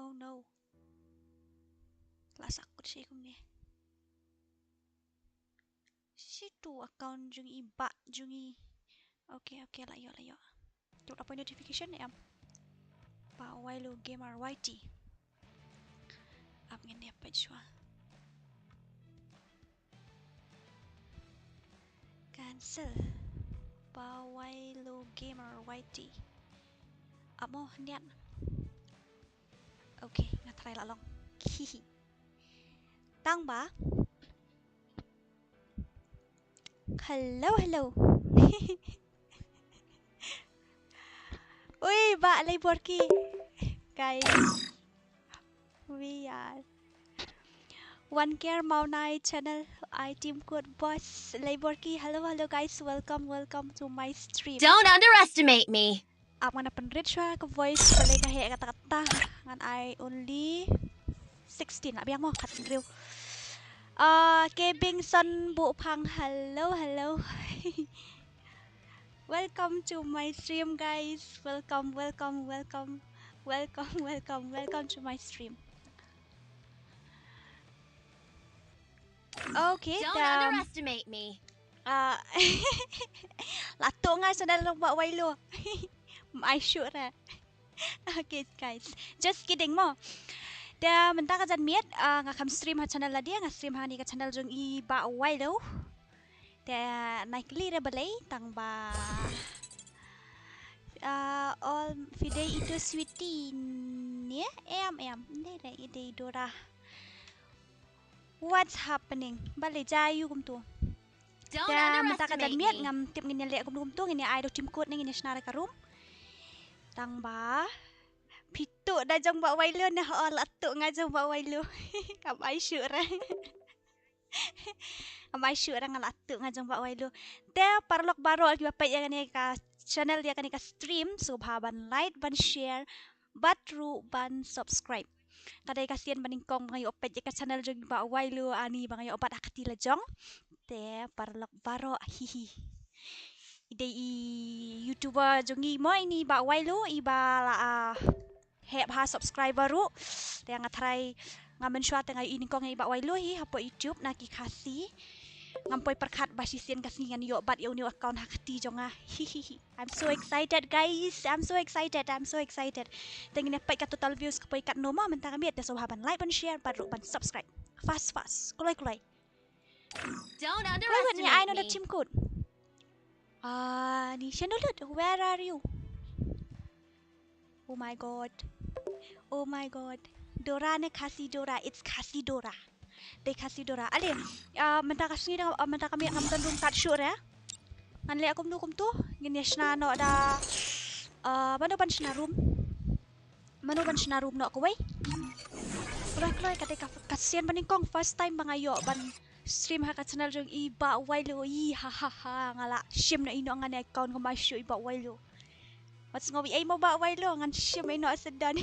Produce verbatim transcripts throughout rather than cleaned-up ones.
Oh no. La sah kut shi kumne. Shi tu account jong i bah jong i. Okay, okay, la ïoh, la ïoh. Tu la poi notification em. Bah Wailo Gamer Y T. Ap ngin ïa peit shuwa. Cancel. Bah Wailo Gamer Y T. Ap mo niat. Okay, nga try la long. Hihi. Tang ba. Hello, hello. Ui, ba Leiborki. Guys. We are One Care Mawnai channel. I team code boss Leiborki. Hello, hello guys. Welcome, welcome to my stream. Don't underestimate me. Ap ngan pynrit shuwa ka voice, balei ka heh kata kata. Ngan ai only sixteen, la biang mo, khathynriew. Ah, Kebing Son Buhphang, hello, hello. Welcome to my stream, guys. Welcome, welcome, welcome. Welcome, welcome, welcome to my stream. Okay, don't underestimate me. Ah, la tuh nga channel jong Bah Wailo. Mai shuh re. Okay guys, just kidding mo. Te mynta ka janmiet, ah, nga kham stream ha channel lade, nga stream ha kane ka channel jong i Bah Wailo. Te nai kylli re balei tang ba, ah, all phi dei itu sweetie ne? Em, em, ym dei re, i dei Dora. What's happening? Balei jia aiu kumtu? Te mynta ka janmiet ngam tip ngin ïa leh kumtu kumtu, ngin ïa ai da u team code ne ngin ïa shna da ka room. Tang ba phi tuh da jong Bah Wailo ne? Ho, la tuh nga jong Bah Wailo. Kam ai shuh re. Kam ai shuh re, nga la tuh nga jong Bah Wailo. Te paralok baroh kiba peit ïa kane ka channel, ïa kane ka stream, sngewbha ban like, ban share bad ruh ban subscribe. Ka dei ka sien ba nyngkong ba nga ïoh peit ïa ka channel jong i Bah Wailo, ani ba nga ïoh bat ha kti lajong. Te paralok baroh, hihi. I dei i YouTuber jong ngi mo ini i Bah Wailo, iba la, ah, heh bha subscriber ruh. Te nga tharai, nga mynshuwa te nga ïohi nyngkong ïa i Bah Wailo hi hapoh YouTube na ki Khasi. Ngam poi pyrkhat ba shisien ka sngi ngan ïoh bat ïa une u account ha kti jong nga. Hihihi. I'm so excited, guys. I'm so excited. I'm so excited. Te ngin ïa peit ka total views ka poi katno mo mynta ka miet. Te sngewbha ban like, ban share bad ruh ban subscribe. Fast, fast. Kloi, kloi. Don't underestimate me. Kloi, wat ni ai noh da team code. Ah, ni shen lut. Where are you? Oh my God. Oh my God. Dora ne Khasi Dora? It's Khasi Dora. Dei Khasi Dora. Ale, ah, mynta ka sngi da, ah, mynta ka miet ngam don room tat shuh re. Ngan leh kumno kumto, ngin ïa shna noh da, ah, mano ban shna room? Mano ban shna room noh kawei? Kloi kloi, ka dei ka, ka sien ba nyngkong, first time ba nga ïoh ban stream ha ka channel jong i Bah Wailo, i ha ha ha, nga la shim noh ïa noh ngan ïa account, nga mai shuh i Bah Wailo. Wat sngew ei mo Bah Wailo, ngan shim ei noh sdang.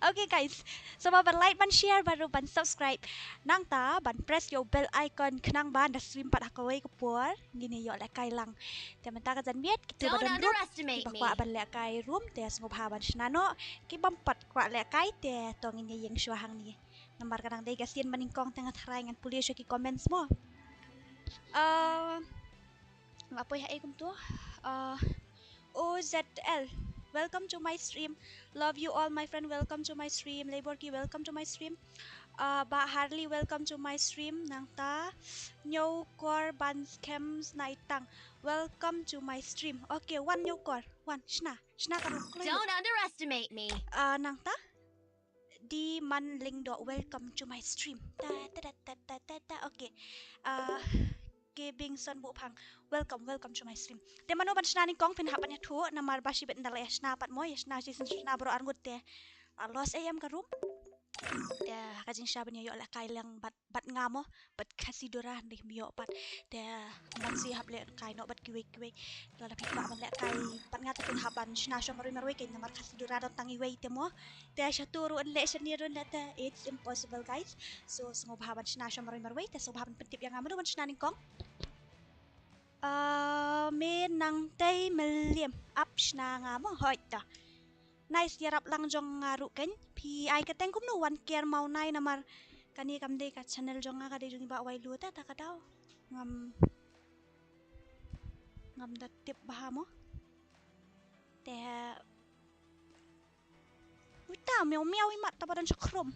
Okay guys, sngewbha ban like, ban share bad ruh ban subscribe. Nangta ban press ïa u bell icon khnang ba nda stream pat ha kawei ka por ngin ïa ïoh lehkai lang. Te mynta ka janmiet kito ba don room, kiba kwah ban lehkai room te sngewbha ban shna noh, ki bym pat kwah lehkai te to ngin ïa ïeng shuwa hangne. Namar ka dang dei ka sien ba nyngkong te nga tharai ngan pule shuwa ki comments mo. Ah, Nga poi ha ei kumto. Uh, O Z L. Welcome to my stream. Love you all, my friend. Welcome to my stream. Leiborki, welcome to my stream. Uh, Bah Harley, welcome to my stream. Nangta Nyokor Ban Scam Snaitang, welcome to my stream. Okay, wan Nyokor. Wan, shna. Shna ka room. Don't underestimate me. Uh, nangta Di Man Lyngdoh, welcome to my stream. Ta, ta, ta, ta, ta, ta, ta. Okay. Ah, Kebing Son Buhphang, welcome, welcome to my stream. Te mano ban shna nyngkong, phin hap ban ïathuh namar ba shibit ynda la ïa shna pat mo, ïa shna shisien shna baroh arngut te la lost ei em ka room. Te ka jingshna ban ïa ïoh lehkai lang bad bad nga mo, bad Khasi Dora, hynrei ym ïoh pat. Te ban shu hap lehkai noh bad kiwei kiwei. Lada phi kwah ban lehkai bad nga te phin hap ban shna shuwa marwei marwei, kein namar Khasi Dora don tang iwei te mo. Te shatu ruh yn leh, shane ruh yn leh, te it's impossible guys. So sngewbha ban shna shuwa marwei marwei, te sngewbha ban pyntip ïa nga mano ban shna nyngkong. Ah, me nang tei mliem ap shna nga mo, hoi ta. Nice, ïarap lang jong nga ruh kein. Phi ai kyrteng kumno, wan ker mawnai namar kane kam dei ka channel jong nga, ka dei jong i Bah Wailu te, ta ka daw. Ngam, ngam da tip bha mo. Te uta miaw miaw i mat, ta ba don sha khrum.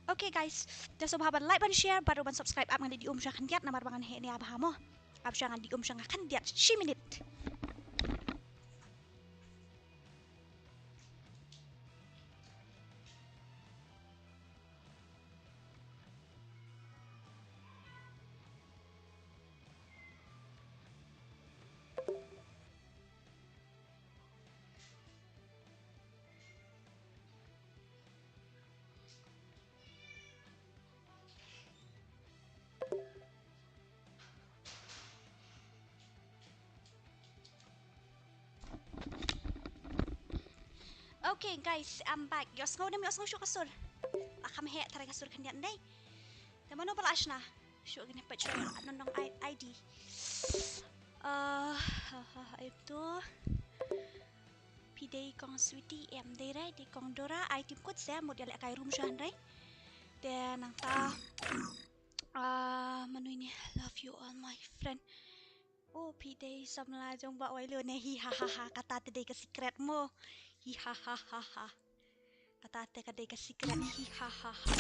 Okay guys, te sngewbha ban like, ban share bad ruh ban subscribe. Ap ngan dei um sha khyndiat namar ba ngan heh nia bha mo. Ap sha ngan dei um sha nga khyndiat shi minit. Okay guys, I'm back. Ïohsngew ne ym ïohsngew shuh ka sur? La kham heh tharai ka sur khyndiat ndei. Te mano ba la shna? Shuh kine peit shuh, unknown I-, ID. Uh, ha, ha, ha, ito. Phi dei kong Sweetie em dei re, dei kong Dora, ai tim kut se, mut ïalehkai room shuh hynrei. Te nangta, ah, mano ine, love you all my friend. Oh, phi dei samla jong Bah Wailu ne, hi ha ha ha, kata te dei ka secret mo. Hi ha ha ha ha. Kata te ka dei ka secret, hi ha ha ha.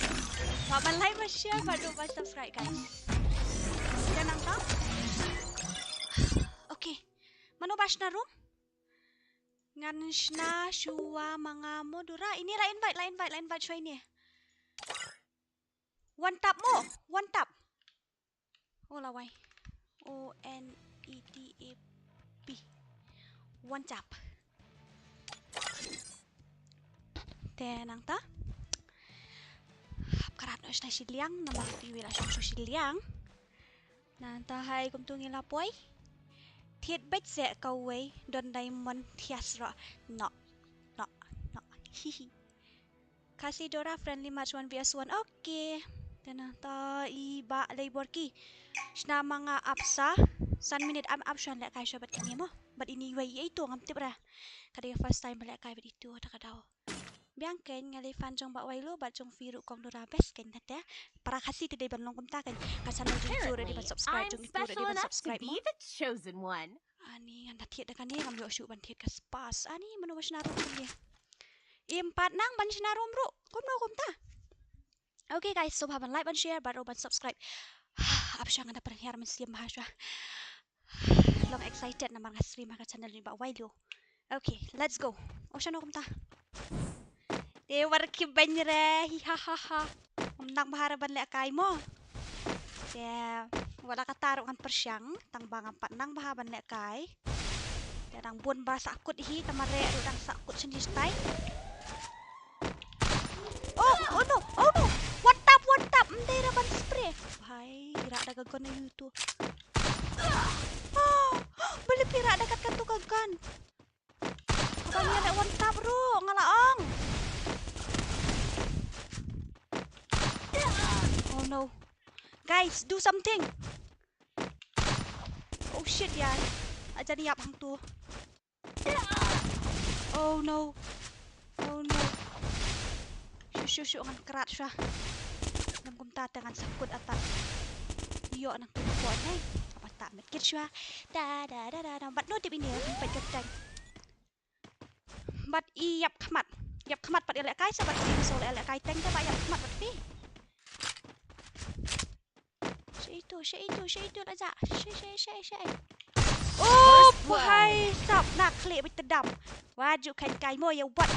Ba ban like, ba share, ba ruh ba subscribe guys. Te nangta. Okay. Mano ba shna room? Ngan shna shuwa ma nga mo Dora. Ine la invite, la invite, la invite shuwa ine. One tap mo, one tap. Oh lawai. O N E T A P. One tap. Te nangta. Hap karat noh shna shiliang, namar phi wei la shong shu shiliang. Nangta hai kumtu ngi la poi. Thied beit se kawei, don diamond thias ro. No. No. No. Hihi. Khasi Dora friendly match one V S one. Okay. Te nangta i Bah Leiborki. Shna ma nga ap sa san minit, am ap shuwa lehkai shuwa bad kane mo. Bad ine iwei i ito ngam tip re. Ka dei first time ba lehkai bad ito, ta ka daw. Biang kein, nga dei fan jong Bah Wailu bad jong phi ruh kong Dora, best kein te. Para Khasi te dei ban long kumta kein. Ka channel jong itu ruh dei ban subscribe, jong itu ruh dei ban subscribe mo. Ani ngan da thied da kane, ngam ïoh shuh ban thied ka spas. Ani mano ba shna room kane? Im pat nang ban shna room ruh. Kumno kumta? Okay guys, sngewbha ban like, ban share bad ruh ban subscribe. Ap shuwa, nga da pyrhiar mynsiem bha shuwa. Long excited namar nga stream ha ka channel jong i Bah Wailu. Okay, let's go. Oh shano kumta. Te wat ki beiñ re, hi ha ha ha. Ngam nang bha re ban lehkai mo. Te wat la katta ruh ngan pyrshang, tang ba ngam pat nang bha ban lehkai. Te dang bun ba sahkut hi, te mareh ruh dang sahkut shane shatai. Oh, oh no, oh no. One tap, one tap. Ym dei re ban spray. Bhai, rah da ka gun aïu tu. Ah, balei phi rah da kat katu ka gun? Haba ngi leh one tap ruh, nga la ong. Oh no. Guys, do something. Oh shit, yaar. Ajan ïap hangtu. Oh no. Oh no. Shu shu shu, ngan krat shuwa. Ngam kumta te ngan sahkut ata. Ïoh nang tu ko ne. Apa ta medkit shuwa. Da da da da da. Bad no tip ine, peit ka tank. Bad i ïap khmat. Ïap khmat pat ïalehkai sa bad i so ïalehkai tank te ba ïap khmat bad phi. Shi itu, shi itu, shi itu la ja. Shi, shi, shi, shi. Oh, bhai sab, na khlieh bad tdam. Wa ju khein kai mo ïa wat.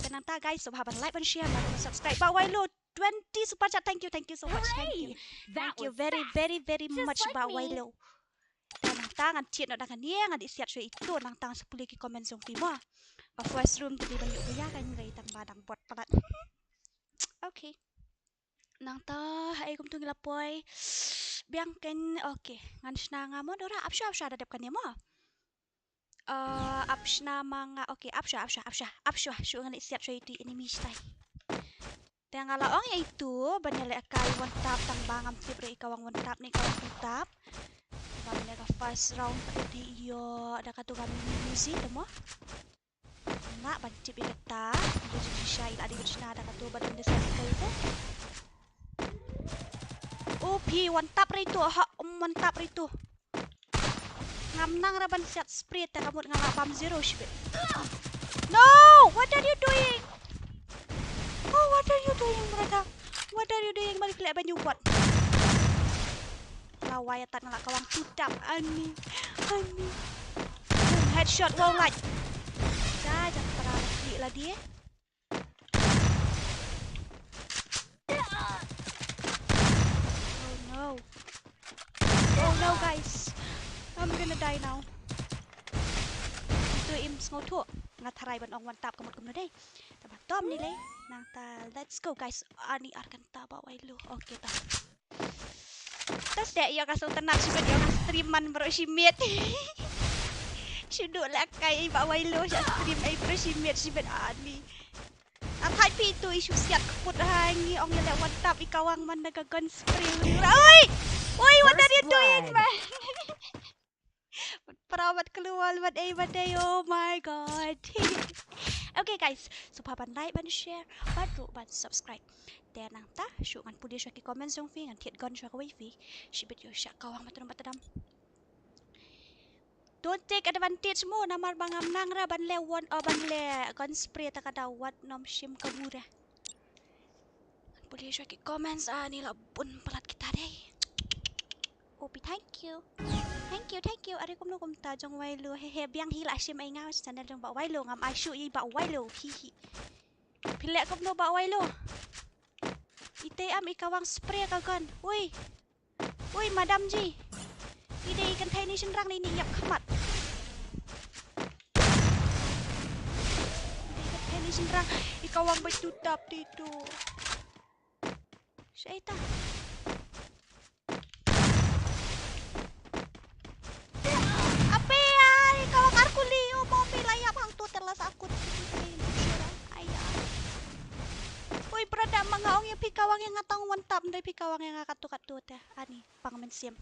Te nangta guys, sngewbha ban like, ban share, ban subscribe. Bah Wailu, twenty super chat. Thank you, thank you so much. Thank you. Thank you very, very, very much, Bah Wailu. Te nangta ngan thied noh da kane, ngan dei siat shuwa itu, nangta ngan sa pule ki comment jong phi mo. Ba first room te dei ban ïoh ba ïa ka ngi tang ba dang bot palat. Okay. Nangta haei kumtu ngi la poi. Biang kein, okay. Ngan shna nga mo Dora, ap shuwa, ap shuwa da dep kane mo. Eh, ap shna ma nga, okay, ap shuwa, ap shuwa, ap shuwa, ap shuwa, shu ngan leit siat shuwa itu i enemy shatai. Te nga la ong ïa itu ban ïalehkai one tap tang ba ngam tip re i ka wan one tap ne i ka wan two tap. Ba Ane ka first round ka dei ïoh da katu ka mini Uzi te mo. Nga ban tip ïa kata. Ïa jingshai la dei ban shna da katu ba don da sniper te. Oh, phi one tap re tu, ha, um, one tap re tu. Ngam nang ra ban siat spray te ka mut nga la bam zero shibit. No, what are you doing? Oh, what are you doing, brother? What are you doing? Balik leh ban ïa u bot. La wai atat nga la kawang two tap. Ani, ani. Boom, headshot, wow, like. Ja, ja, para lagi lagi. Oh no. Oh no, guys. I'm gonna die now. Itu im sngewthuh. Nga tharai ban ong one tap ka mut kumno dei. Te ba tom ni le. Nangta, let's go, guys. Ani ar kynta ba wai lu. Okay, ta. Te sdang ïa ka sngewtynnat shibit ïa ka stream man baroh shi miet. Shu duh lehkai ba wai lu sha stream ei baroh shi miet shibit ani. Nga thait phi tu i shu siat kput ha ngi ong ïa leh one tap i kawang man da ka gun spray. Oi! Oi, what are you doing, man? Para wat keluar wat ei wat ei, oh my god. Okay guys, sngewbha ban like, ban share, bad ruh ban subscribe. Te nangta shu ngan pule sha ki comments jong phi, ngan thied gun sha kawei phi. Shibit ïoh sha kawang matram matram. Don't take advantage mo, namar ba ngam nang ra ban leh one, oh, ban leh gun spray ta ka daw wat nym shim kabu ra. Ngan pule sha ki comments, ani la bun palat kita dei. Opi, thank you. Thank you, thank you. Are kumno kumta jong wai lu. He he, biang hi la shim ei nga channel jong ba wai lu, ngam ai shu i ba wai lu. Hi hi. Phi leh kumno ba wai lu. Ite am i kawang spray ka gun. Ui. Ui, madam ji. I dei i kynthei ni shynrang ni, ni ïap khmat. I dei i kynthei ni shynrang. I kawang ba two tap ti tu. Shaita. Ape ai, kawang ar kuli, oh, mo mi la ïap hangtu te la sa kut. Ai ya. Oi, brother, ma nga ong ïa phi kawang ïa nga tang one tap, ndai phi kawang ïa nga katu katu te. Ani, pang mynsiem.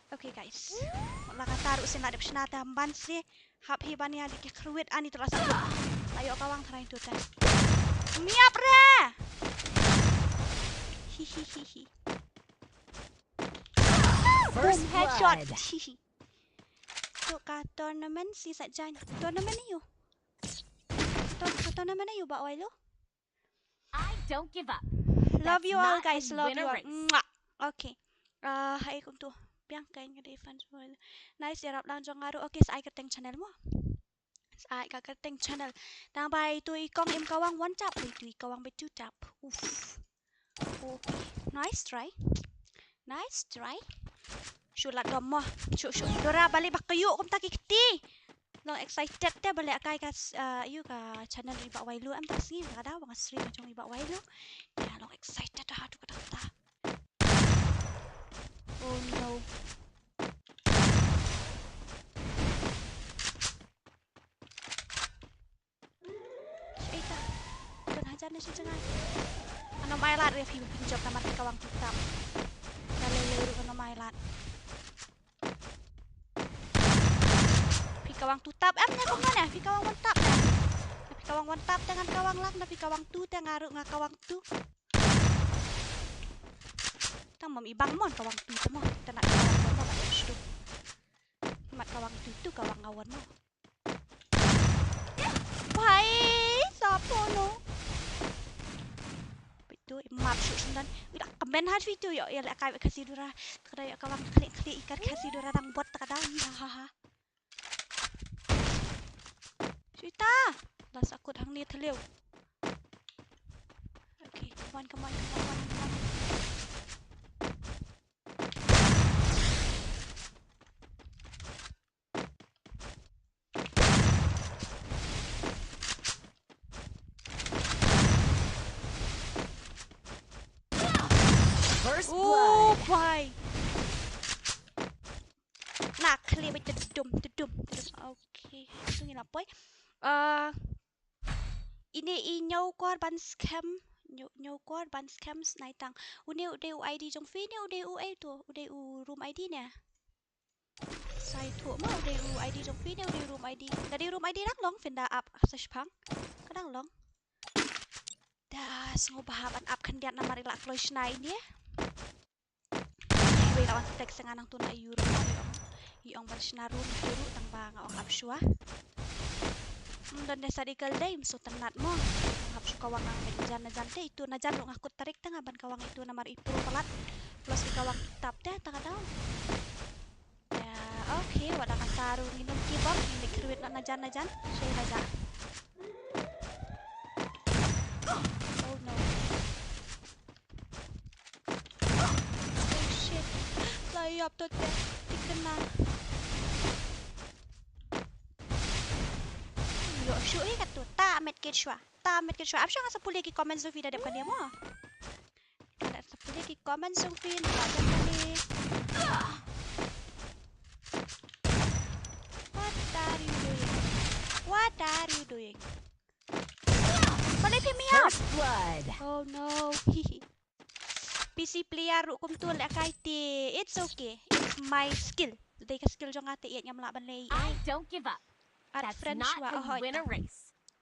Okay guys. La kata ruh sien la dep shna te, hap ban si. Hap hi ban ïa dei ki khrwit ani tu la sa. Ayo kawang tharai tu te. Miap re. Hi hi hi hi. Boom, headshot. Hi hi. Tu ka tournament si sa jan. Tournament ayu. Ton-, tournament ayu ba wai lu. I don't give up. Love you all, guys. Love you all. Mwah. Okay. Ah, hai kumtu. Biang kain ka dei fans mo. Nice, ïarap lang jong nga ruh. Okay, sa ai kyrteng channel mo. Sa ai ka kyrteng channel. Tang ba itu i kong im kawang one tap, itu i kawang ba two tap. Uff. Okay. Nice try. Nice try. Shu la dom mo. Shu, shu. Dora bali bak kayu kumta ki kti. Long excited te bale kai ka, uh, yu ka channel i ba wai lu am ta sngi ka da wang stream jong i ba wai lu. Ya long excited ha tu kata kata. Oh no. Shaita. Don hajar na shi jangai. Ano mai lat re phi phi jop tamat phi kawang two tap. Kale le ru ano mai lat. Phi kawang two tap em ne kumno ne? Phi kawang one tap ne? Phi kawang one tap te ngan kawang lang, na phi kawang two te nga ru nga kawang two. Tang mam ibang mon kawang two te mo. Te na kawang one mo ba tu. Mat kawang two tu kawang awan mo. Bhai, sapo no. Itu map shoot sundan. Ila kamen ha itu yo ya la kai Khasi Dura. Kada ya kawang klik klik ikat Khasi Dura dang bot kada. Ha ha ha. Shuita. La sakut hang ni theleu. Okay, come on, come on, come on, come on, come on. First blood. Oh, bhai. Na, khlem ba tedum, tedum, tedum. Okay, sungi lapoi. Uh, ini i nyau kor ban scam, nyau, nyau kor ban scam snaitang. Une u dei u I D jong phi, une u dei u ai tu, u dei u room I D ne. Sa ïathuh mo u dei u I D jong phi ne u dei u room I D. Ka dei room I D dang long phin da ap sa shipang. Ka dang long. Da sngewbha ban ap khyndiat namar i la kloi shna ine. Wei la wan text nga nangtu na i room i ong. I ong ban shna room i ruh tang ba nga ong ap shuwa. Hmm, don dei sa dei kal dei, ym sngewtynnat mo. Hap shu kawang nang najan najan te itu najan ruh nga kut tarik tang ban kawang itu namar i pro palat. Plus i kawang tap te tang ka daw. Ya, okay, wat la kata ruh ngi num kibok, ngi kyrwit na najan najan. Shei najan. Oh no. Oh shit. La ïap to te. Tikna. Yo shu hi ka tu. Ta met kit shwa. Ta met kit shwa. Ap shu nga sa pule ki comment jong phi da dep kane mo. Nga sa pule ki comment jong phi da dep kane. What are you doing? What are you doing? Balei phi miau? First blood. Oh no. P C player ruh kumtu lehkai te. It's okay. It's my skill. Dei ka skill jong nga te ïa ngam lah ban leh. I don't give up. Art friend shuwa, oh, hoi.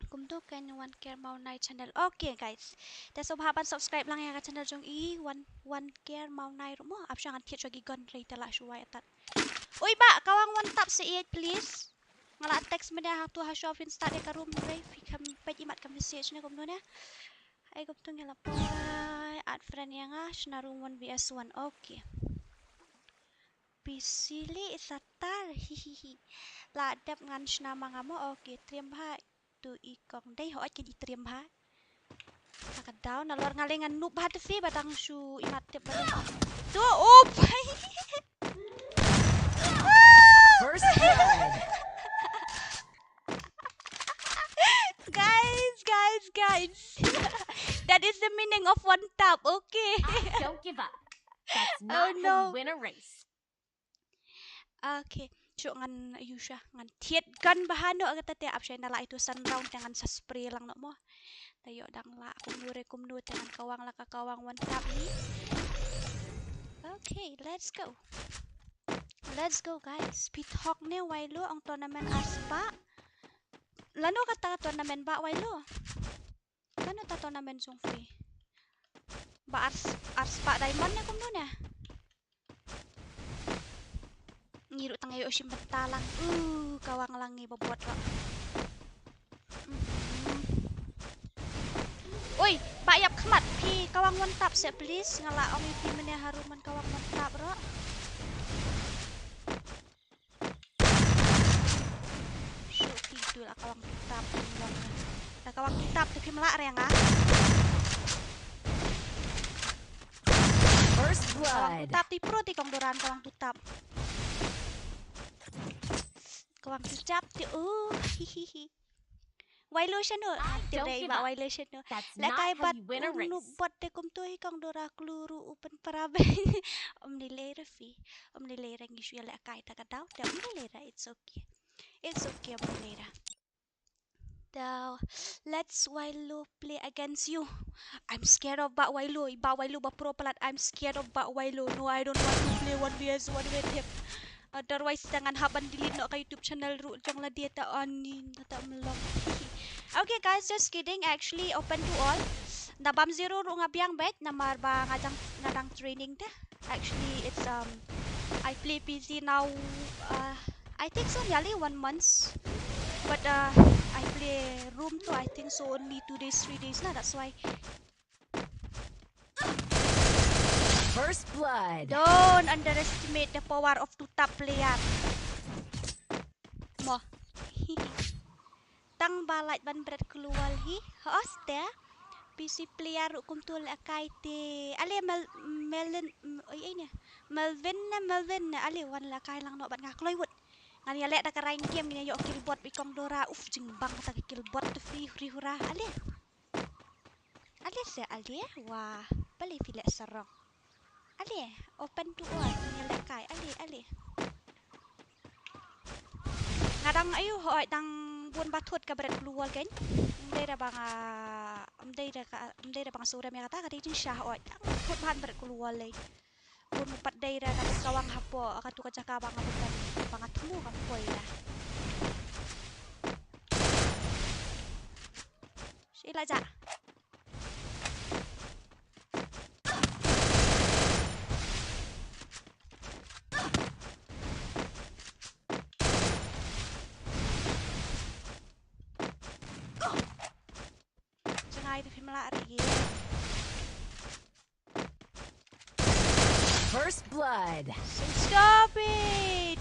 Kumtu kan One Care Mawnai channel. Okay guys. Te sngewbha ban subscribe lang ïa ka channel jong i One, One Care Mawnai ruh mo. Ap shu ngan thied shuwa ki gun rei te lah shuwa ïa tat. Oi ba, kawang one tap sa ïeit please. Nga la text mynne ha tu ha shuwa phin start ïa ka room rei phi kham peit imat ka message ne kumno ne. Ai kumtu ngi la poi add friend ïa nga shna room one V S one. Okay. P C li i satar. Hihihi. La dep ngan shna ma nga mo. Okay, triem bha. Tu i kong dei hooid ki di triem bha. Ka daw nalor nga leh ngan noob bha te phi ba dang shu imat tip ba. Tu up. First blood. Guys, guys, guys. That is the meaning of one tap, okay? I don't give up. That's not how you win a race. Okay. Shu ngan ïu sha ngan thied gun bha noh kata te ap shai na la itu san round te ngan sa spray lang noh mo. Te ïoh dang la kumno re kumno te ngan kawang la ka kawang one tap ni. Okay, let's go. Let's go guys. Phi thok ne Wailo ong tournament arspah. Lano kata ka tournament ba Wailo? Lano ta tournament jong phi? Ba ars, arspah diamond ne kumno ne? Ngi ruh tang ïa u shim bynta lang. Uh, kawang lang ngi babot ruh. Mhm. Oi, ba ïap khmat phi kawang one tap se please. Nga la ong ïa phi mynne harum man kawang one tap ruh. Shu ti tu la kawang tu tap long. La kawang tu tap te phim lah reng ah. First blood. Kawang tu tap ti pro ti kong doran kawang tu tap. Kawang tu tap ti uh hihihi. Wailo shano. Te dei ba wailo shano. Lekai bat unu bot te kumtu hi kong dora kluru u pynpra be. Om ni lei ra phi. Om ni lei ra ngi shu ïa lekai ta ka daw. Te om ni lei ra, it's okay. It's okay, om ni lei ra. Daw. Let's Wailo play against you. I'm scared of Bah Wailo. Bah Wailo ba pro palat. I'm scared of Bah Wailo. No, I don't want to play one V S one with him. Otherwise, te ngan hap ban delete noh ka YouTube channel ruh jong lade ta ani ta mlong. Okay guys, just kidding. Actually, open to all. Na bam zero ruh nga biang bad namar ba nga dang, nga dang training te. Actually, it's, um, I play P C now, uh, I think so nearly one month. But, uh, I play room too, I think so only two days, three days lah. That's why. First blood. Don't underestimate the power of two tap player. Mo. Tang ba lait ban bret klur wal hi. Hooid te. P C player ruh kumtu lekai te. Ale Mel, Melin, oi, oi ne. Melvin ne, Melvin ne. Ale wan lekai lang noh bad nga kloi wut. Ngan ïa leh da ka rank game ngin ïa ïoh kill bot ba i kong dora. Uf, jingbang kata ka kill bot tu phi huri hura. Ale. Ale se ale, wah, balei phi leh sarong? Ale, open to all, ngin leh kai, ale, ale. Nga dang ayu hooid dang bun ba thut ka bret klur wal kein. Ym dei da ba nga, ym dei da ka, ym dei da ba nga surem ïa kata, ka dei jingshisha hooid dang thut ban bret klur wal lei. Bun mo pat dei re, nga bun kawang hapoh katu ka jaka ba nga bun, ba nga thmu kam poi re. Shi la ja. Jngai te phim lah re. First blood. So stop it.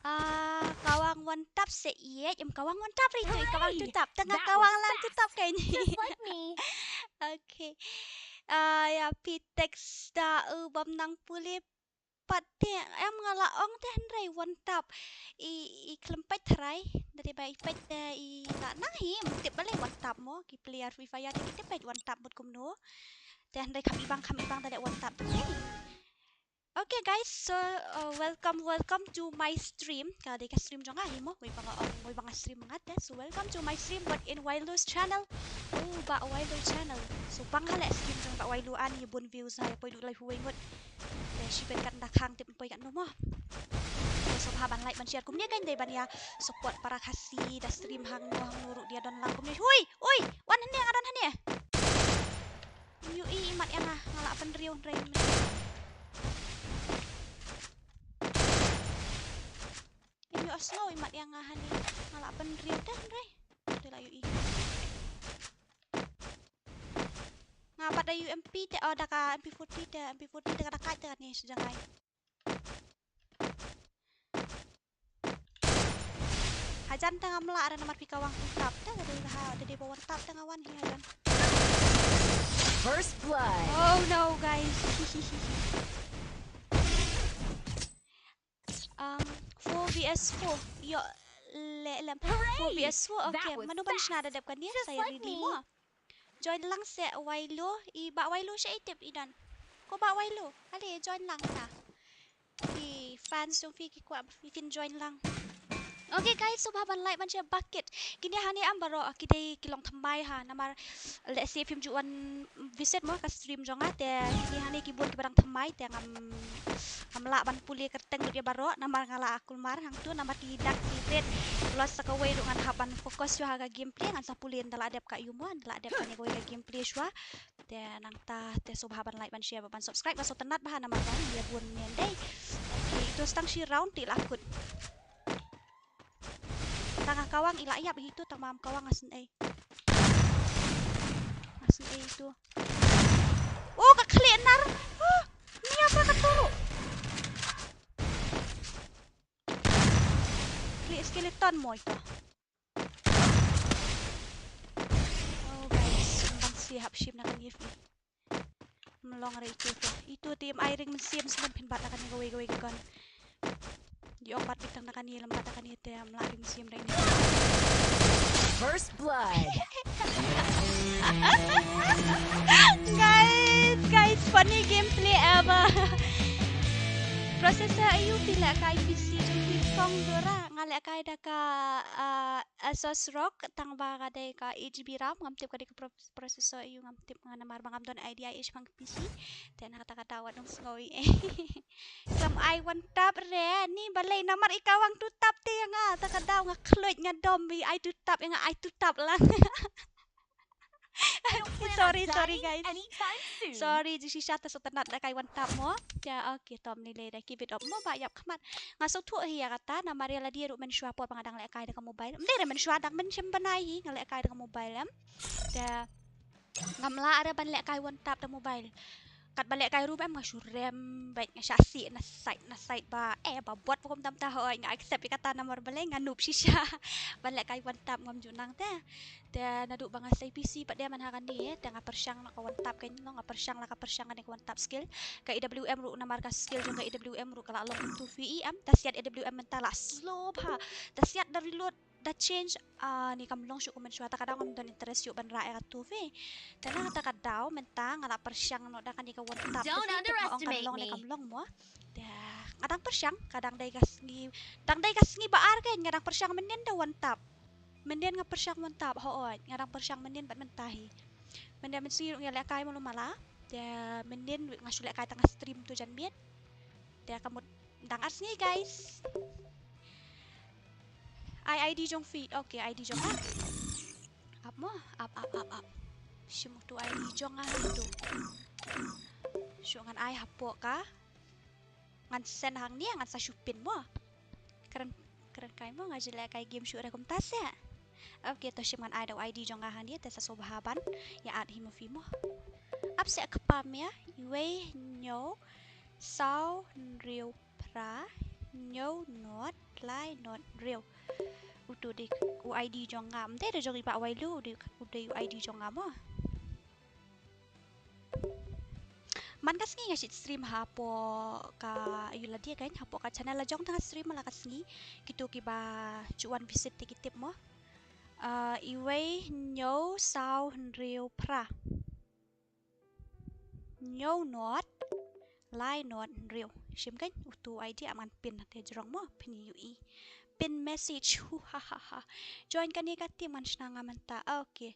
Ah, kawang one tap se iet, em kawang one tap ri tu, kawang two tap. Tang kawang lang two tap kan. Just like me. Okay. Ah, ya, phi text da u bam nang pule pat te, em nga la ong te hynrei one tap. I, i khlem peit tharai, da dei ba i peit te i la nang hi, em tip balei one tap mo, ki player Free Fire te ki tip peit one tap mut kumno. Te hynrei kham ibang, kham ibang da dei one tap te. Okay guys, so, uh, welcome, welcome to my stream. Ka dei ka stream jong nga hi mo, wei ba nga ong, wei ba nga stream nga te. So welcome to my stream, but in Wailu's channel. Oh, Bah Wailu channel. So pang ha le stream jong Bah Wailu an, ïa bun views ha, ïa poi du lai huwei ngut. Te shibit kat nda khang tip poi kat no mo. Te sngewbha ban like ban share kumne kan dei ban ïa support para Khasi da stream hangno hangno ruh da don lang kumne. Hui, ui, wan hangne, nga don hangne. Em ïohi imat ïa nga, nga la pynriew hynrei. Em ïohi sngew imat ïa nga hangne, nga la pynriew te hynrei. Te la ïohi. Nga pat da U M P te, oh, da ka M P forty te, M P forty te ka da kait te kane sha jngai. Hajan te ngam lah re namar phi kawang two tap te, da dei ha, da dei ba one tap te nga wan hi hajan. First blood. Oh no, guys. Um, four V S four. Ïoh leh lem. Four V S four. Okay, mano ban shna da dep kane, sa ïa ready mo. Join lang seh Wailu, i Bah Wailu sha i tip i don. Ko Bah Wailu, ale join lang na. Ki fans jong phi ki kwah phin join lang. Okay guys, sngewbha ban like ban share bakit. Kine hangne em baroh ki dei ki long thymmai ha, namar lehse phim ju wan visit mo ka stream jong nga te, kine hangne ki bun kiba dang thymmai te ngam, ngam lah ban pule kyrteng lut ïa baroh namar nga la kulmar hangtu namar ki dak ki rit. Plus sa kawei ruh ngan hap ban focus shuwa ha ka gameplay, ngan sa pule ynda la dep ka ïu mo, ynda la dep kane kawei ka gameplay shuwa. Te nangta te sngewbha ban like ban share bad ban subscribe, nga sngewtynnat bha namar ba ïa bun ne dei. Okay, ito tang shi round te la kut. Tang nga kawang i la ïap hi tu, tang ma ngam kawang nga sngewei. Nga sngewei tu. Oh, ka khlieh nar. Oh, nia pra ka turu. Khlieh skeleton mo ito. Oh guys, ban si hap shim na kane phi. Mlong re itu te. Itu te im ai ring mynsiem sngewbha phin bat na kane kawei kawei ka gun. Di ong bat bit tang na kane lem bat na kane te am la ring mynsiem re. First blood. Guys, guys, funny gameplay ever. Processor aïu phi lehkai, P C jong phi kong Dora, nga lehkai da ka, ah, Asus ROG, tang ba ka dei ka eight G B RAM, ngam tip ka dei ka pro-, processor aïu, ngam tip nga namar ba ngam don idea ïa shipang P C. Te na kata kata wat nong sngew ïa. Kam ai one tap re, ni balei namar i kawang two tap te ïa nga, ta ka daw nga khluit nga dom, i ai two tap ïa nga, ai two tap lang. Sorry, sorry guys. Sorry, jingshisha te sngewtynnat da kai one tap mo. Ya, okay, tom ni le da keep it up mo ba ïap khmat. Nga sngewthuh hi ïa kata namar ïa lade ruh mynshuwa por ba nga dang lehkai da ka mobile. Ym dei re mynshuwa, dang mynshem bnai hi nga lehkai da ka mobile em. Da ngam lah re ban lehkai one tap da mobile. Katba lehkai ruh em nga shu rem bad nga shah sih na side na side ba, eh, ba bot ba kum tam ta hoi, nga accept ïa kata namar balei nga noob shisha. Ban lehkai one tap ngam ju nang te. Te naduh ba nga sei P C pat de man ha kane, te nga pyrshang noh ka one tap, ka long nga pyrshang la ka pyrshang kane ka one tap skill. Ka A W M ruh namar ka skill jong ka A W M ruh ka la long tu fi em, ta siat A W M mynta la slow bha. Ta siat da reload, da change, ah, ni kam long shuh kum mynshuwa, ta ka daw ngam don interest shuh ban rah ïa ka tu fi. Te na ta ka daw mynta nga la pyrshang noh da kane ka one tap tu fi, tip nga ong kan long ne kam long mo. Te nga dang pyrshang, ka dang dei ka sngi, dang dei ka sngi ba ar kein nga dang pyrshang mynnin da one tap. Mynnin nga pyrshang one tap, hooid, nga dang pyrshang mynnin bad mynta hi. Mynnin mynsngi ruh nga lehkai malu mala. Te mynnin nga shu lehkai tang ha stream tu janmiet. Te ka mut dang ar sngi guys. Ai ID jong phi. Okay, ID jong nga. Ap mo, ap, ap, ap, ap. Shim utu ID jong nga tu. Shu ngan ai hapoh ka. Ngan send hangne, ngan sa shu pin mo. Kren, kren kai mo, nga ju lehkai game shu re kumta se. Okay, to shim ngan ai da u ID jong nga hangne, te sa sngewbha ban ïa add hi mo phi mo. Ap se kpa me, iwei hynñiew saw hynriew phra hynñiew nod lai nod hynriew. Utu dei u ID jong nga, ym dei da jong i Bah Wailu, u dei, u dei u ID jong nga mo. Man ka sngi nga shu stream hapoh ka, aïu lade kan, hapoh ka channel la jong tang stream man la ka sngi. Kito kiba ju wan visit te ki tip mo. Ah, iwei hynñiew saw hynriew phra hynñiew nod lai nod hynriew. Shim kan, utu ID ap ngan pin te jrong mo, phin ïohi. Pin message, hu ha ha ha. Join kane ka team ngan shna nga mynta. Okay.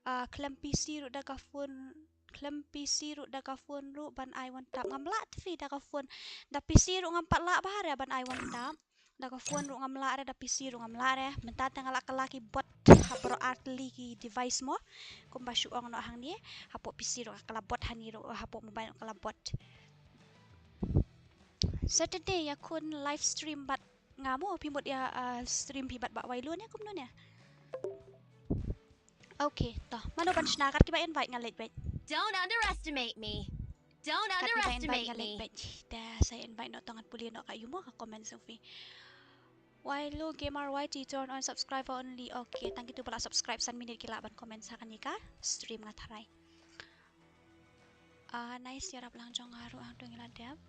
Ah, khlem PC ruh da ka phone, khlem PC ruh da ka phone ruh ban ai one tap. Ngam lah te phi da ka phone. Da PC ruh ngam pat lah bha re ban ai one tap. Da ka phone ruh ngam lah re, da PC ruh ngam lah re. Mynta te nga la kylla ki bot ha baroh ar tylli ki device mo. Kumba shu ong noh hangne. Hapoh PC ruh nga kylla bot, hangne ruh hapoh mobile ruh kylla bot. Saturday ïakhun live stream bad nga mo, phi mut ïa, ah, stream phi bad Bah Wailu ne kumno ne? Okay, to. Mano ban shna, kat kiba invite nga leit beit. Don't underestimate me. Don't underestimate me. Kat kiba invite nga leit beit. Te sa invite noh, to ngan pule noh ka aïu mo ka comment jong phi. Wailu Gamer Y T turn on subscriber only. Okay, tang kito ba la subscribe san minit ki lah ban comment ha kane ka stream, nga tharai. Ah, nice, ïarap lang jong nga ruh hangto ngi la dep.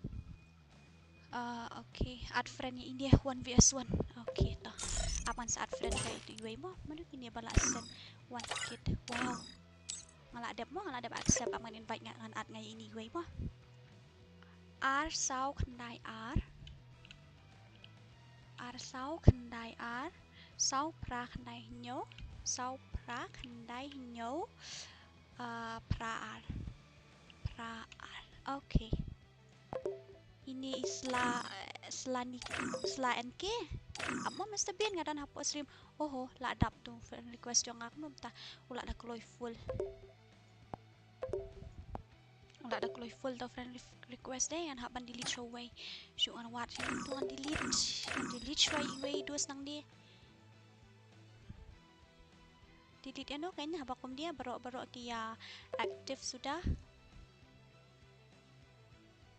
Ah, okay. Add friend ïa ine one V S one. Okay, to. Ap ngan sa add friend ïa itu iwei mo. Mano kine ba la send one kit. Wow. Nga la dep mo, nga la dep accept, ap ngan invite nga, ngan add nga ïa ine iwei mo. Ar saw khyndai ar. Ar saw khyndai ar. Saw phra khyndai hynñiew. Saw phra khyndai hynñiew. Ah, phra ar. Phra ar. Okay. Ine i Sla, Sla N K. Ap mo Mister Bean, nga don hapoh stream. Oho, la dap tu friend request jong nga, kumno mynta u la da kloi full. U la da kloi full tu friend re-, request de, ngan hap ban delete shawei. Shu ngan wad sha tu ngan delete. Ngan delete shawei iwei i dos nangne. Delete ïano kan, haba kumne baroh baroh ki ïa active suda.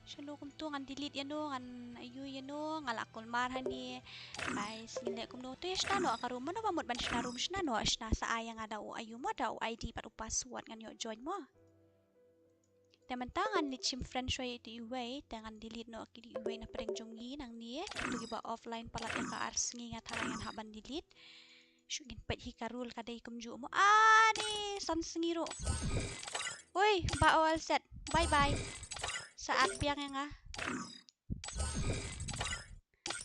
Shano kumto ngan delete ïano, ngan aïu ïano, nga la kulmar hangne. Guys, ngin leh kumno to ïa shna noh ka room, mano ba mut ban shna room, shna noh, shna sa ai ïa nga da u aïu mo, da u ID bad u password ngan ïoh join mo. Te mynta ngan leit shim friend shwa ïa ito iwei, te ngan delete noh ki iwei na pdeng jong ngi nangne, kito kiba offline palat ïa ka ar sngi nga tharai ngan hap ban delete. Shu ngin peit hi ka rule ka dei kumjuh mo. Ani, san sngi ruh. Oi, ba all set. Bye bye. Sa add biang ïa nga.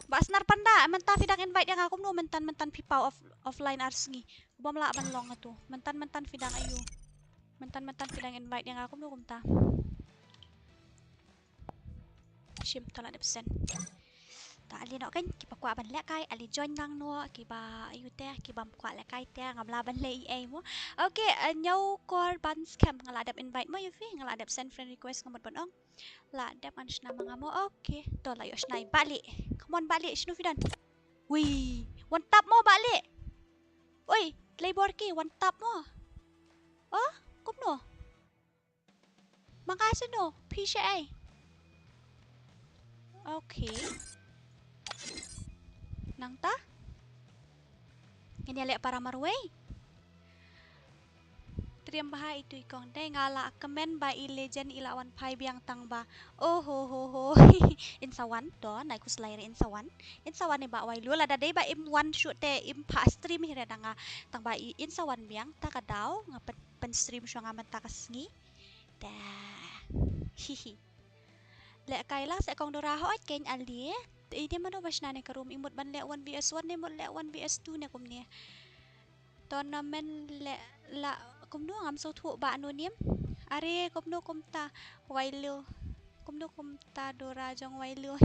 Ba Snar Panda, mynta phi dang invite ïa nga kumno mynta, mynta phi paw off-, offline ar sngi. Bym lah ban long atu. Mynta, mynta phi dang aïu. Mynta, mynta phi dang invite ïa nga kumno kumta. Shim, to la dep send. Ta ale noh kan, kiba kwah ban lehkai, ale join lang noh, kiba aïu te, kibym kwah lehkai te, ngam lah ban leh ei ei mo. Okay, uh, Nyau Kor Ban Scam, nga la dep invite mo ïa phi, nga la dep send friend request, nga mut ban ong. La dep ngan shna ma nga mo. Okay, to la ïoh shna i Bah Lieh. Come on Bah Lieh, shano phi don? Ui, one tap mo Bah Lieh. Ui, Tlei Borki, one tap mo. Oh, kumno? Ma nga shano? Phi shaei? Okay. Nangta? Ngin ïa leh para marwei. Triem bha itu i kong. Dei nga la kmen ba i legend i la wan phai biang tang ba. Oh ho ho ho. In sa wan to, nai khuslai re in sa wan. In sa wan i Bah Wailu, lada dei ba im wan shuh te im phah stream hi re da nga. Tang ba i in sa wan biang, ta ka daw nga pyn, pyn stream shuwa nga mynta ka sngi. Da. Hi hi. Lehkai lang seh kong Dora, hooid kein ale. Te i ne mano ba shna ne ka room, i mut ban leh one V S one ne mut leh one V S two ne kumne. Tournament leh la kumno, ngam sngewthuh ba no nim. Are, kumno kumta Wailu. Kumno kumta Dora jong Wailu.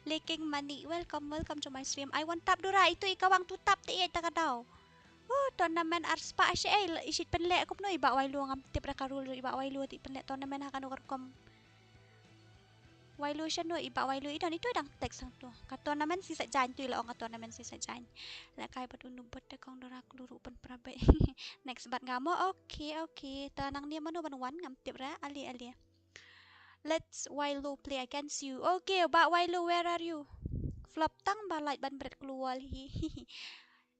Leking Mani. Welcome, welcome to my stream. I one tap Dora, itu i kawang two tap te ïa ta ka daw. Oh, tournament arspah shi ei, i shit pynleh kumno i Bah Wailu, ngam tip ra ka rule i Bah Wailu te pynleh tournament ha kano ka rukom. Wailu shano i Bah Wailu, i don itu i dang text hangto. Ka tournament shi sa jaiñ tu, i la ong ka tournament shi sa jaiñ. Lehkai bad u Nubot te kong Dora, klur u pynpra beit. Next bad nga mo. Okay, okay. Ta nangne mano ban wan ngam tip ra. Ale, ale. Let's Wailu play against you. Okay, Bah Wailu, where are you? Flop tang ba lait ban bret klur wall hi.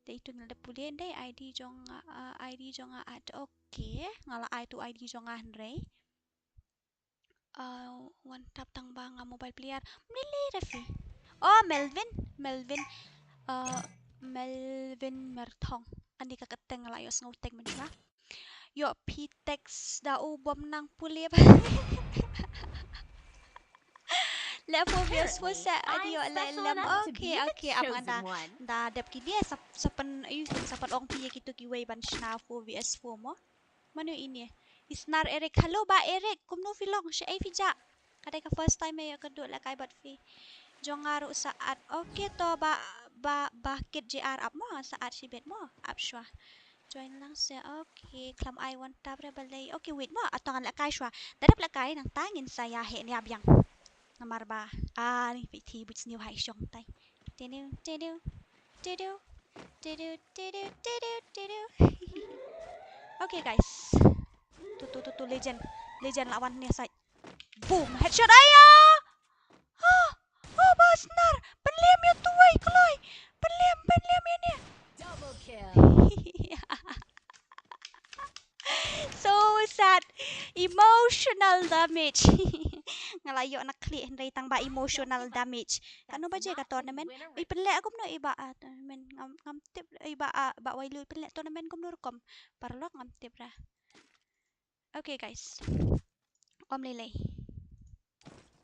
Te itu ngi la dep pule, ndai I D jong nga, uh, I D jong nga at. Okay, nga la ai tu I D jong nga hynrei. Uh, one tap tang ba nga mobile player. Mlili Refi. Oh, Melvin, Melvin. Uh, Melvin Merthong. Ani ka kyrteng nga la ïohsngew teng mynta. Ïoh phi text da u bym nang pule ba. Leh four V S four sa adi ïoh leh lem. Okay, okay, ap nga da. Da dep kine sa, sa pyn, ayu, sa pynong phi ïa kito kiwei ban shna four V S four mo. Mano ine? Isnar Eric. Hello Bah Eric, kumno phi long? Shaei phi jah? Ka dei ka first time ïa ka duh lehkai bad phi. Jong nga ruh sa add. Okay to Bah, Bah, Bah Kit J R, ap mo, sa add shibit mo. Ap shuwa. Join lang se. Okay, khlem ai one tap re balei. Okay, wait mo, ato ngan lehkai shuwa. Da dep lehkai nangta ngin sa ïa heh nia biang. Namar ba, ah, ni phi thi buit sniew hai shong tai. Tiniw, tiniw, tiniw, tiniw, tiniw, tiniw, tiniw. Okay guys. Tu, tu, tu, tu, legend. Legend la wan ne sait. Boom, headshot, ayo. Oh, oh, Bah Snar. Pynlem ïa tuwei kloi. Pynlem, pynlem ïa ne. Double kill. So sad. Emotional damage. Nga la ïoh na khlieh hynrei tang ba emotional damage. Kano ba je ka tournament? I pynleh kumno i Bah, ah, tournament. Ngam, ngam tip i Bah, ah, Bah Wailu i pynleh tournament kumno rukom. Paralok ngam tip ra. Okay guys. Om lei lei.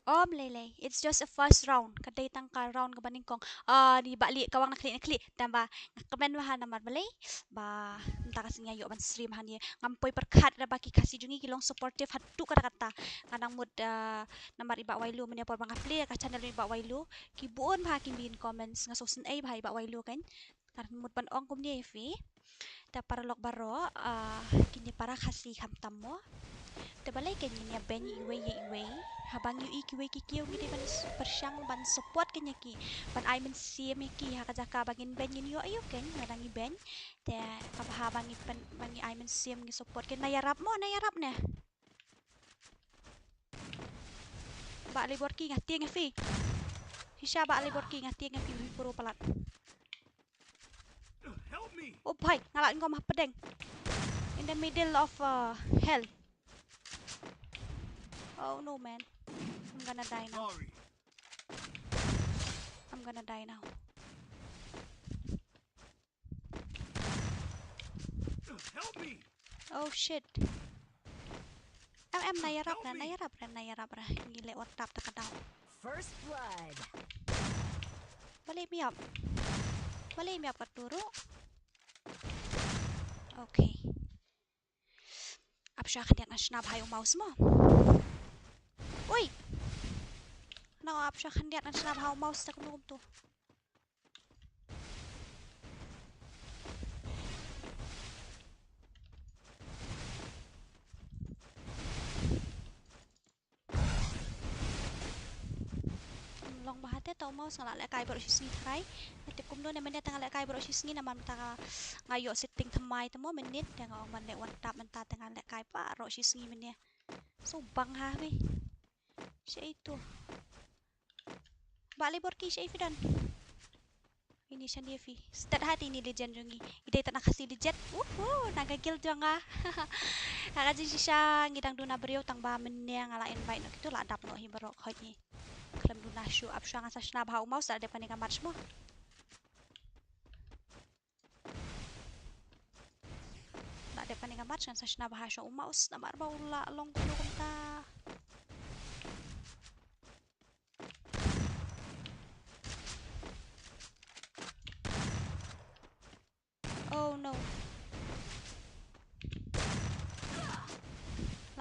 Om lei lei. It's just a first round. Ka dei tang ka round kaba nyngkong. Ah, ni Bah Lieh, ka wang na khlieh na khlieh. Tang ba nga kmen bha namar balei ba mynta ka sngi nga ïoh ban stream hangne. Ngam poi pyrkhat ra ba ki Khasi jong ngi ki long supportive haduh katta katta. Nga nang mut, ah, namar i Bah Wailu mynne por ba nga play ka channel i Bah Wailu. Ki bun bha ki mean comments, nga sngewsynei bha i Bah Wailu kan. Nga nang mut ban ong kumne ïa phi. Te paralok baroh, ah, kine para Khasi khamtam mo. Te balei kein ngin ïa beiñ iwei ïa iwei. Haba ngi ïohi kiwei ki kiew ngi dei ban s-, pyrshang ban support kein ïa ki. Ban ai mynsiem ïa ki ha ka jaka ba ngin beiñ ngin ïoh aïu kein lada ngi beiñ. Te kaba ha ba ngi pyn, ba ngi ai mynsiem ngi support kein. Na ïarap mo, na ïarap ne. Bah Liborki nga tieng ïa phi. Shisha Bah Liborki nga tieng ïa phi, phi pro palat. Help me! Oh bhai, nga la ngom hapdeng. In the middle of, uh, hell. Oh no, man. I'm gonna die now. Sorry. I'm gonna die now. Help me! Oh shit. Em, em, na ïarap ra, na ïarap ra, na ïarap ra. Ngi leh one tap ta ka daw. First blood. Balei ym ïap? Balei ym ïap ka turu? Okay. Ap sha khyndiat, ngan shna bha ïa u mouse mo. Ui. No, ap sha khyndiat, ngan shna bha ïa u mouse, te kumno kumtu. Long bha te, to u mouse nga la lehkai baroh shi sngi tharai. Te kumno ne mynne te nga lehkai baroh shi sngi namar mynta nga ïoh setting thymmai te mo mynne, te nga ong ban leh one tap mynta te nga lehkai baroh shi sngi mynne. So bang ha phi. Shaei tu. Bah Liborki shaei phi don. Ini shane phi. Stet ha te ini legend jong ngi. I dei ta na Khasi legend. Uhu, na ka guild jong nga. Ha ka jingshisha ngi dang duna briew tang ba mynne nga la invite noh kito la dap noh hi baroh khoit hi. Khlem duna shuh, ap shuwa ngan sa shna bha u mouse da dep kane ka match mo. Da dep kane ka match ngan sa shna bha shuwa u mouse namar ba u la long kumno kumta. Oh no.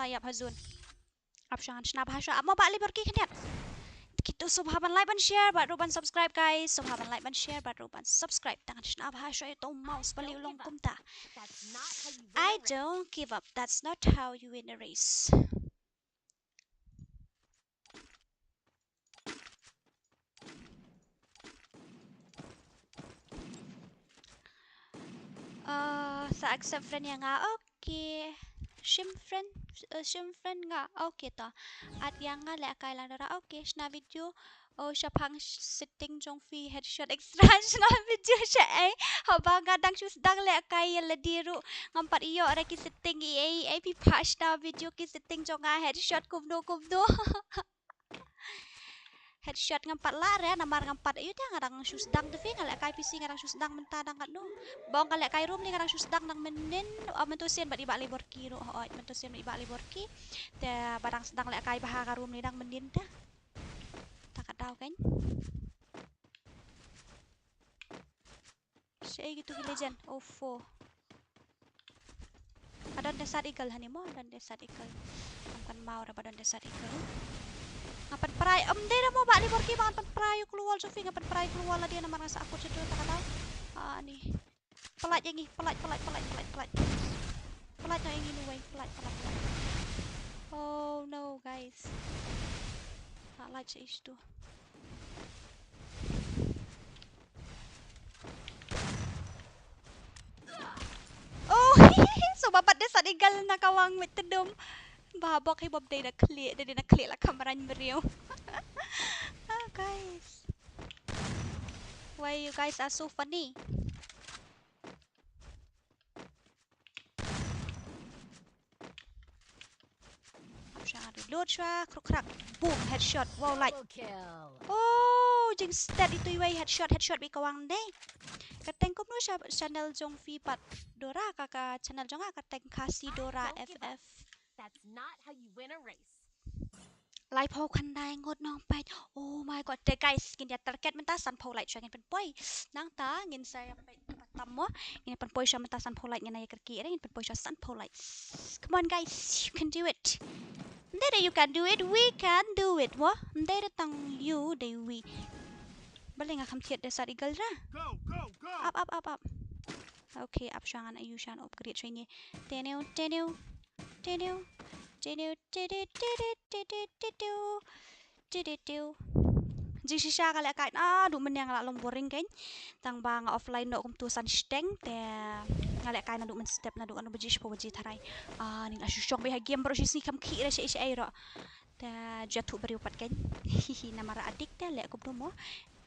Ïap ha zone. Ap sha ngan shna bha shuwa. Ap mo Bah Liborki khyndiat. Kito sngewbha ban like ban share bad ruh ban subscribe guys. Sngewbha ban like ban share bad ruh ban subscribe. Tang ngan shna bha shuwa ïa uto u mouse ba lieh u long kumta. I don't give up. That's not how you win a race. Uh, sa accept friend ïa nga. Okay. Shim friend, uh, shim friend nga. Okay to. Add ïa nga leh kai lang Dora. Okay, shna video. Oh, shaphang sh- setting jong phi headshot extra. Shna video sha ei. Haba nga dang shu sdang leh kai ïa lade ruh. Ngam pat ïoh ra ki setting i ei. Ei phi pha shna video ki setting jong nga headshot kumno kumno. Headshot ngam pat lah re namar ngam pat ïoh te nga dang shu sdang te phi nga leh kai P C nga dang shu sdang mynta dang katno. Bong ka leh kai room li nga dang shu sdang dang mynnin. Oh, mynta sien bad i Bah Liborki ruh. Hooid, mynta sien bad i Bah Liborki. Te ba dang sdang leh kai bha ka room li dang mynnin te. Ta ka daw kan. Shaei kito ki legend. Oh, four. Ba don Desert Eagle hani mo, don Desert Eagle. Ngam kynmaw ra ba don Desert Eagle. Nga pynpra, em, dei ra mo Bah Liborki ba ngan pynpra ïa u klur wall jong phi, nga pynpra ïa u klur wall lade namar nga sa akut shaduh ta ka daw. Ah, ni. Pynlait ïa ngi, pynlait, pynlait, pynlait, pynlait, pynlait. Pynlait noh ïa ngi uwei, pynlait, pynlait, pynlait. Oh no, guys. Nga lait sha issue. Oh, so ba pat Desert Eagle na ka wang met tedum. Ba bok hi bob dei na khlieh, dei na khlieh la kamran briew. Ah, guys. Why you guys are so funny? Ap sha reload shuwa, kruk krak. Boom, headshot. Wow, like. Double kill. Oh, jingstead itu iwei headshot, headshot bi kawang dei. Kyrteng kumno sha channel jong phi pat Dora ka ka channel jong nga kyrteng Khasi Dora F F. That's not how you win a race. Laiphew khyndai ngut nong peit. Oh my god. Te guys, ngin ïa target mynta sanphew like shuwa ngin pynpoi. Nangta ngin sa ïa peit tam mo. Ngin pynpoi shuwa mynta sanphew like ngin ïa kyrkieh re ngin pynpoi shuwa sanphew like. Come on guys, you can do it. Ym dei re you can do it, we can do it mo. Ym dei re tang you dei we. Balei nga kham thied Desert Eagle ra. Go, go, go. Up, up, up, up. Okay, ap shuwa ngan ïa u shan upgrade shuwa ine. Tenew, tenew, tenew, tenew, tenew, tenew, tenew, tenew, tenew. Jingshisha ka lehkai naduh mynne nga la long boring kein. Tang ba nga offline noh kumtu san shiteng te nga lehkai naduh mynstep naduh kano baje shiphew baje tharai. Ah, ni la shu shong beit ha game baroh shisngi kham khih re shaei shaei ruh. Te jia thuh briew pat kein. Hihi namar addict te leh kumtu mo.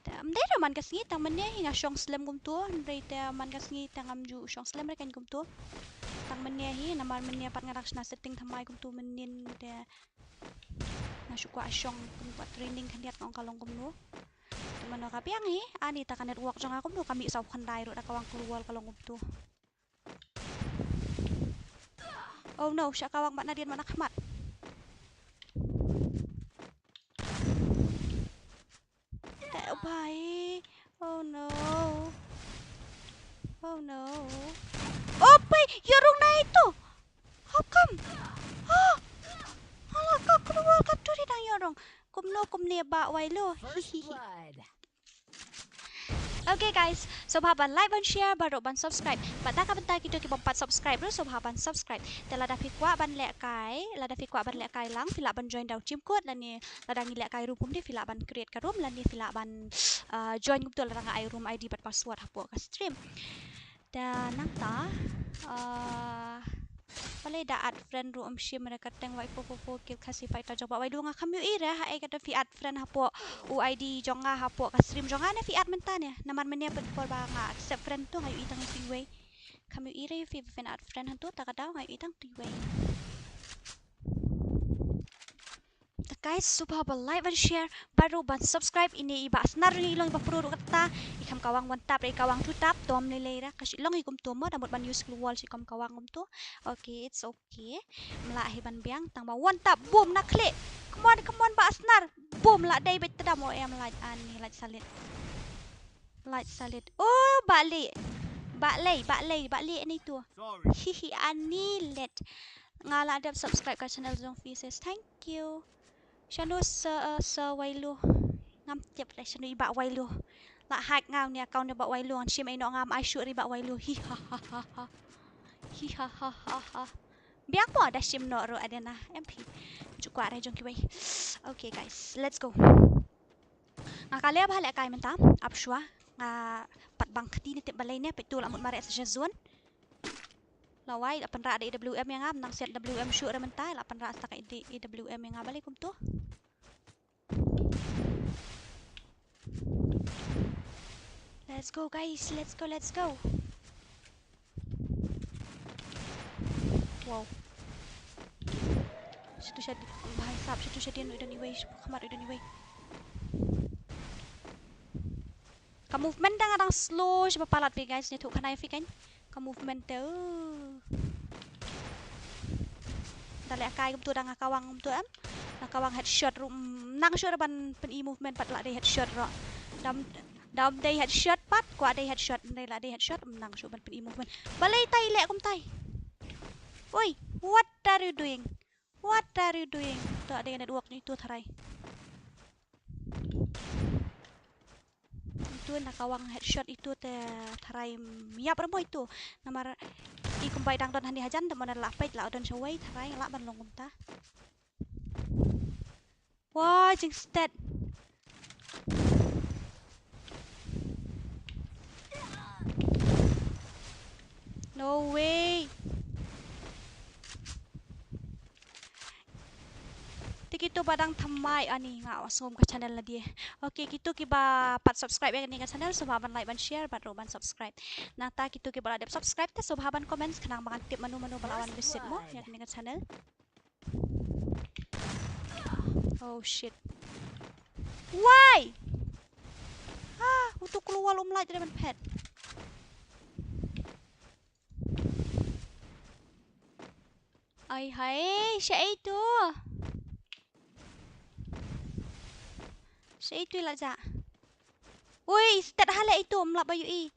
Te ym dei re man ka sngi tang mynne hi nga shong slem kumtu, hynrei te man ka sngi te ngam ju shong slem re kein kumtu. Tang mynne hi namar mynne pat nga dang shna setting thymmai kumtu mynnin te nga shu kwah shong kumtu training khyndiat nga ong ka long kumno. Te mano ka biang hi ani ta ka network jong nga kumno ka mih saw khyndai ruh da ka wang klur wall ka long kumtu. Oh no, sha ka wang bad na dien bad na khmat. Te, oh, bhai. Oh no. Oh no. Oh, bhai, ïa rung na ito. How come? Oh. Hala ka klur ka turi dang ïa rung. Kumno kumne ba wai lo. First blood. Okay guys, sngewbha ban like ban share bad ruh ban subscribe. Bad da ka bynta kito ki bym pat subscribe ruh sngewbha ban subscribe. Te lada phi kwah ban lehkai, lada phi kwah ban lehkai lang, phi lah ban join da u team code lane lada ngi lehkai room kumne phi lah ban create ka room lane phi lah ban, uh, join kumtu lada nga ai room I D bad password hapoh ka stream. Te nangta, uh, balei da add friend ruh ym shim re ka teng wai four four four kill Khasi fighter jong ba wai du nga kham ïohi re ha ei kata phi add friend hapoh u I D jong nga hapoh ka stream jong nga ne phi add mynta ne namar mynne pynpor ba nga accept friend tu nga ïohi tang phi wei. Kham ïohi re phi phin add friend hantu ta ka daw nga ïohi tang tu wei. Te guys, sngewbha ba like ban share, bad ruh ban subscribe, ine i Bah Snar ine i long i ba pro ruh kata, i kham kawang one tap, i kawang two tap, tom lei lei ra, ka shi long i kumto mo, da mut ban use glue wall shi kham kawang kumto. Okay, it's okay. Mlah hi ban biang, tang ba one tap, boom, na khlieh. Come on, come on, Bah Snar. Boom, lah dei beit tdam, oh, em, light, ani, light salit. Light salit. Oh, Bah Lei. Bah Lei, Bah Lei, Bah Lei, ani tu. Sorry. Hihi, ani let. Nga la dep subscribe ka channel jong phi sis. Thank you. Shano sa, uh, sa Wailu. Ngam tip re shano i Bah Wailu. La hack nga uni account i Bah Wailu, ngan shim ïa ino ngam ai shuh re Bah Wailu. Hi ha ha ha ha. Hi ha ha ha ha. Biang mo da shim noh ruh adena M P. Ju kwah re jong kiwei. Okay guys, let's go. Nga ka leh bha lehkai mynta, ap shuwa. Nga pat bang kti ne tip balei ne, peit tu la mut mareh sa sha zone. La wai, la pynrah da E W M ïa nga, nang siat W M shuh re mynta, la pynrah sa ka E W M ïa nga balei kumtu. Let's go guys, let's go, let's go. Wow. Shatu shadien, bhai sahab, shatu shadien u don iwei, sha khmat u don iwei. Ka movement dang, dang slow shibun palat phi guys, ne tu khana phi kan. Ka movement te. Uh. Da lehkai kumtu dang ka wang kumtu em. Da ka wang headshot ruh, mm, nang shuh ban pyn-i movement pat la dei headshot ruh. Dam, dam dei headshot pat, kwah dei headshot, dei la dei headshot, mm, nang shuh ban pyn-i movement. Balei tai leh kumtai. Oi, what are you doing? What are you doing? To dei network ni tu tharai. Itu na ka wang headshot itu te tharai miap remo itu. Namar i kumbai dang don hani hajan te mo na la peit la don shawei tharai la ban long kumta. Wah, jing stat. No way. Te kito ba dang thymmai ani nga wa sngewbha ka channel la die. Okay, kito kiba pat subscribe ïa kane ka channel sngewbha ban like ban share bad ruh ban subscribe. Nangta kito kiba la dep subscribe te sngewbha ban comment khnang ba ngan tip mano mano ba la wan visit mo ïa kane ka channel. Oh shit. Why? Ah, utu kloi wal um lait re ban phet. Ai hai, sha ei tu. Sha ei tu la ja. Ui, stet hale ei tu, mlap ayu i.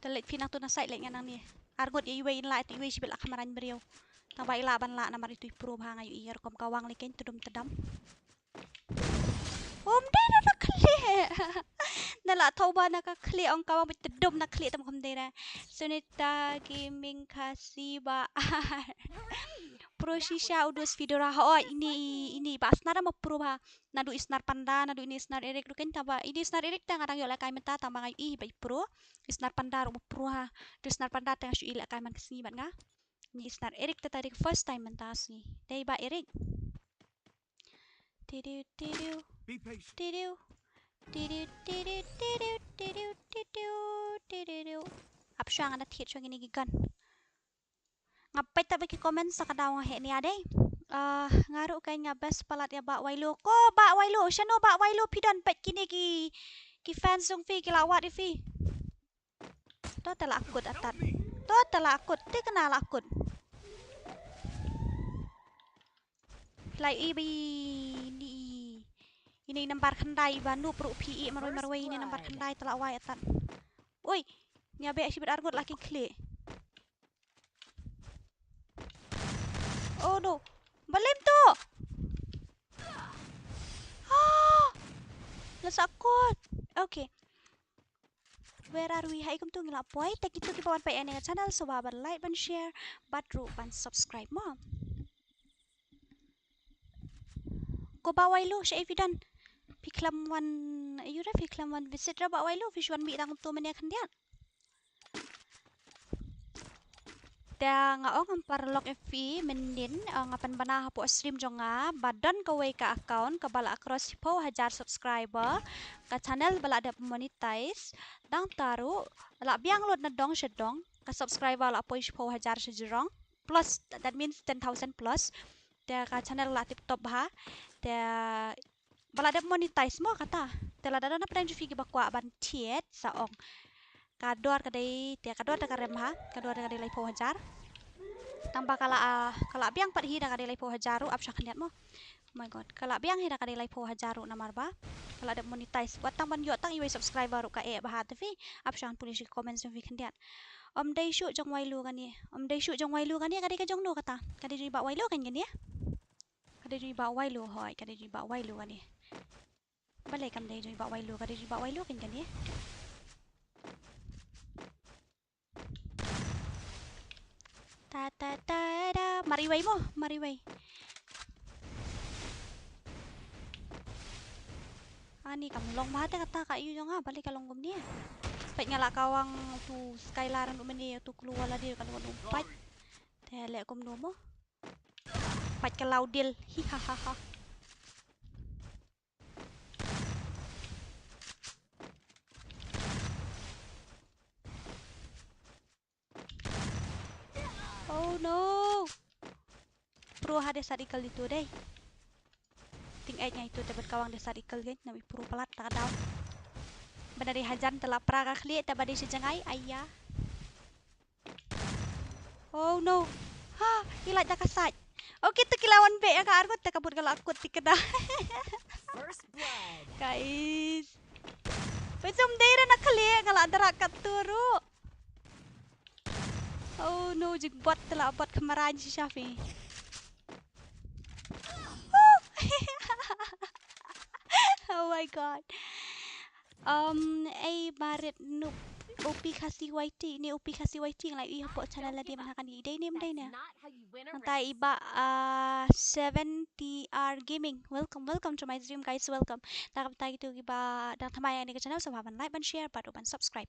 Te leit phi nang tu na side leit nga nang ni. Arngut ïa iwei in la, ïa tu iwei shibit la kham rang briew. Tang ba i la ban la namar itu i pro bha nga ïohi ïa rukom ka wang lei kein tdum tdam. Um dei na na khlieh. Na la thoh ba na ka khlieh ong ka wang bad tdum na khlieh tam kham dei na. Sunita Gaming Khasi ba. Pro shisha u dus video ra ha oi ini ini ba snar ma pro bha. Naduh i Snar Panda, naduh ini Snar Eric ruh kein tang ba ini Snar Eric te nga dang ïoh lehkai mynta tang ba nga ïohi ba i pro. I Snar Panda ruh ba pro ha. Te i Snar Panda te nga shu ïohi lehkai man ka sngi bad nga. Ini i Snar Eric te ta dei ka first time mynta sngi. Dei ba Eric. Tidiu tidiu. Be patient. Tidiu. Tidiu tidiu tidiu tidiu tidiu tidiu. Ap shuwa nga da thied shuwa kine ki gun. Nga peit tang ba ki comment sa ka daw nga heh nia dei. Ah, nga ruh kein nga best palat ïa Bah Wailu. Ko Bah Wailu, shano Bah Wailu phi don peit kine ki, ki fans jong phi ki la wad ïa phi. To te la kut atat. To te la kut, te kane la kut. Lai i ba ini, ini nambar khyndai ba nup ruh phi i marwei marwei ini nambar khyndai te la wai atat. Ui, nia beh shibit arngut la kin khlieh. Oh no. Balei to? Ah! La sah kot. Okay. Where are we? Hai kumtu ngi la poi. Te kito kiba wan peit ïa kane ka channel sngewbha ban like ban share bad ruh ban subscribe mo. Ko Bah Wailu sha ei phi don? Phi khlem wan ïa u re phi khlem wan visit re Bah Wailu phi shu wan mih dang kumtu mynne khyndiat. Te nga ong ngam paralok ïa phi mynnin, eh, nga pynbna hapoh stream jong nga ba don kawei ka account kaba la cross shiphew hajar subscriber, ka channel ba la dep monetize. Nangta ruh la biang lut na dong sha dong, ka subscriber la poi shiphew hajar sha jrong plus, that means ten thousand plus. Te ka channel la tip top bha. Te ba la dep monetize mo kata. Te lada don na pdeng jong phi kiba kwah ban thied sa ong. Ka dor ka dei, te ka dor te ka rem ha, ka dor te ka dei laiphew hajar. Tang ba ka la, ah, ka la biang pat hi da ka dei laiphew hajar ruh ap sha khyndiat mo. Oh my god, ka la biang hi da ka dei laiphew hajar ruh namar ba ka la dep monetize. Wat tang ban ïoh tang iwei subscriber ruh ka eh bha te phi. Ap sha pule shi comments jong phi khyndiat. Ym dei shuh jong Wailu kane. Ym dei shuh jong Wailu kane, ka dei ka jong no kata? Ka dei jong i Bah Wailu kan kane? Ka dei jong i Bah Wailu hoi, ka dei jong i Bah Wailu kane. Balei kam dei jong i Bah Wailu, ka dei jong i Bah Wailu kan kane. Ta ta ta da. Mar iwei mo, mar iwei. Ani kam long bha te kata ka ïu jong nga, balei ka long kumne. Peit nga la kawang tu Skylar ndu mene tu klua la dil kan ndu pait. Te leh kumno mo. Pait ka law dil. Hi ha ha ha. Oh no. Pro ha dei sat ikal itu dei. Ting eit nga itu te bad kawang dei sat ikal gen, nam i pro palat ta ka daw. Bad na dei hajan te la pra ka khlieh te ba dei shi jngai, aya. Oh no. Ha, i lait da ka sait. Okay, to ki la wan beh ïa ka arngut te ka bud ka la kut ti ka da. First blood. Guys. Peit sum dei ra na khlieh nga la dra ka turu. Oh no, jik bot te la bot kamaran shi shafi. Oh my god. Um, ei barit nup. O P Khasi Y T, ne O P Khasi Y T ngi la ïohi hapoh channel lade mynta kane. Dei ne ym dei ne. Mynta i Bah, ah, seven T R Gaming. Welcome, welcome to my stream guys, welcome. Ta ka bynta kito kiba dang thymmai ïa kane ka channel sngewbha ban like, ban share bad ruh ban subscribe.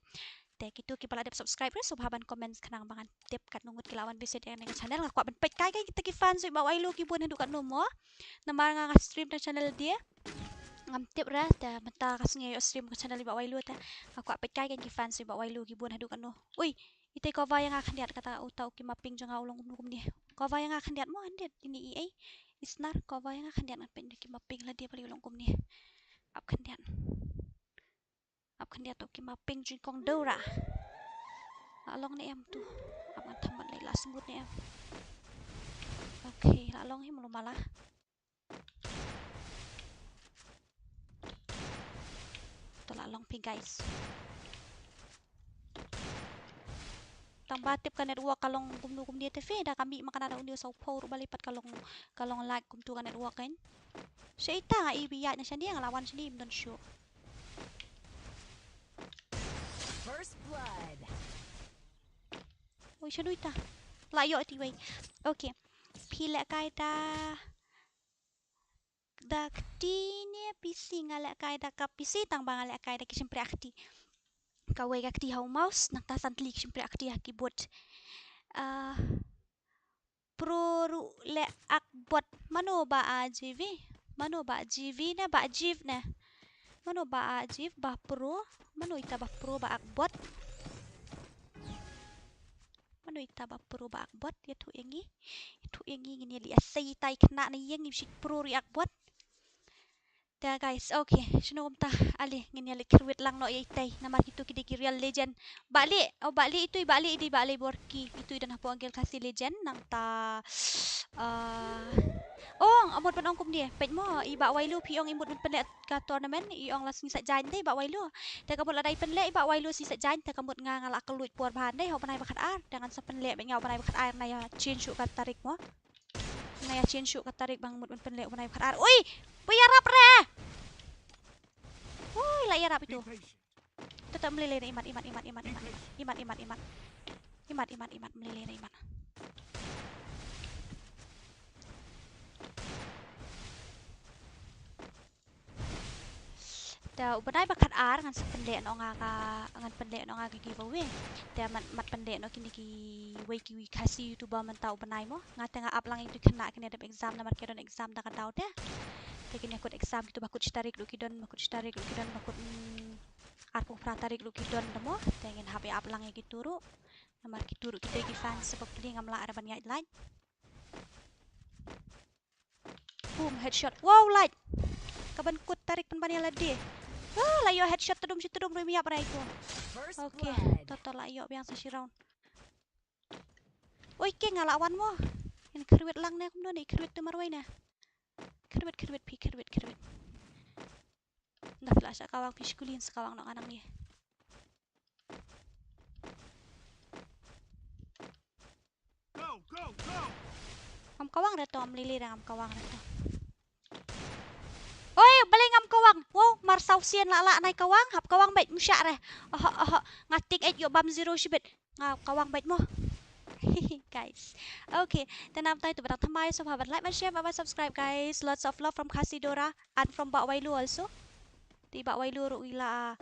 Te kito kiba la dep subscribe ruh sngewbha ban comment khnang ba ngan tip katno ngut ki la wan visit ïa kane ka channel. Nga kwah ban peit kai kai kita ki fans u Bah Wailu ki bun haduh katno mo. Namar nga nga stream tang channel de. Ngam tip re te mynta ka sngi ïoh stream ka channel i Bah Wailu te. Nga kwah peit kai kai ki fans u Bah Wailu ki bun haduh katno. Ui, ita i cover ïa nga khyndiat kata uta u ki mapping jong nga u long kumno kumne. Cover ïa nga khyndiat mo khyndiat ini i ei. I snar cover ïa nga khyndiat ngan peit ki mapping lade balei u long kumne. Ap khyndiat. Ap khyndiat to ki mapping jingkong dewra. La long ne em tu. Ap ngan thamat lei la sngewbha ne em. Okay, la long hi mulu mala. To la long phi guys. Tang ba tip ka network ka long kumno kumne te phi da ka mih ma ka na da une u sawphew ruh balei pat ka long, ka long lag kumtu ka network kan. Sha ita nga i bieit na shane nga la wan shane im don shuh. First blood. Ui, shano ita? La ïoh iti wei. Okay. Phi leh kai da, da kti ne P C? Nga leh kai da ka P C tang ba nga leh kai da ki shympriah kti. Kawei ka kti ha u mouse nangta san tylli ki shympriah kti ha keyboard. Ah, Pro ruh leh akbot. Mano Bah Jivi? Mano Bah Jivi ne Bah Jiv ne? Mano Bah Jiv, Bah Pro? Mano ita Bah Pro Bah Akbot? Mano ita Bah Pro Bah Akbot? Ïathuh ïa ngi. Ïathuh ïa ngi ngin ïa leh ïa sei ita i khynnah na ïing i bishik Pro ruh i Akbot. Te guys, okay, shano kumta ale ngin ïa leit khyrwit lang noh ïa itei namar kito ki dei ki real legend. Bah Lieh, oh Bah Lieh itu i Bah Lieh i dei Bah Lieh Borki, itu i don hapoh Guild Khasi Legend nangta. Ah, oh, nga mut ban ong kumne, peit mo i Bah Wailu phi ong i mut ban pynleh ka tournament, i ong la sngi Saitjaiñ dei Bah Wailu. Te ka mut lada i pynleh i Bah Wailu sngi Saitjaiñ te ka mut nga nga la kylluid por bha dei ha u bnai ba khatar, te ngan sa pynleh bad nga u bnai ba khatar nga ïa change shuh ka tarik mo. Nga ïa change shuh ka tarik ba nga mut ban pynleh u bnai ba khatar. Ui! Ba ïarap re! Ui, la ïarap itu. Te te mlei lei na imat, imat, imat, imat, imat. Imat, imat, imat. Imat, imat, imat, mlei lei na imat. Te u bnai ba khatar ngan sa pynleh noh nga ka, ngan pynleh noh nga ka giveaway. Te mat, mat pynleh noh kine kiwei kiwei Khasi YouTuber mynta u bnai mo. Nga te nga ap lang ïa kitu khynnah kine dep exam namar ki don exam da ka daw te. Te kine kut exam kitu ba kut shi tarik ruh ki don, ba kut shi tarik ruh ki don, ba kut, mm, arphew phra tarik ruh ki don te mo. Te ngin hap ïa ap lang ïa kitu ruh. Namar kitu ruh kita ki fans ba pli ngam lah re ban ïaid lait. Boom, headshot. Wow, lait. Kaban kut tarik pynban ïa lade. Ah, la ïoh headshot tdum shi tdum ruh im ïap rai ko. Okay, to to la ïoh biang sa shi round. Oi, ke nga la wan mo. Ngin khyrwit lang ne kumno ne, khyrwit tu marwei ne. Khyrwit, khyrwit phi, khyrwit, khyrwit. Nda phi la shah kawang phi shkuli sa kawang noh nga nangne. Ngam kawang re to, ngam lili re, ngam kawang re to. Oi, balei ngam kawang? Wow, mar saw sien la la nai kawang, hap kawang beit mushah re. Oho, oho, nga tik eit ïoh bam zero shibit. Nga kawang beit mo. Guys. Okay, te namar ta ito ba dang thymmai sngewbha ban like, ban share, ban subscribe guys. Lots of love from Khasi Dora and from Bah Wailu also. Te Bah Wailu ruh i la.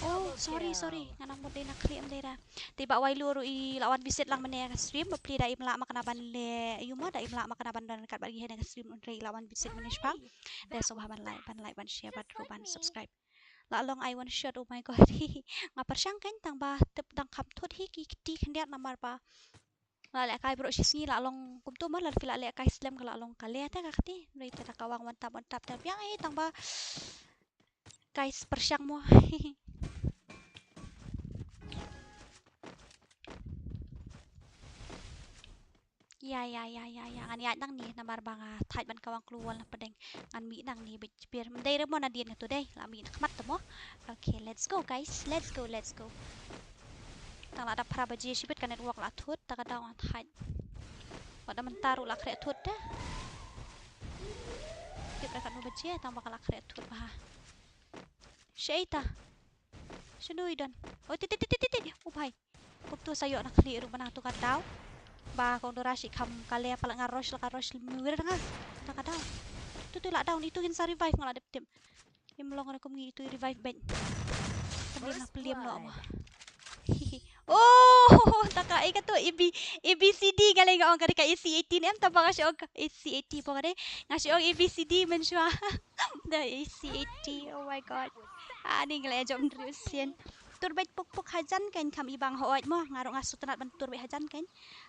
Oh, sorry, sorry. Nga nang mut dei na khlieh em dei ra. Te Bah Wailu ruh i la wan visit lang mynne ka stream, bapli da im lah ma kane ban leh, ïu mo da im lah ma kane ban don kat bad ngi ha ka stream, hynrei i la wan visit mynne shipang. Te sngewbha ban like, ban like, ban share bad ruh ban subscribe. La long ai one shot, oh my God. Nga pyrshang kein tang ba tip dang kham thut hi ki kti khyndiat namar ba la lehkai baroh shi sngi la long kumto mo, la phi la lehkai slem ka la long ka leh te ka kti. Hynrei te da kawang one tap, one tap te biang hi tang ba guys pyrshang mo. Ya, ya, ya, ya, ya. Ngan ïaid nangne namar ba nga thait ban kawang klur wall na pdeng. Ngan mih nangne beit jper. Ym dei re mo nadien nga to dei. La mih na khmat to mo. Okay, let's go guys. Let's go, let's go. Tang la dap phra baje shibit ka network la thut, ta ka daw ngan thait. Wat da mynta ruh la khreh thut te. Tip re katno baje tang ba ka la khreh thut bha. Shaei ta? Shano i don? Oh, ti, ti, ti, ti, ti, ti. Oh, bhai. Kumto sa ïoh na khlieh ruh ba na to ka daw. Ba kong Dora shi kham ka leh palat nga rush la ka rush lem wir nga. Ta ka daw. Tu tu la down itu kin sa revive nga la dep tip. Im long re kum ngi itu revive beit. Pylliam na pylliam noh mo. Oh, ta ka, eh, kato A B, A B C D ka leh nga ong ka dei ka A C eighteen em, ta ba nga shu ong ka A C eighty po ka dei. Nga shu ong A B C D mynshuwa. Da A C eighty, oh my God. Ani nga leh jop ndriu sien. Tur beit puk puk hajan kein kham i bang hooid mo. Nga ruh nga sngewtynnat ban tur beit hajan kein.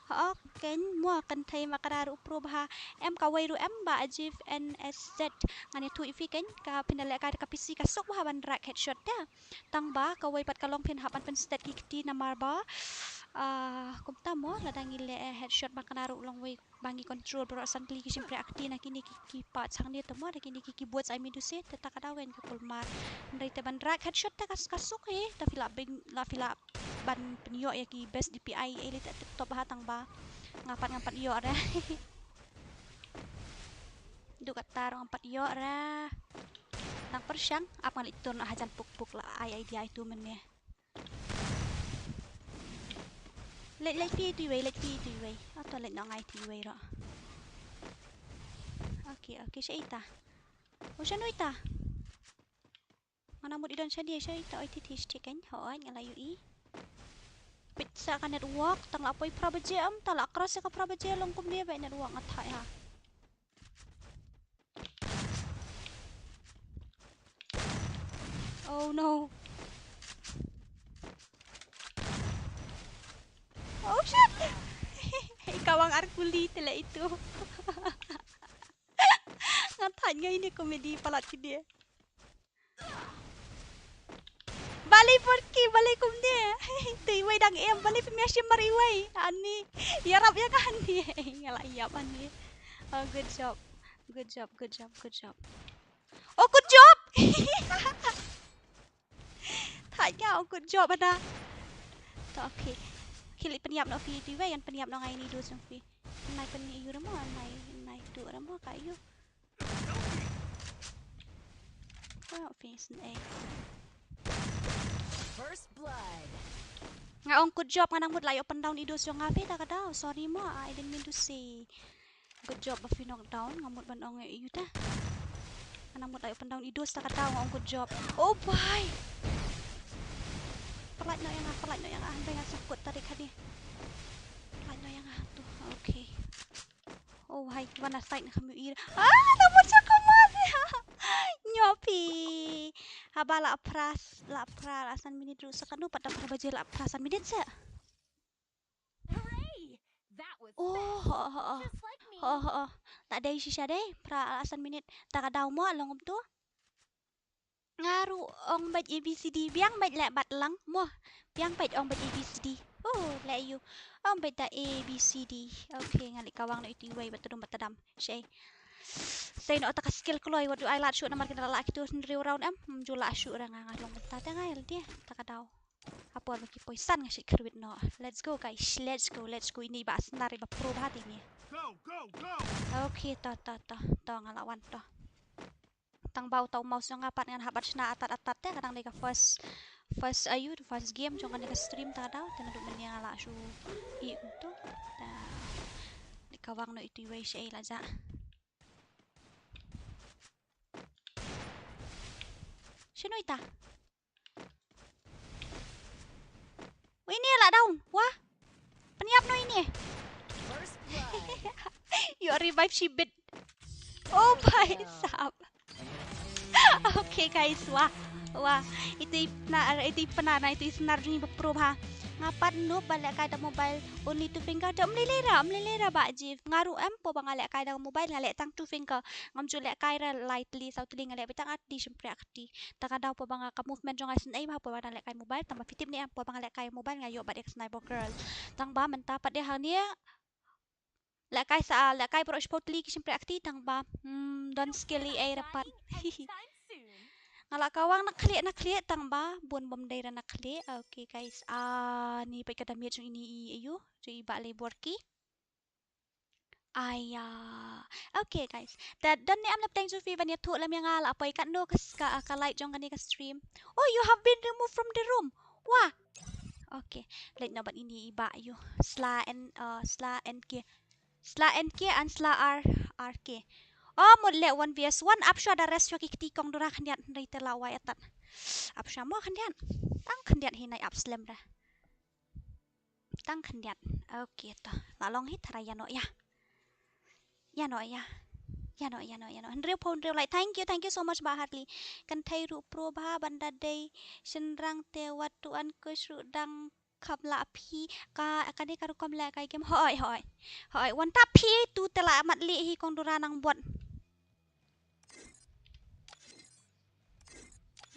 Hooid kein mo, kynthei ma ka ruh pro bha. Em kawei ruh em ba Ajif N S Z. Ngan ïathuh ïa phi kein, ka phin da lehkai da ka P C ka suk bha ban rak headshot te. Tang ba kawei pat ka long phin hap ban pynstet ki kti namar ba, ah, kumta mo, lada ngi leh headshot ba kane ruh long wei ba ngi control baroh san tylli ki shim pre akti na kine ki, ki parts hangne te mo, da kine ki keyboards ai mi duse, te ta ka daw kein ka kulmar. Hynrei te ban rak headshot te ka, ka suk hi, ta phi lah byn, la phi lah ban pynïoh ïa ki best D P I, eh, lei te tip top ha tang ba nga pat ngam pat ïoh re. Duk kata ruh ngam pat ïoh re. Dang pyrshang, ap nga leit tur noh hajan puk puk la ai idea itu mynne. Leit, leit phi itu iwei, leit phi itu iwei. Ato leit noh nga itu iwei ruh. Okay, okay, shaei ta? Oh, shano ita? Nga nang mut i don shane, shaei ta, oi ti ti shit kein, hooid nga la ïohi. Peit sa ka network, tang la poi phra baje em, ta la cross ïa ka phra baje long kumne ba network nga thait ha. Oh no. Oh shit. I kawang ar kuli te la itu. Nga thait nga ine comedy palat ki dia. Balei por ki, balei kumne. Te iwei dang em, balei phi mia shim mar iwei. Ani, ïarap ïa nga ani. Nga la ïap ani. Oh, good job. Good job, good job, good job. Oh, good job. Thait nga, oh, good job ana. To, okay. Khie leit pynïap noh phi tu iwei, ngan pynïap noh nga ine i dos jong phi. Nai pynïap ïa u re mo, nai, nai tu re mo ka ïa u. First blood. Nga ong good job, nga nang mut la ïoh pyndown i dos jong nga phi ta ka daw. Sorry mo, I didn't mean to say. Good job ba phi knock down, nga mut ban ong ïa u ta. Nga nang mut la ïoh pyndown i dos ta ka daw, nga ong good job. Oh bhai. Pynlait noh ïa nga, pynlait noh ïa nga, hynrei nga sngewkut ta dei kane. Pynlait noh ïa nga tu. Okay. Oh hai, wan na side na kham ïohi. Ah, ta mut sa kumne. Nyo phi. Haba la phra, la phra la san minit ruh sa kano pat da phra baje la phra san minit sa. Hooray! That was fast. Oh, ho, ho, ho. Just like me. Ho, ho, ho. Ta dei shisha dei, phra la san minit. Ta ka daw mo long kumto. Nga ruh ong beit A B C D, biang beit leh bad lang mo. Biang beit ong beit A B C D. Oh, leh ïa u. Ong beit da A B C D. Okay, nga leit kawang noh ïa u iwei bad tdum bad tdam. Shaei. Sei noh ta ka skill kloi, wat ju ai lad shuh namar kin da lah kito hynriew round em. Ym ju lah shuh re nga, nga long mynta te nga ïa lade. Ta ka daw. Ha por ba ki poi san nga shait kyrwit noh. Let's go guys, let's go, let's go. Ini i bah snar iba pro bha te ini. Okay, to, to, to, to nga la wan to. Tang ba uta u mouse jong nga pat ngan hap ban shna atat atat te, ka dang dei ka first, first, ayu, first game jong kane ka stream, ta ka daw te naduh mynne nga la shu ïeh kumto. Ta dei ka wang noh itu iwei shaei la jah. Shano ita? Wah, ini la down. Wah. Pynïap noh ini. First blood. Ïoh revive shibit. Oh my sap. Okay guys, wah. Wah. Itu i pynnar, itu i pynnar, itu i snar jong i ba pro bha. Nga pat noob ba lehkai da mobile only two finger. Te ym lei lei ra, ym lei lei ra bah Jeff. Nga ruh em, por ba nga lehkai da mobile nga leh tang two finger. Ngam ju lehkai ra lai tylli saw tylli, nga leh beit tang ar tylli shympriah kti. Ta ka daw por ba nga ka movement jong nga isynei bha por ba nga dang lehkai mobile, tang ba phi tip ne em por ba nga lehkai mobile nga ïoh bad ïa ka sniper girl. Tang ba mynta pat de hangne lehkai sa, lehkai baroh shiphew tylli ki shympriah kti, tang ba, hmm, don skill ei ei ra pat. Nga la kawang na khlieh na khlieh, tang ba bun bym dei ra na khlieh. Okay guys, ah, ni peit ka damage jong ini i, ayu, jong i bah Leborki. Aya. Okay guys. Te don ne em la pdeng jong phi ban ïathuh lem ïa nga la poi katno ka, ka, ka light jong kane ka stream. Oh, you have been removed from the room. Wah. Okay. Leit noh bad ini i bah ïa u. Sla N, uh, Sla N K. Sla N K and Sla R, R K. Oh, mut leh one V S one, ap shuwa da rest shuwa ki kti kong Dora khyndiat hynrei te la wai atat. Ap shuwa mo khyndiat. Tang khyndiat hi nai ap slem da. Tang khyndiat. Okay to. La long hi, tharai ïa noh ïa. Ïa noh ïa. Ïa noh, ïa noh, ïa noh. Hynriew phew hynriew like. Thank you, thank you so much bah Harley. Kynthei ruh pro bha ban da dei shynrang te wat tu an coach ruh dang kham lah phi. Ka, kane ka rukom lehkai game. Hoi, hoi. Hoi, wan tap phi tu te la mat lieh hi kong Dora nang bot.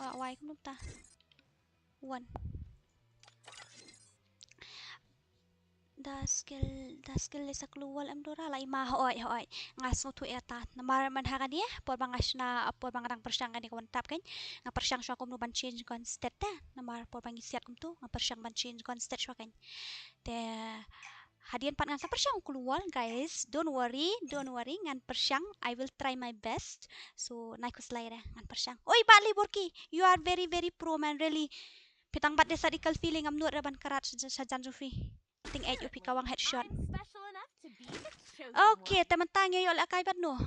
Wa, wai kumno ta. Wan. Da skill, da skill leh sa klewal em Dora la i ma, hoi, hoi. Nga sngewthuh ïa ta. Namar man ha kane, por ba nga shna, por ba nga dang pyrshang kane ka one tap kan. Nga pyrshang shuwa kumno ban change gun stat te. Namar por ba ngi siat kumto, nga pyrshang ban change gun stat shuwa kan. Te hadien pat ngan sa pyrshang klewal, guys. Don't worry, don't worry, ngan pyrshang. I will try my best. So, nai khuslai re, ngan pyrshang. Oi, bah Leborki, you are very, very pro, man, really. Phi tang bat de sa equal feeling, ngam nud re ban krat sha, sha jan jong phi. Ting eh, ïoh phi kawang headshot. Okay, te mynta ngi ïoh lehkai bad no.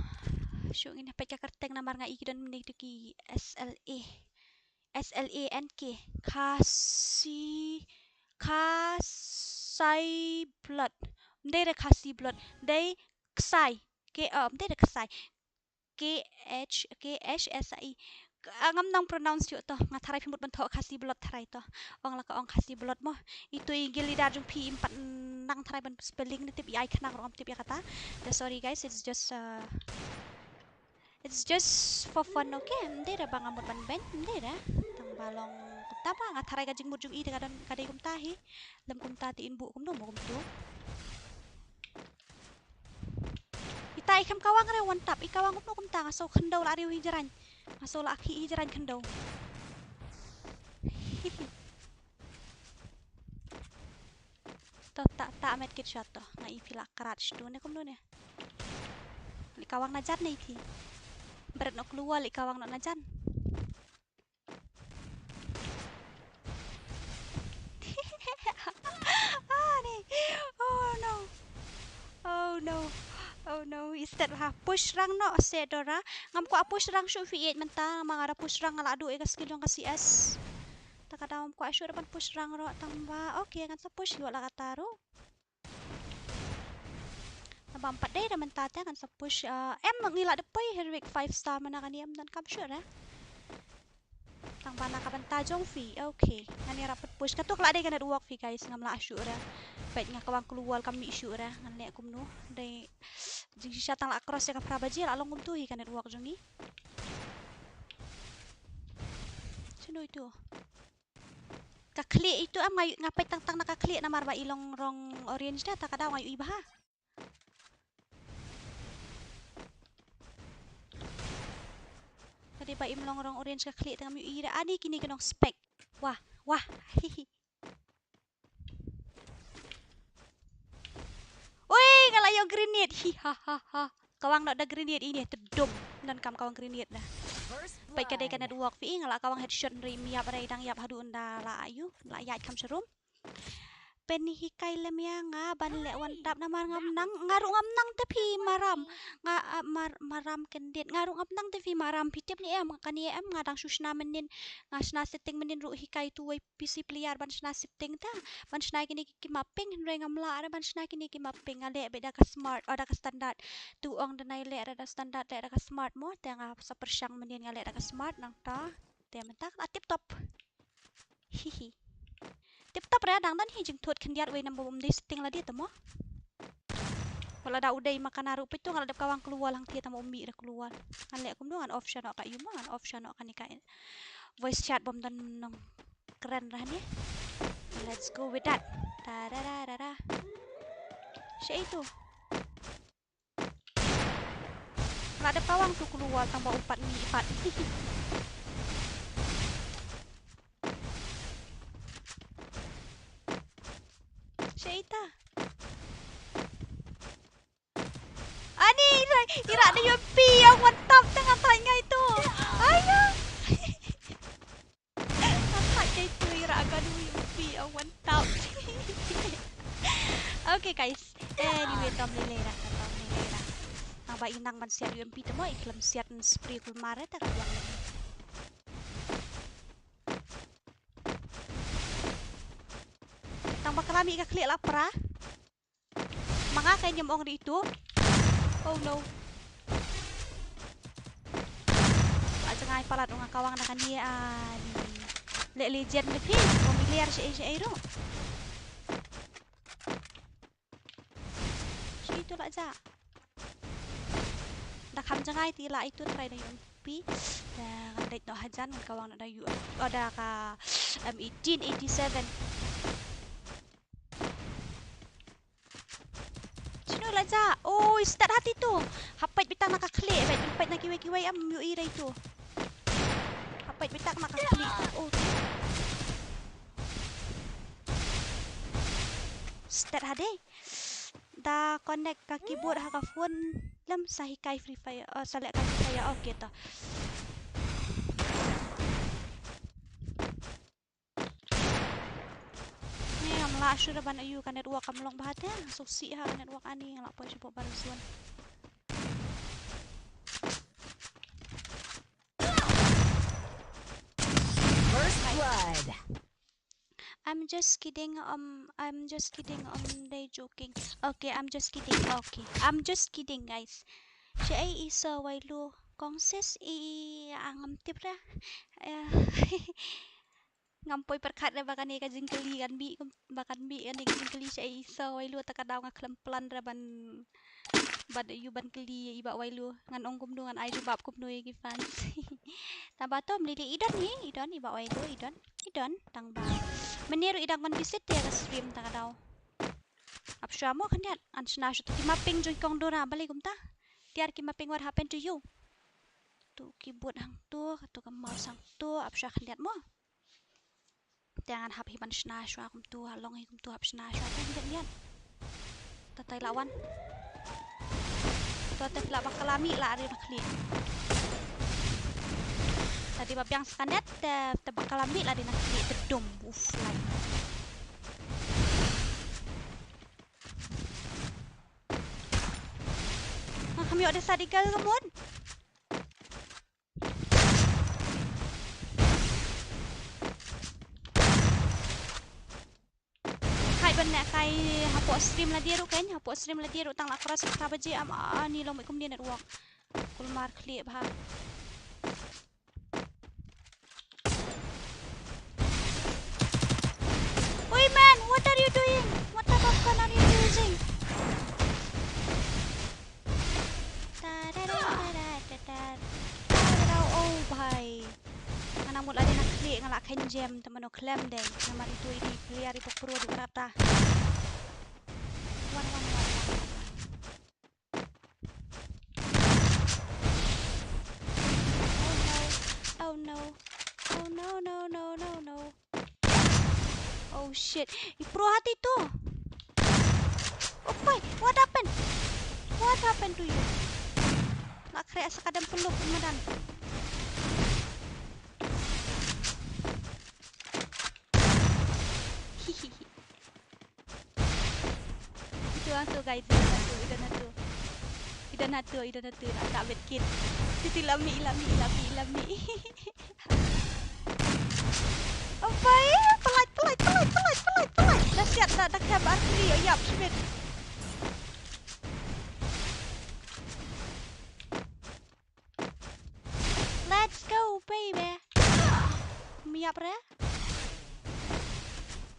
Shu ngin peit ka kyrteng namar nga i ki don mynne tu ki S L A. S L A N K. Khasi, Khasi blood. Ym dei re Khasi blood. Dei Ksai. K, uh, ym dei re Ksai. K H, K H S I. K-, ah, ngam nang pronounce ïoh to. Nga tharai phi mut ban thoh Khasi blood tharai to. Ong la ka ong Khasi blood mo. Itu i guild leader jong phi im pat nang tharai ban spelling ne tip i ai khnang ruh ngam tip ïa kata. Te sorry guys, it's just, uh, it's just for fun, okay? Ym dei re ba nga mut ban beiñ, ym dei re. Tang ba long kumta ba nga tharai ka jingmut jong i te ka don, ka dei kumta hi. Lem kumta te in buh kumno mo kumto. Ita i khlem kawang re one tap, i kawang kumno kumta, nga sngew khyndew la riew hi jrang. Nga sngew la khih hi jrang khyndew. To ta, ta medkit shot to. Nga i phi la krat shatu ne kumno ne. Leh kawang na jan ne i phi. Bret noh klewal leh kawang noh na jan. Ah, ni. Oh no. Oh no. Oh no. Instead ha push rang noh se Dora. Ngam kwah push rang shuh phi ïeit mynta, ma nga da push rang nga la duh ïa ka skill jong ka C S. Ta ka daw ngam kwah shuh da ban push rang ruh tang ba. Okay, ngan sa push ïoh la kata ruh. Naba ym pat dei da mynta te ngan sa push, ah, em ngi la dep poi Heroic five star mana kane em donkam shuh re. Tang ba na ka bynta jong phi, okay. Ngan ïarap pat push. Kato ka la dei ka network phi guys, ngam lah shuh re. Peit nga kawang klewal kam mih shuh re. Ngan leh kumno. Dei jingshisha tang la cross ïa ka phra baje la long kumto hi ka network jong ngi. Shano itu? Ka khlieh itu em nga ïoh, nga peit tang tang na ka khlieh namar ba i long rong orange da, ta ka daw nga ïohi bha. Ka dei ba im long rong orange ka khlieh te ngam ïohi re. Ani kine ki nong spec. Wah, Wah. Ui, nga la ïoh grenade. Hi ha ha ha. Kawang noh da grenade ine, tedum. Don kam kawang grenade da. Peit ka dei ka network phi, nga la kawang headshot hynrei ym ïap, hynrei dang ïap haduh ynda la ïoh, la ïaid kham sharum. Pynhikai lem ïa nga ban leh one tap namar ngam nang, nga ruh ngam nang te phi Maram. Nga, ah, Mar-, Maram kyndit. Nga ruh ngam nang te phi Maram. Phi tip ne em, kane em, nga dang shu shna mynnin. Nga shna setting mynnin ruh hikai tu wei P C player ban shna setting ta. Ban shna kine ki, ki mapping, hynrei ngam lah re ban shna kine ki mapping. Nga leh beit da ka smart, oh, da ka standard. Tu ong da nai leh re da standard, leh da ka smart mo, te nga sa pyrshang mynnin nga leh da ka smart nangta. Te mynta ka la tip top. Hihi. Tip top re, dang don hi jingthut khyndiat wei namar um dei setting lade te mo. Wat la da u dei ma kane ruh peit tu nga la dep kawang klur wall hangthie tang ba um mih re klur wall. Ngan leh kumno, ngan off sha noh ka ïu mo, ngan off sha noh kane ka voice chat bym don nong kren re hangne. Let's go with that. Ta ra ra ra ra. Shaei tu. Nga la dep kawang tu klur wall tang ba um pat mih pat. Shaei ta. Ani, i Rah, i Rah da U M P ïa one tap te nga thait ngai tu. Ayo. Nga thait ngai tu, i Rah ka da U M P ïa one tap. Okay guys. Anyway, tom lei lei Rah, tom lei lei Rah. Nang ba i nang ban siat U M P te mo, i khlem siat spray kulmar te ka duang lei. Tang ba ka la mih ka khlieh la pra. Ma nga kein ngam ong ri itu. Oh no. Ba jngai palat u nga kawang da kane, ah, ni. Leh legend de phi, familiar shaei shaei ruh. Shaei tu la ja. Da kham jngai te la itu trai da U M P. Da ngan leit noh hajan ngan kawang da U M P. Oh, da ka M eighteen eighty-seven. Shano la ja? Oh, i stad ha ti tu. Hapeit beit tang na ka khlieh, beit, beit na kiwei kiwei, am ïohi re itu. Hapeit beit tang na ka khlieh. Oh. Stad ha dei. Da connect ka keyboard ha ka phone lem, sa hikai Free Fire, oh, sa leh ka Free Fire. Okay to. Ngi ngam lah shuh ban ïoh, ka network kam long bha te, sngewsih ha ka network ani, nga lah poi sha Barzone. First blood. I'm just kidding, um, I'm just kidding, um, they joking. Okay, I'm just kidding, okay. I'm just kidding, guys. Shaei i Sir Wailu, kong sis i, ah, ngam tip re. Eh, ngam poi pyrkhat re ba kane ka jingkylli kan mih, ba kan mih kane ka jingkylli shaei i Sir Wailu, ta ka daw nga khlem plan re ban, ban ïoh ban kylli ïa i Bah Wailu, ngan ong kumno, ngan ai jubab kumno ïa ki fans. Tang ba tom lili i don hi, i don i Bah Wailu, i don, i don, tang ba. Mynne ruh i dang ban visit ïa ka stream ta ka daw. Ap shuwa mo khyndiat, ngan shna shuwa tu ki mapping jong i kong Dora, balei kumta. Tiar ki mapping, what happened to you? Tu keyboard hangtu, tu ka mouse hangtu, ap shuwa khyndiat mo. Te ngan hap hi ban shna shuwa kumtu, ha long hi kumtu, hap shna shuwa te khyndiat khyndiat. Tatai la wan. To te la ba ka la mih la ri na khlieh. Tadi ba biang sa ka net te, te ba ka la mih la ri na khlieh te dum. Uf, lai. Nga kham ïoh de sa di gal ka mut. Khai ban leh kai hapoh stream lade ruh kein, hapoh stream lade ruh tang la cross kata baje am, ani long bad kumne network. Kulmar khlieh bha. Oi man, what are you doing? What type of gun are you using? Oh bhai. Nga nang mut lade na khlieh, nga la khein jem te mano khlem dei. Namar itu i dei player iba pro di ba rata. Wan, wan, wan, wan, wan. Oh no. Oh no. Oh no, no, no, no, no. Oh shit. I pro hati tu. Oh boy, what happened? What happened to you? Nak khreh sa ka dem peluk madan. Itu ang tu, guys, itu ang tu, itu ang tu. Itu ang tu, itu ang tu, nak tak bet kit. Itu lami, lami, lami, lami. Apa eh? Pelat, pelat, pelat, pelat, pelat, pelat. Dah siap, dah, dah khabar sendiri. Oh, yap, shit. Let's go, baby. Miap re.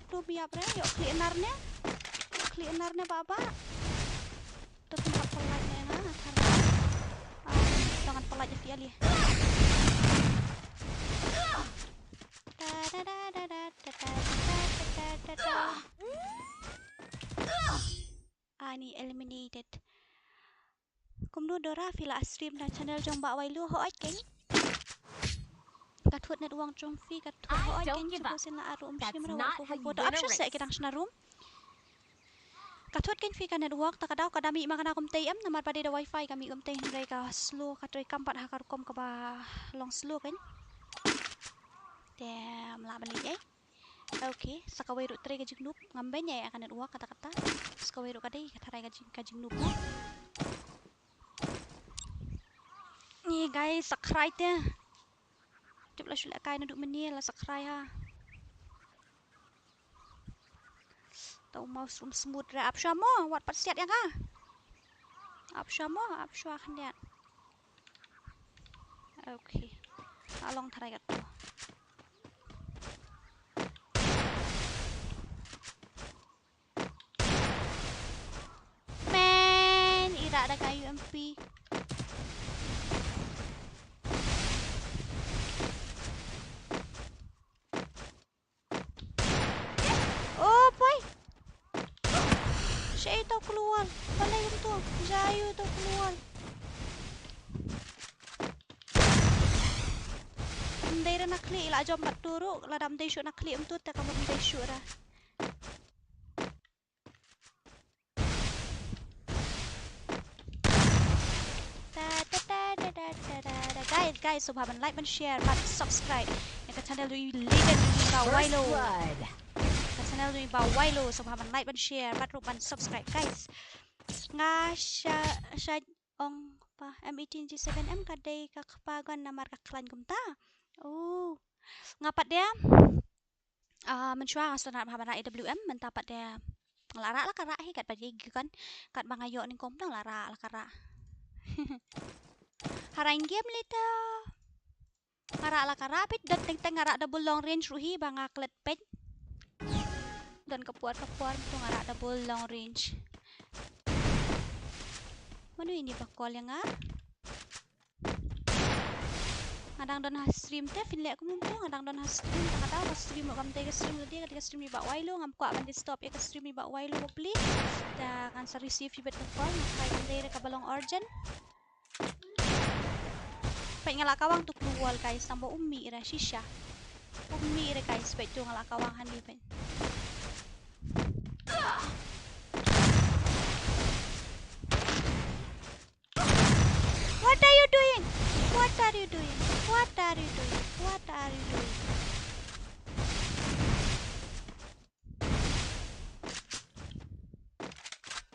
Tu miap re. Yok klik nar ne. Yok klik nar ne, baba. Tu tempat pelat ne na, thar. Ah, jangan pelat je, Fiali. Da, da, da. Ani eliminated. Kumno Dora, phi la stream na channel jong Bah Wailu? Hooid keiñ. Ka thut network jong phi, ka thut. Hooid keiñ, shu sien la aru um shim ra wa ko. Bodo ap shu se ki dang shna room. Ka thut keiñ phi ka network, ta ka daw ka da mih ma ka na kumtei em, namar ba dei da wifi ka mih kumtei, hynrei ka slow, ka trei kam pat ha ka rukom kaba long slow keiñ. Te ym lah ban leh ei. Okay, sa kawei ruh trei ka jingnoob, ngam beiñ ïa ka network kata kata. Sa kawei ruh ka dei ka tharai ka jing, ka jingnoob mo. Ni guys, sa khrai te. Tip la shu leh kai naduh mynne la sa khrai ha. Tau mouse um smooth re, ap shwa mo, wat pat siat ïa nga. Ap shwa mo, ap shwa khyndiat. Okay. Along tharai katto. Man, i rah da ka U M P. Oh boy. Shaei tau klur. Balei kumto? Shaei tau klur? Ym dei re na khlieh, i la jump pat tu ruh, lada ym dei shuh na khlieh kumto te ka mut ym dei shuh re. Da, da, da. Guys, guys, sngewbha ban like, ban share, ban subscribe ïa ka channel jong i legend jong i Bah Wailo. First blood. Ka channel jong i Bah Wailo, sngewbha ban like, ban share, bad ruh ban subscribe, guys. Nga sha, sha ong ba M eighteen G seven M ka dei ka kpa gun namar ka khlaiñ kumta. Oh. Nga pat de. Ah, mynshuwa nga sngewtynnat bha ban rah A W M, mynta pat de nga la rah la ka rah hi, katba ïa ki gun, katba nga ïoh nyngkong pat nga la rah la ka rah. Harain game lei te. Nga rah la ka rah peit, don teng teng nga rah double long range ruh hi ba nga klet peit. Don ka por ka por to nga rah double long range. Mano ine ba call ïa nga? Nga dang don ha stream te, phin leh kumno te, nga dang don ha stream, ta ka daw ka stream ruh kam dei ka stream lade, ka dei ka stream i Bah Wailo, ngam kwah ban disturb ïa ka stream i Bah Wailo, please. Te ngan sa receive ïa bad ka call, nga try ban dei re kaba long urgent. Peit nga la kawang tu klur wall guys, tang ba um mih re shisha. Um mih re guys, peit tu nga la kawang hangne peit. What are you doing? What are you doing? What are you doing? What are you doing?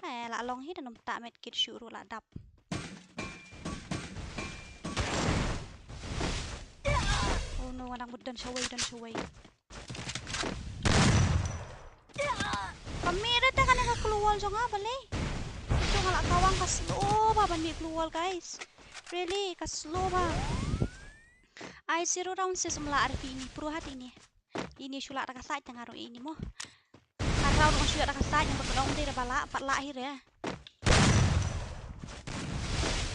Eh, la long hi, da nym tah medkit shuh ruh la dap. Oh no, nga dang bud don shawei, don shawei. Ka mih re te kane ka klur wall jong nga balei. Ito nga la kawang ka slow bha ban mih klur wall guys. Really, ka slow bha. Ai zero round sis mla arfi ini, pro hat ini. Ini shu lah da ka side te nga ruh ini mo. Ka round nga shu ïoh da ka side, nga ba ka round dei da ba lah, pat lah hi re.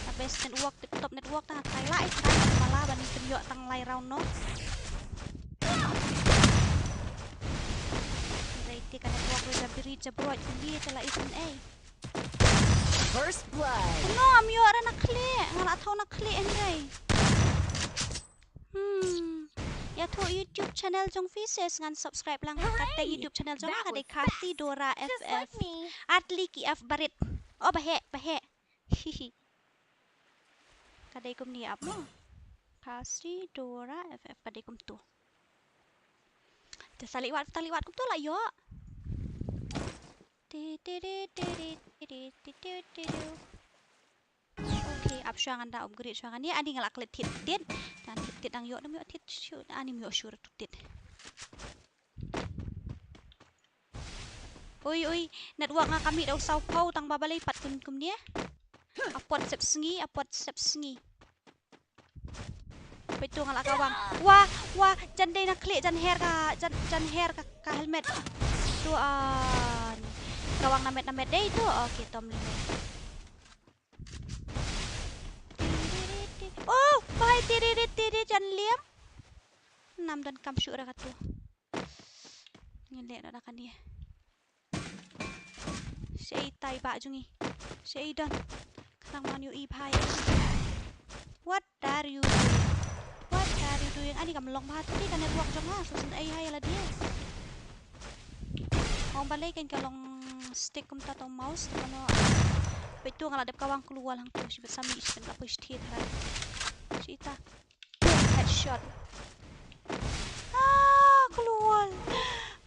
Ka best network, tip top network, ta nga try lah, try ba lah ban pynïoh tang lai round noh. Dei te ka network ruh jabirit jabrot, pynïoh te la isin ei. First blood. No, am ïoh re na khlieh, nga la thaw na khlieh em dei. Hmm. Ïa Thuh YouTube channel jong phi sis, ngan subscribe lang. Ka teng YouTube channel jong nga ka dei Khasi Dora F F. Ar tylli ki F barit. Oh, ba heh, ba heh. Hihi. Ka dei kumne ap mo. Khasi Dora F F ka dei kumtu. Te sa leit wad, sa leit wad kumtu la ïoh. Ti, ti, ti. Okay, ap shuwa ngan da upgrade shuwa ngan ïa, ani nga la klet thied thied. Ngan thied thied dang ïoh, dang ïoh thied shuh, ani ym ïoh shuh thied. Ui, ui, network nga ka mih da u saw phew tang ba balei pat kum kumne. A pot sep sngi, a pot sep sngi. Peit tu nga la kawang. Wah, wah, jan dei na khlieh, jan her ka, jan, jan her ka, ka helmet. Tu an. Kawang na met na met dei tu. Okay, tom lei. Oh, bhai, tiri tiri jan liam. Nam don kam shuh ra katu. Ngin leh noh da kane. Shaei tai ba jong ngi. Shaei don. Khnang ban ïohi bha ïa. What are you doing? What are you doing? Ani kam long bha te ka network jong nga. Sngewsynei ha ïa lade. Ong balei kein ka long stick kumta, to mouse te kano. Peit tu nga la dep kawang klur wall hangtu, shibit sa mih, shibit la poi shthiat hai. Shita. Headshot. Ah, klur wall.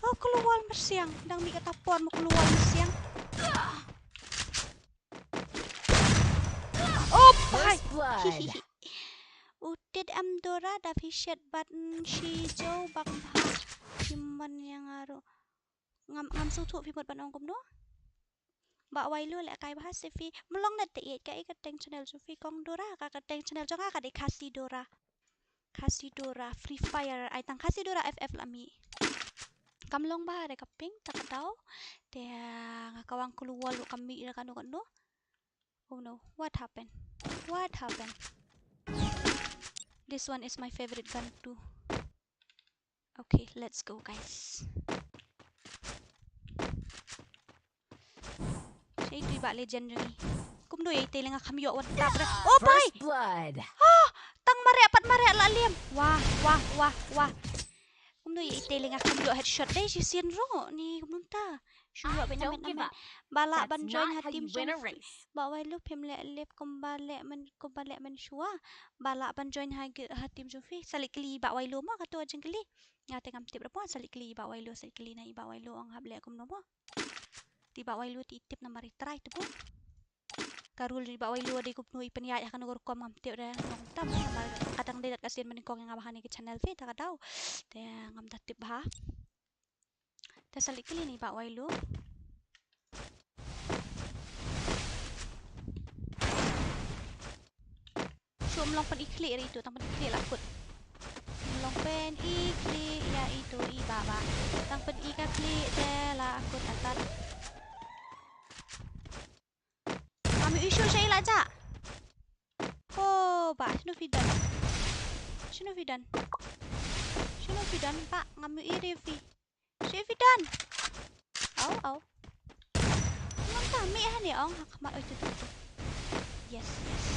Oh, klur wall masiang. Dang mih kata por mo klur wall masiang. Oh, bhai. First blood. U tit em Dora da phi shet bad, mm, shi jo bak bha. Ki man ïa nga ruh. Ngam, ngam sngewthuh phi mut ban ong kumno. Bah Wailu leh kai bha se phi. Mlong net te ïeit ka i ka teng channel jong phi kong Dora, ka ka teng channel jong nga ka dei Khasi Dora. Khasi Dora, Free Fire, ai tang Khasi Dora F F la mih. Kam long bha re ka ping ta ka daw. Te nga kawang klur wall ruh kam mih re kano kano. Oh no, what happened? What happened? This one is my favorite gun too. Okay, let's go, guys. Shaei tu i bah legend jong ngi. Kumno ïa i te lynga kham ïoh wan tap re. Oh, bhai. First blood. Ah, tang mareh pat mareh la liam. Wah, wah, wah, wah. Kumno ïa i te lynga kham ïoh headshot dei shisien ruh ni kumno ta. Shu ïoh bad na met na met. Ba lah ban join ha team jong phi. Bah Wailu phim leh live kumba leh myn, kumba leh mynshuwa. Ba lah ban join ha ki, ha team jong phi. Sa leit kylli Bah Wailu mo, kato jingkylli. Nga te ngam tip re mo, sa leit kylli Bah Wailu, sa leit kylli na i Bah Wailu ong hap leh kumno mo. Te i Bah Wailu te i tip namar i try te bun. Ka rule i Bah Wailu dei kumno i pynïaid ha kano ka rukom ngam tip re, ngam tam namar ka dang dei dat ka sien mynnyngkong ïa nga ba ha kane ka channel phi ta ka daw. Te ngam da tip bha. Te sa leit kylli na i Bah Wailu. Shu ym long pyn-i khlieh re itu, tang pyn-i khlieh la kut. Ym long pyn-i khlieh ïa itu i Bah Bah. Tang pyn-i ka khlieh te la kut atat. Ngam ïohi shuh shaei la jah. Oh, Bah, shano phi don? Shano phi don? Shano phi don, Bah, ngam ïohi re phi. Shaei phi don? Au, au. Ngam ta mih hangne ong ha khmat, oi tu tu tu. Yes, yes.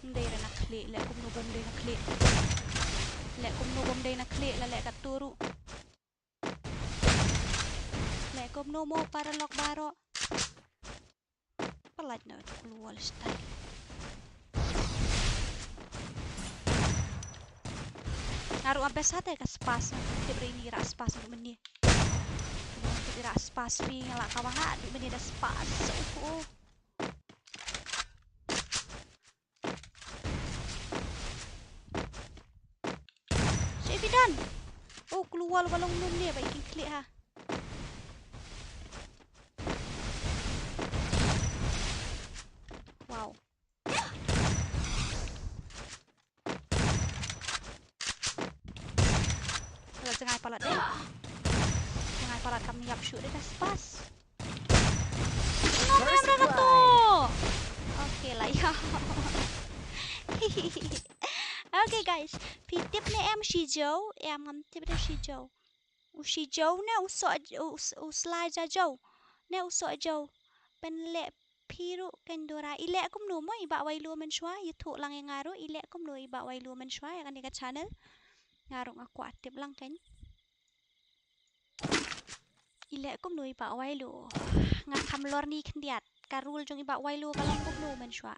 Ym dei re na khlieh, leh kumno bym dei na khlieh. Leh kumno bym dei na khlieh, la leh katto ruh. Leh kumno mo para lok baroh. Palat na tu klur wall style. Nga ruh nga best ha te ka spas, tip re ini ra spas ruh mynne. Tip ra spas phi nga la kawang ha ruh mynne da spas. Uh, uh. Shaei phi don? Oh, klur wall ba long mynne ba i kin khlieh ha. Wow. Jngai palat dei. Jngai palat kam ïap shuh dei da spas. Ngam ïap da kato. Okay la ïap. Okay guys, phi tip ne em shi jaw? Em, ngam tip da shi jaw. U shi jaw ne u soh, u, u sla ja jaw. Ne u soh jaw. Pynleh phi ruh kein Dora. I leh kumno mo i Bah Wailo mynshuwa, ïathuh lang ïa nga ruh, i leh kumno i Bah Wailo mynshuwa ïa kane ka channel. Nga ruh nga kwah tip lang kein. I leh kumno i Bah Wailo. Nga kham lor ni khyndiat. Ka role jong i Bah Wailo ka long kumno mynshuwa.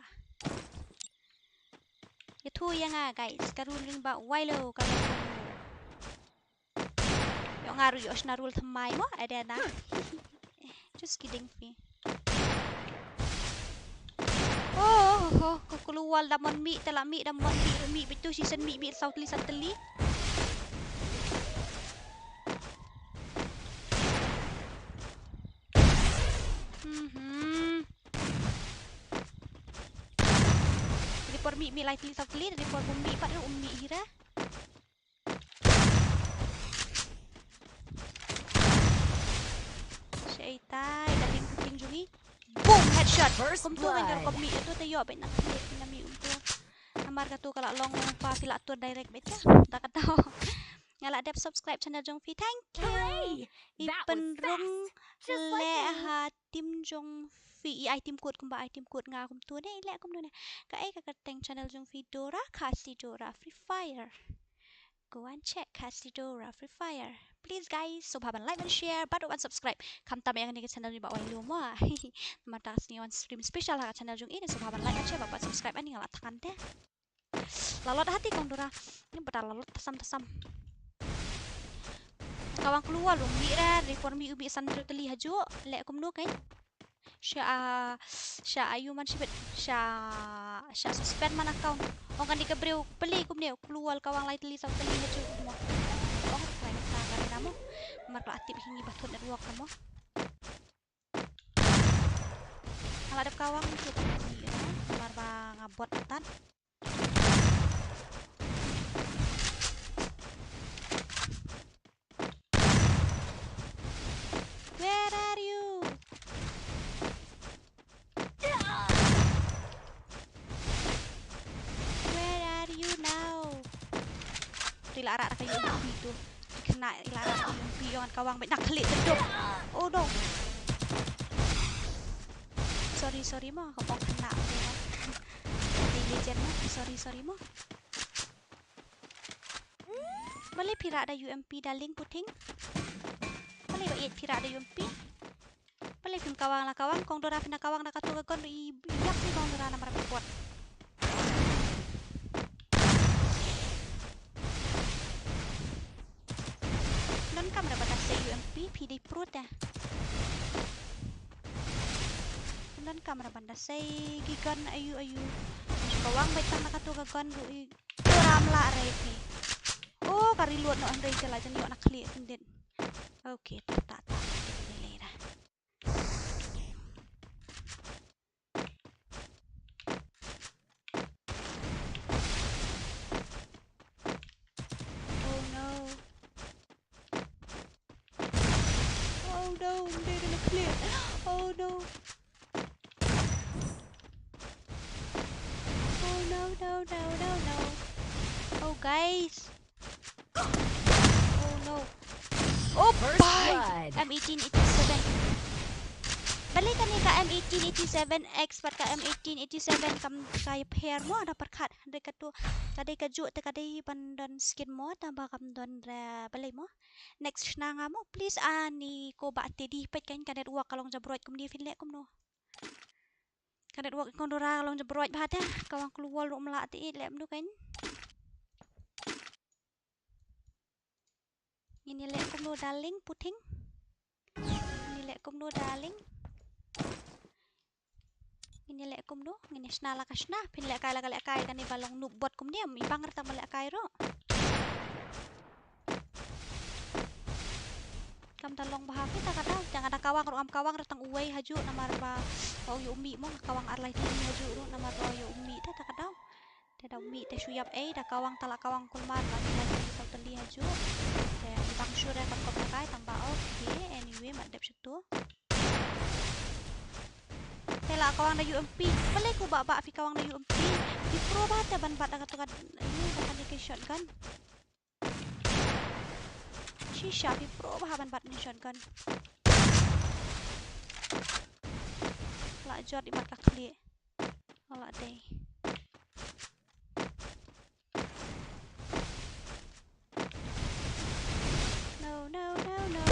Ïathuh ïa nga guys, ka role jong i Bah Wailo ka long kumno. Ïoh nga ruh ïoh shna role thymmai mo, ada na. Just kidding phi. Oh, oh, oh, ko klewal da mon mih, te la mih da mon mih, mih bitu shisien mih, mih saw tylli, saw tylli. Mhm. Dei por mih, mih lai tylli, saw tylli, dei por bym mih pat ruh um mih hi re. Shaitai, da ling kuting jong i. Boom, headshot. First blood. Kumtu ngan ka rukom mih, ito te ïoh bad na khlieh na mih kumtu. Namar katu ka la long pa phi la tur direct bad te. Da kata. Nga la dep subscribe channel jong phi. Thank you. Hooray! I pynrung leh ha team jong phi, i ai team code kumba ai team code nga kumtu ne, i leh kumno ne. Kaei ka kyrteng channel jong phi? Dora, Khasi Dora Free Fire. Go and check Khasi Dora Free Fire. Please guys, sngewbha ban like, ban share, bad ban subscribe. Khamtam ïa kane ka channel jong i Bah Wailo mo. Namar ta ka sngi wan stream special ha ka channel jong i, ne sngewbha ban like, ban share, bad ban subscribe, ani nga la thngan te. La lot hati kong Dora. Ni bata la lot tasam tasam. Kawang klewal u mih re, dei por mih u mih san tylli hajuh. Leh kumno kein. Sha, sha ayu man shibit. Sha, sha suspend man account. Ong kane ka briew peli kumne, klewal kawang lai tylli saw tylli hajuh mo. Ong kai ka ka na mo. Mar kla tip hi ngi ba thot network mo. Nga la dep kawang tu. Mar ba nga bot tat. Where are you? Where are you now? Tu i la rah da ka U M P tu. Khynnah i la rah da ka U M P ïong kawang bad na khlieh teduk. Oh no. Sorry, sorry mo, ka bok khynnah. Dei legend mo. Sorry, sorry mo. Balei phi rah da U M P darling puting? Balei ba ïeit phi rah da U M P? Balei phim kawang la kawang, kong Dora phin da kawang da katu ka gun ruh i ïap ni kong Dora namar phi bot. Donkam re ban da sei U M P, phi dei pro te. Donkam re ban da sei ki gun ayu ayu. Kawang bad tang da katu ka gun ruh i Dora mlah re phi. Oh, ka reload noh hynrei te la jan ïoh na khlieh khyndiat. Okay, ta ta ta. Oh no. Oh no, ym dei da la khlieh. Oh no. Oh no, no, no, no, no. Oh guys. Oh no. Oh, first blood. M eighteen eighty-seven. Balei kane ka M eighteen eighty-seven X bad ka M eighteen eighty-seven kam ka ïapher mo, da pyrkhat hynrei katu ka dei kajuh te ka dei ban don skin mo, tang ba kam don re balei mo. Next shna nga mo, please. Ani ko ba te dih peit kan ka network ka long jabrot kumne, phin leh kumno. Ka network kong Dora ka long jabrot bha te, kawang klewal ruh mlah te, leh kumno kan. Ngin ïa leh kumno darling puting? Ngin ïa leh kumno darling? Ngin ïa leh kumno? Ngin ïa shna la ka shna, phin leh kai la ka leh kai, kane ba long noob bot kumne, i bang re tang ba leh kai ruh. Kam da long bha phi ta ka daw, te nga da kawang ruh ngam kawang re tang uwei hajuh namar ba u ïoh u mih mo, nga kawang ar lai tylli hajuh ruh namar ba u ïoh u mih te ta ka daw. Te da u mih te shu ïap ei, da kawang ta la kawang kulmar la mih lai tylli saw tylli hajuh. Te bang shu re kam kop kai tang ba okay, anyway mat dep shuh tu. Te la kawang da U M P. Balei ko ba ba phi kawang da U M P? Phi pro ba te ban bat da katu ka, ïa, da kane ka shotgun. Shisha phi pro bha ban bat ne shotgun. La jot i mat ka khlieh. La dei. No, no, no, no.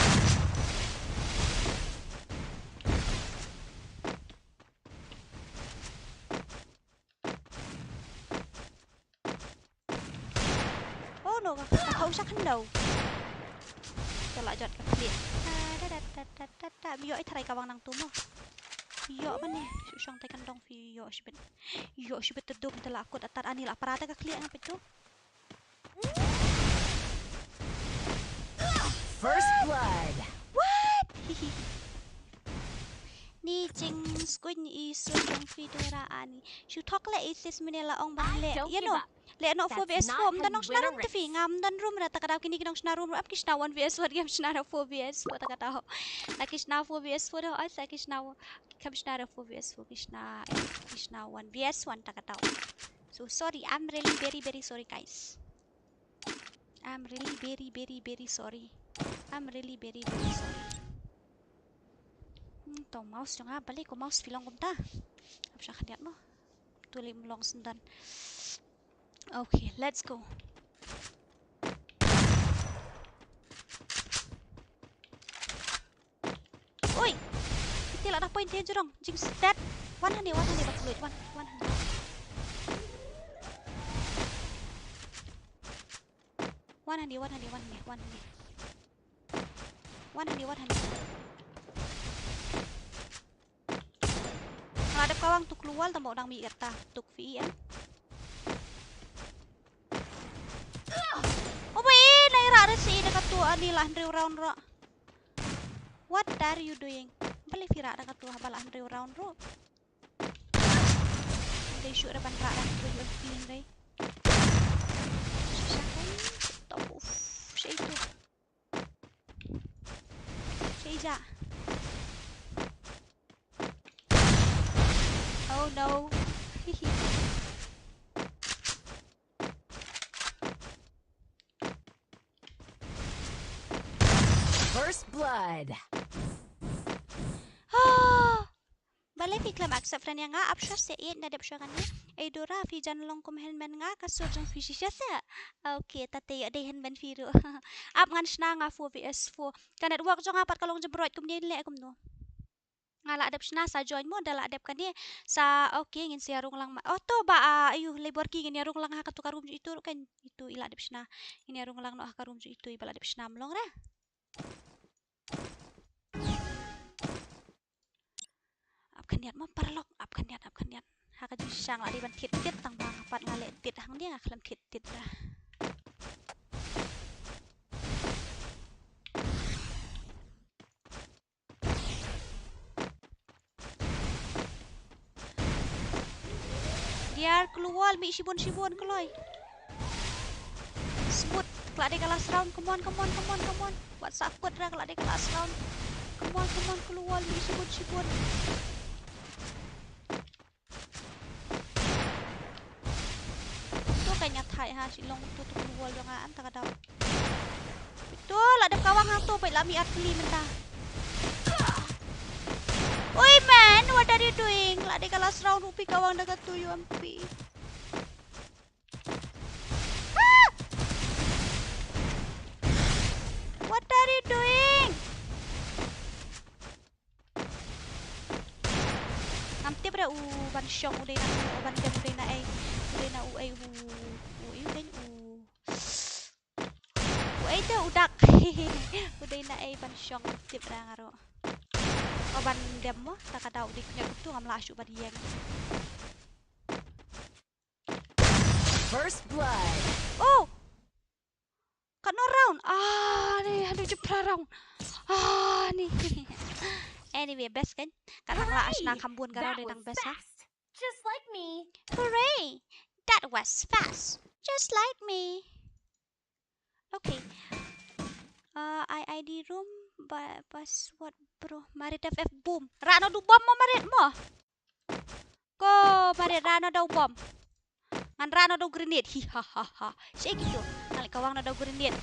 Oh no, ka, ka, ka u sha khyndew. Te la jot ka khlieh. Ta, ta, ta. Ïoh i tharai ka wang nangtu mo. Ïoh mane, shu shong tai kyndong phi ïoh shibit. Ïoh shibit te dum te la kut atat ani la pra te ka khlieh nga peit tu. First blood. What? Ni jing skuin i sur jong phi Dora ani. Shu thok le i sis mane la ong ban le. You know. Le no four v s four, ym don nongshna room te phi, ngam don room ra, ta ka daw kine ki nongshna room, ap ki shna one v s one, ki shna ra four v s four, ta ka daw. Na ki shna four v s four, oi, sa ki shna, kam shna ra four v s four, ki shna, ki shna one v s one, ta ka daw. So sorry, I'm really very, very sorry, guys. I'm really very, very, very sorry. I'm really very, very sorry. Hmm, to mouse jong nga, balei ko mouse phi long kumta? Ap sha khyndiat mo. Tu lei ym long sngewdon. Okay, let's go. Oi! Ite la da point te jrong. Jing stat. Wan hangne, wan hangne, bak luit, wan, wan hangne. Wan hangne, wan hangne, wan hangne, wan hangne. Wan hangne, wan hangne. Nga la dep kawang tu klur wall tang ba u dang mih katta tu phi em. O ba i, la i rah re si i da katu ani la hynriew round ruh. What are you doing? Balei phi rah da katu haba la hynriew round ruh? Dei shuh re ban rah da katu U M P hynrei. Shisha kai. Top of. Shei tu. Shei ja. Oh no. First blood. Ah! Balei phi khlem accept friend ïa nga, ap shuwa se ïeit na dep shuwa kane. Ei Dora phi jan long kum hynmen nga ka sur jong phi shisha se. Okay, ta te ïa dei hynmen phi ruh. Ap ngan shna nga four v s four. Ka network jong nga pat ka long jabrot kumne leh kumno. Nga la dep shna sa join mo da la dep kane sa okay ngin sa ïa rung lang ma. Oh to ba ah, ayu labor ki ngin ïa rung lang ha katu ka room ju itu ruh kan itu i la dep shna. Ngin ïa rung lang noh ha ka room ju itu i ba la dep shna mlong re. Ap khyndiat mo paralok, ap khyndiat, ap khyndiat. Ha ka jingshisha nga la dei ban thied thied tang ba nga pat nga leh thied hangne nga khlem thied thied ra. Diar klur wall mih shibun shibun kloi. Smooth, ka la dei ka last round, come on, come on, come on, come on. Wat sa kut ra ka la dei ka last round. Come on, come on, klur wall mih shibun shibun. To ka nya thai ha shi long to to wall jong nga an ta ka dau. To la dep kawang ha to peit la mi at pli mynta. Oi man, what are you doing? La dei ka last round u pi kawang da ka tu U M P. Ah! What are you doing? Ngam tip re u ban shong u dei na u ban dem u dei na ei u dei na u ei u u ei u dei u u ei te u dak u dei na ei ban shong ngam tip re nga ruh. U ban dem mo ta ka dau u dei kne kumtu ngam lah shuh ban ïeng. First blood. Oh! Katno round? Ah, ni haduh jepra round. Ah, ni. Anyway, best kan? Katno lah asna kham bun ka round dang best ha. Just like me. Hooray! That was fast. Just like me. Okay. Uh, I I D room ba password bro. Marit F F boom. Rano du bom mo marit mo. Ko marit rano dau bom. Ngan rano dau grenade. Hi ha ha ha. Shei kitu. Ngan leh kawang na dau grenade.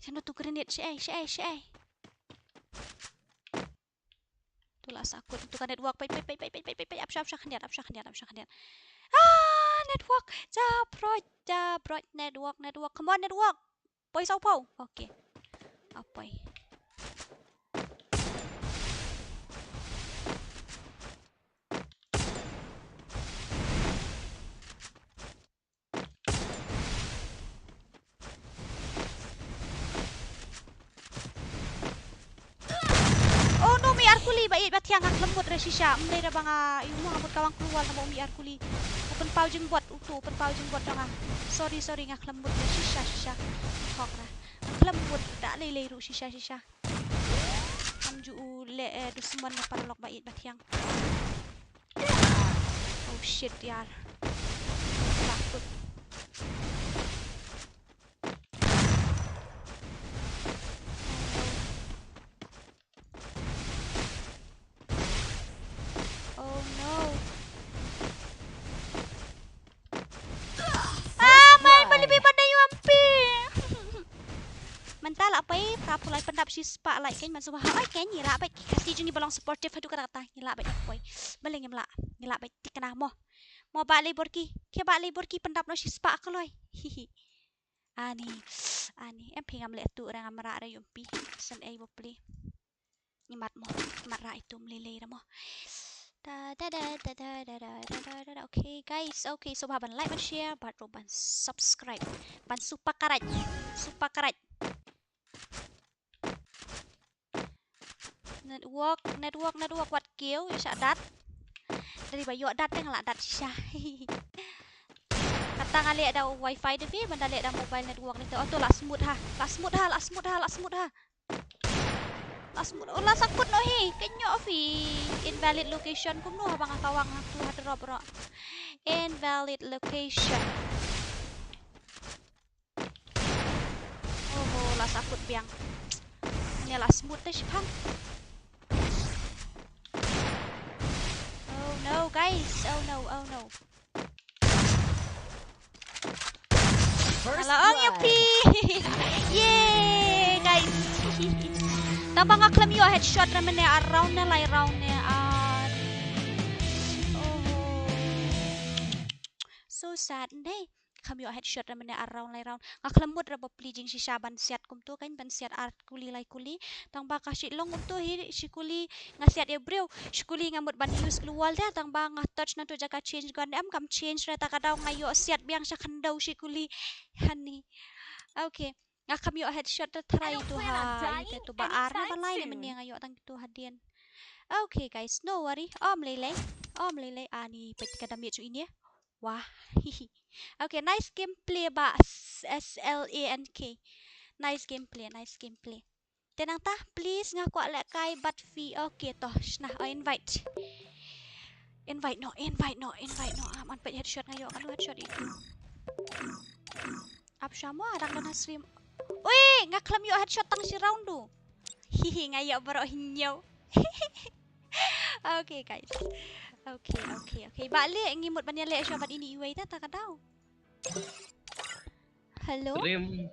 Shen tu grenade, shaei, shaei, shaei. Tu la sakut tu ka network, peit, peit, peit, ap sha, ap sha khyndiat, ap sha khyndiat, ap sha khyndiat. Ah, network, ja broit, ja broit, network, network, come on, network. Poi saw pau, okay. Ap poi. Oh no, mih ar kuli, ba ïeit ba thiang, nga khlem mut re shisha. Ym dei re ba nga, ïoh mo, nga mut ka wang klur wal namar u mih ar kuli. U pynpaw jingbot, uto u pynpaw jingbot jong nga. Sorry, sorry, nga khlem mut re shisha, shisha. Hok ra. Nga khlem mut da lei lei ruh shisha, shisha. Ngam ju u leh, eh, dusmon na paralok ba ïeit ba thiang. Oh shit, yaar. Takut. Oh no. Ah, man, mali bi ban da ïoh ampi. Mynta lah poi, ka pulai pyndap shispah like kein, man suba. Oi kein, ngi lah bad ki Khasi jong ngi ba long supportive haduh katta katta, ngi lah bad poi. Balei ngim lah, ngi lah bad thikna mo. Mo Bah Leiborki, khie Bah Leiborki pyndap noh shispah kloi. Hihi. Ani, ani, em phi ngam leh tu re, ngam rah re ïoh ampi. Shen ei bapli. Ngi mad mo, ngi mad rah itu, ym lei lei re mo. Da, da, da. Okay, guys, okay, so bha ban like, ban share, bad ruh ban subscribe. Ban subscribe, subscribe. Network, network, network, wat kiew, ïa sha dat. Dei ba ïoh dat te nga lah dat shisha. Kata nga leh da wifi da phi, ban da leh da mobile network ne te. Oh to lah smooth ha, lah smooth ha, lah smooth ha, lah smooth ha. Lah smooth, oh, lah sakut noh hi, kein ïoh phi. Invalid location kumno haba nga kawang hangtu ha drop ruh. Invalid location. Oh, lah sakut biang. Ni lah smooth te shipang. Oh no, guys. Oh no, oh no. First Alah, ong ïa blood. Phi. Yay, guys. Tang ba nga khlem ïoh headshot re mynne ar round ne lai round ne ar. Oh. So sad ne. Khlem ïoh headshot re mynne ar round lai round. Nga khlem mut re bapli jingshisha ban siat kumto kein, ban siat ar kuli lai kuli. Tang ba ka shi long kumto hi shi kuli nga siat ïa u briew. Shi kuli nga mut ban use gloo wall te, tang ba nga touch na tu jaka change gun, em kam change re, ta ka daw nga ïoh siat biang sha khyndew shi kuli. Hani. Okay. Nga khlem ïoh headshot te, try tu ha ite tu ba ar na ba lai ne mynne nga ïoh tang tu hadien. Okay guys, no worry. Ym lei lei. Ym lei lei. Ani peit ka damage u ine. Wah. Okay, nice gameplay ba S L A N K. Nice gameplay, nice gameplay. Te nangta, please nga kwah lehkai bad phi. Okay, to, shna, oh, invite. Invite noh, invite noh, invite noh. Ah, man peit headshot nga ïoh, kan headshot itu. Ap sha mo, dang don ha stream. Ui, nga khlem ïoh headshot tang shi round du. Hihi, nga ïoh baroh hynñiew. Okay, guys. Okay, okay, okay. Ba leh ngi mut ban ïaleh shuwa bad ini iwei ta, ta ka daw. Hello? Stream.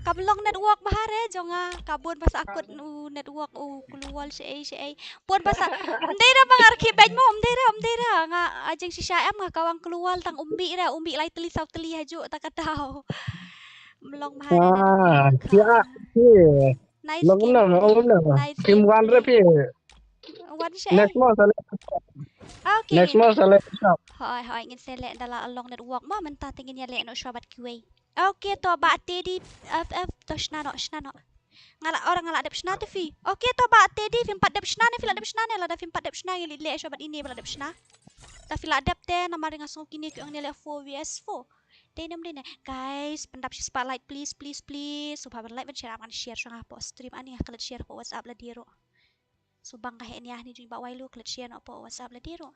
Kam long network bha re jong nga, ka bun ba sa akut u network u gloo wall shaei shaei. Bun ba sa. Ym dei re ba nga rkhie beit mo, ym dei re, ym dei re. Nga, ah, jingshisha em nga kawang gloo wall tang um bih re, um bih lai tylli saw tylli hajuh ta ka daw. Ym long bha re network. Ah, sia, sia. Nice gameplay. Long na, long na. Nice gameplay. Team one re phi. One shot. Next mo sa leh. Okay. Next mo sa leh shop. Hooid, hooid, ngin sa leh da la long network mo, mynta te ngin ïaleh noh shuwa bad kiwei. Okay, to Bah Teddy, F F, to shna noh, shna noh. Nga la, ora nga la dep shna te phi. Okay, to Bah Teddy, phim pat dep shna ne, phi la dep shna ne, lada phim pat dep shna, ngin leit leh shuwa bad ine ba la dep shna. Lada phi la dep te, namar nga sngew kine ki ong ne leh four V S four. Dei ne ym dei ne. Guys, pyndap shi spotlight, please, please, please. Sngewbha ban like, ban share, ban share shuwa nga hapoh stream, ani nga klet share hapoh WhatsApp lade ruh. Sngewbha nga heh nia hani jong i Bah Wailu, klet share noh hapoh WhatsApp lade ruh.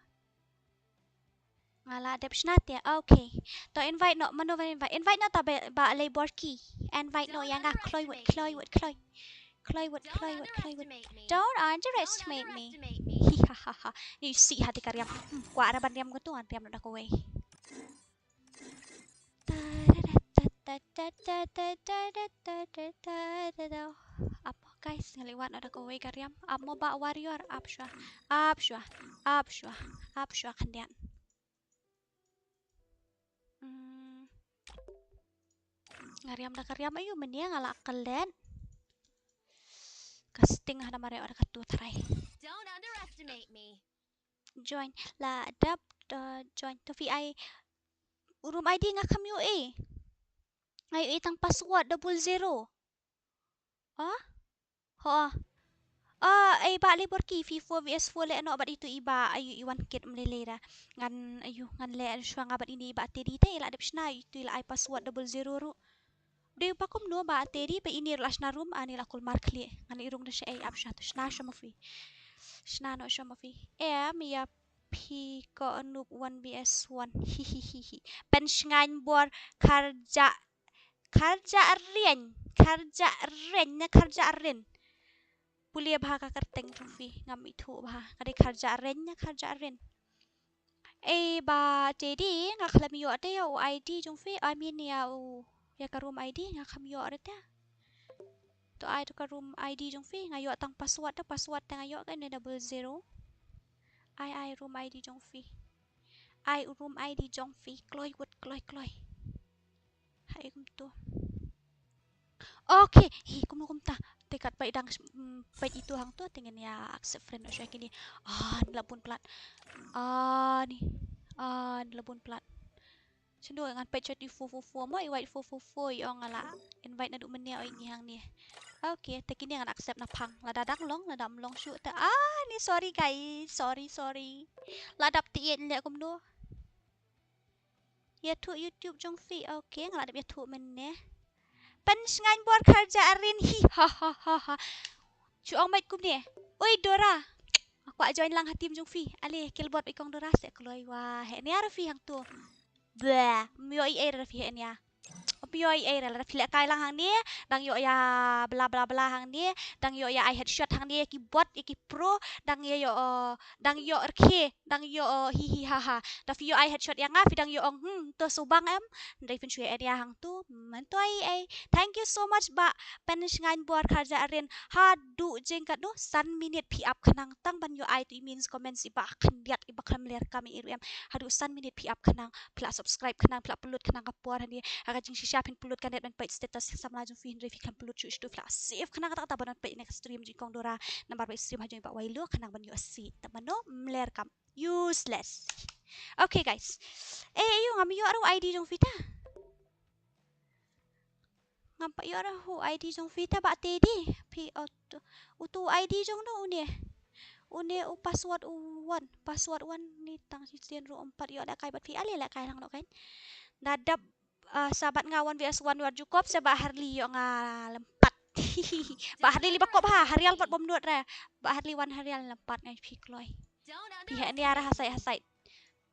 Nga la dep shna te, okay. To invite noh, mano ban invite? Invite noh ta Bah, Bah Leiborki. Invite noh ïa nga, Chloe Wood, Chloe Wood, Chloe. Chloe Wood, Chloe Wood, Chloe Wood. Don't underestimate me. Hi ha ha ha. Ni si ha te ka riam. Hmm, kwah ra ban riam ko tu, ngan riam noh da kawei. ta, ta, ta, ta, ta, ta, ta, ta, ta, ta, ta. Ap, guys, nga leh wad noh da kawei ka riam. Ap mo Bah Warrior, ap shwa, ap shwa, ap shwa, ap shwa khyndiat. Hmm. Nga riam da ka riam, ayu, mynne nga la klet. Ka sting hana mareh da ka tu trai. Don't underestimate me. Join. La dap, uh, join. To phi ai u room I D nga kham ïoh ei. Nga ïoh ei tang password double zero. Ah? Ho. Ah, ei Bah Leborki, phi four V S four leh noh bad itu i Bah, ayu i wan kit mlei lei da. Ngan, ayu, ngan leh shwa nga bad ini i Bah Teddy te i la dep shna, itu i la ai password double zero ruh. Dei ba kumno Bah Teddy, ba ini ruh la shna room, ani la kulmar khlieh. Ngan i rung da sha ei, ap shna to, shna shwa ma phi. Shna noh shwa ma phi. Em, ïa phi ko noob one V S one. Hi hi hi hi. Pynshngaiñ bor kharja, kharja riñ, kharja riñ ne kharja riñ. Pule bha ka kyrteng jong phi, ngam ithuh bha. Ka dei kharja riñ ne kharja riñ. Ei Bah Teddy, nga khlem ïoh te ïa u I D jong phi, I mean ïa u, ïa ka room I D nga khlem ïoh re te. To ai to ka room I D jong phi, nga ïoh tang password te, password te nga ïoh ka ne double zero. Ai, ai room I D jong phi. Ai u room I D jong phi, kloi wut, kloi, kloi. Hai kumto. Okay, hi kumno kumta. Te kat peit dang, mm, peit itu hangto, te ngin ïa accept friend noh shuwa kine. Ah, ni la bun palat. Ah, ni. Ah, ni la bun palat. Shano ngan peit shot i four four four mo, i wait four four four, i ong nga la invite naduh mynne, oi ngi hangne. Okay, te kine ngan accept na phang. Lada dang long, lada ym long shuh te. Ah, ni sorry guys, sorry, sorry. La dap te ïeit leh kumno. Ïathuh YouTube jong phi. Okay, nga la dep ïathuh mynne. Pynshngaiñ bor kharja riñ, hi ha ha ha ha. Shu ong beit kumne. Oi Dora. Nga kwah join lang ha team jong phi. Ale, kylbot i kong Dora se kloi wa. Heh nia ra phi hangto. Blah, ym ïoh ei ei ra phi heh nia. Ym ïoh ei ei ra, lada phi lehkai lang hangne, dang ïoh ïa bla bla bla hangne, dang ïoh ïa ai headshot hangne, ïa ki bot, ïa ki pro, dang ïa ïoh, dang ïoh rkhe, dang ïoh, hi hi ha ha. Da phi ïoh ai headshot ïa nga, phi dang ïoh ong, hmm, to subang em. Hynrei phin shu ïa area hangto, mynta ei ei. Thank you so much Bah Pynshngaiñ bor kharja riñ. Haduh jingkatno, san minit phi ap khnang tang ban ïoh ai tu i main comments i Bah khyndiat i Bah khlem ler kam i ruh em. Haduh san minit phi ap khnang, phi la subscribe khnang, phi la pynlut khnang ka por hangne. Ha ka jingshisha phin pynlut ka net ban peit status samla jong phi hynrei phi khlem pynlut shuh shuh, phi la save khnang kata kata ban peit ïa ka stream jong i kong Dora. Namar ba i stream ha jong i Bah Wailo khnang ban ïoh save. Te mano, ym ler kam. Useless. Okay guys. Eh, ayu, ngam ïoh ruh I D jong phi ta. Ngam pat ïoh ruh u I D jong phi ta Bah Teddy. Phi uto, uto u I D jong no une. Une u password u wan. Password u wan ni tang shisien ruh ym pat ïoh lehkai bad phi, ale lehkai lang noh kan. Da dap, ah, sa bat nga one V S one war jukop sa Bah Harley ïoh nga lympat. Bah Harley li ba kop ha, ha rial pat bym nud re. Bah Harley wan ha rial lympat ngan phi kloi. Phi heh nia ra ha sait ha sait.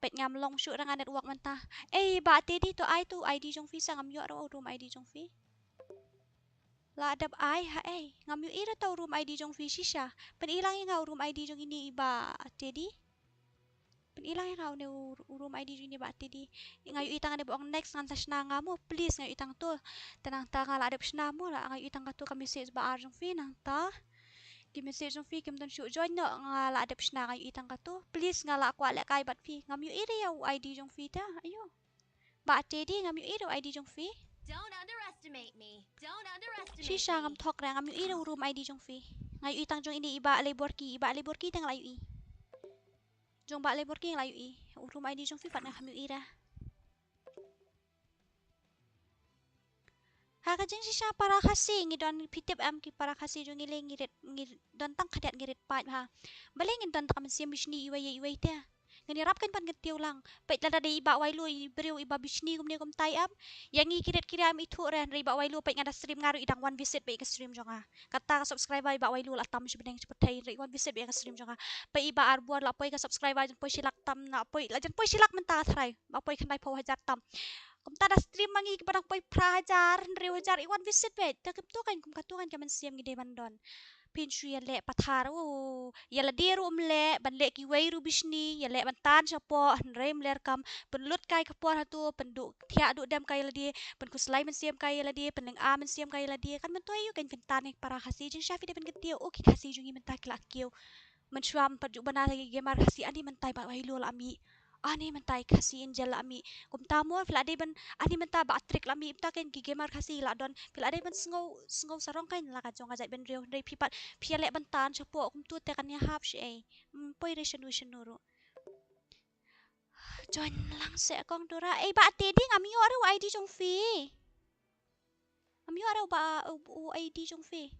Peit ngam long shuh ra nga network mynta. Ei Bah Teddy to ai tu I D jong phi sa, ngam ïoh ruh u room I D jong phi. La dep ai ha ei. Ngam ïohi ra ta u room I D jong phi shisha. Pyni lang ïa nga u room I D jong ine i Bah Teddy. Pyni lang ïa nga une u, u room I D jong ine i Bah Teddy. Nga ïohi tang ane ba ong next ngan sa shna nga mo. Please nga ïohi tang to. Te nangta nga la dep shna mo la nga ïohi tang katu ka message ba ar jong phi nangta. Ki message jong phi kim don shuh join noh, nga la dep shna nga ïohi tang katu. Please nga la kwah lehkai bad phi. Ngam ïohi re ïa u I D jong phi ta. Ayo. Bah Teddy ngam ïohi re u I D jong phi. Don't underestimate me. Don't underestimate me. Shisha ngam thok re, ngam ïohi re u room I D jong phi. Nga ïohi tang jong ine i Bah Leborki, i Bah Leborki te nga la ïohi. Jong Bah Leborki nga la ïohi. U room I D jong phi pat nga kham ïohi re. Ha ka jingshisha para Khasi ngi don, phi tip em, ki para Khasi jong ngi le ngi rit, ngi don tang khyndiat ngi rit paid ha. Balei ngin don tang mynsiem bishni iwei ïa iwei te. Ngin ïarap kan ban kyntiew lang. Peit lada dei i Bah Wailo i briew i ba bishni kumne kumtai em. Ïa ngi ki rit ki rit em ithuh re, hynrei i Bah Wailo peit nga da stream nga ruh i dang wan visit beit ïa ka stream jong nga. Kata ka subscriber i Bah Wailo la tam shi bneng shi pyrthei hynrei i wan visit beit ïa ka stream jong nga. Peit i Bah Arbor la poi ka subscriber jan poi shi lak tam, nga poi la jan poi shi lak mynta ka tharai. Ba poi khyndai phew hajar tam. Kumta da stream ma ngi kiba dang poi phra hajar, hynriew hajar, i wan visit beit. Te kumto kan, kum katu kan ka mynsiem ngi dei ban don. Phin shu ïaleh pathar, oh, ïa lade ruh ym leh, ban leh kiwei ruh bishni, ïaleh ban tan shapoh, hynrei ym leh kam, pynlut kai ka por hato, pynduh thiah duh dem kai ïa lade, pynkhuslai mynsiem kai ïa lade, pynlynga mynsiem kai ïa lade, kan myntoi ïa u kan pyntan ïa ki para Khasi, jingshisha phi dei ban kyntiew, oh, ki Khasi jong ngi mynta ki la kiew. Mynshuwa ym pat ju bana ki gamer Khasi, ani mynta i Bah Wailo la mih. Ani mynta i Khasi Angel la mih. Kumta mo phi la dei ban, ani mynta Bah Trick la mih, mynta kein ki gamer Khasi la don. Phi la dei ban sngew, sngew sarong kein la ka jong ka jaitbynriew, hynrei phi pat, phi ïaleh ban tan shapoh kumtu te kan ïahap shi ei. Ym poi re shano shano ruh. Join lang seh kong Dora. Ei Bah Teddy, ngam ïoh re u I D jong phi. Ngam ïoh re u Bah, u, u I D jong phi.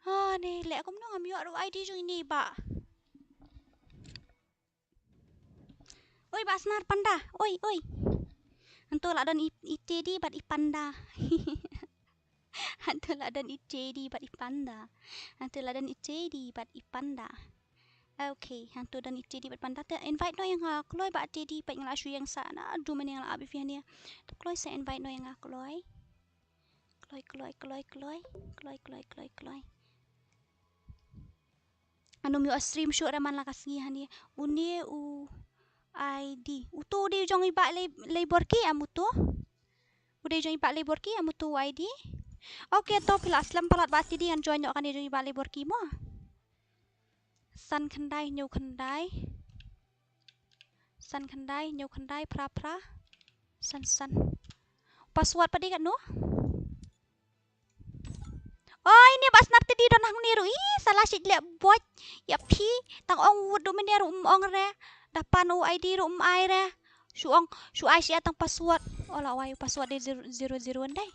Ha, ne leh kumno ngam ïoh re u I D jong ine i Bah. Oi, Bah Snar Panda. Oi, oi. Hangto la don i, i Teddy bad i Panda. Hangto la don i Teddy bad i Panda. Hangto la don i Teddy bad i Panda. Okay, hangto don i Teddy bad Panda. Te invite noh ïa nga kloi Bah Teddy, peit nga la shu ïeng sah naduh mynne nga la ap ïa phi hangne. Te kloi sa invite noh ïa nga kloi. Kloi, kloi, kloi, kloi. Kloi, kloi, kloi, kloi. Ngan ym ïoh stream shuh re man la ka sngi hangne. Une u I D. Uto u dei jong i Bah Lei, Leiborki em uto? U dei jong i Bah Leiborki em uto u I D? Okay, to phi la slem palat Bah Teddy, ngan join noh kane jong i Bah Leiborki mo. San khyndai hynñiew khyndai. San khyndai hynñiew khyndai phra phra. San san. Password pat dei katno? Oi, ne Bah Snar Teddy don hangne ruh. Ih, sa la shit leh bot. Ïa phi, tang ong wut duh mynne ruh ym ong re. Da pan u I D ruh ym ai re. Shu ong, shu ai shi tang password. Oh la wai u password dei zero zero zero ndai.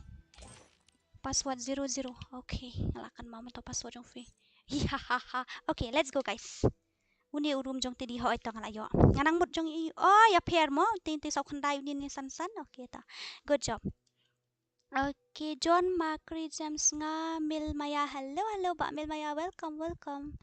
Password zero zero. Okay, nga la kynmaw mynta u password jong phi. Hi ha ha ha. Okay, let's go guys. Une u room jong Teddy, hooid to nga la ïoh. Nga nang mut jong i, oh, ïapher mo, te te saw khyndai une ne san san. Okay to. Good job. Okay, John Macri James nga Milmaya. Hello, hello, Bah Milmaya. Welcome, welcome.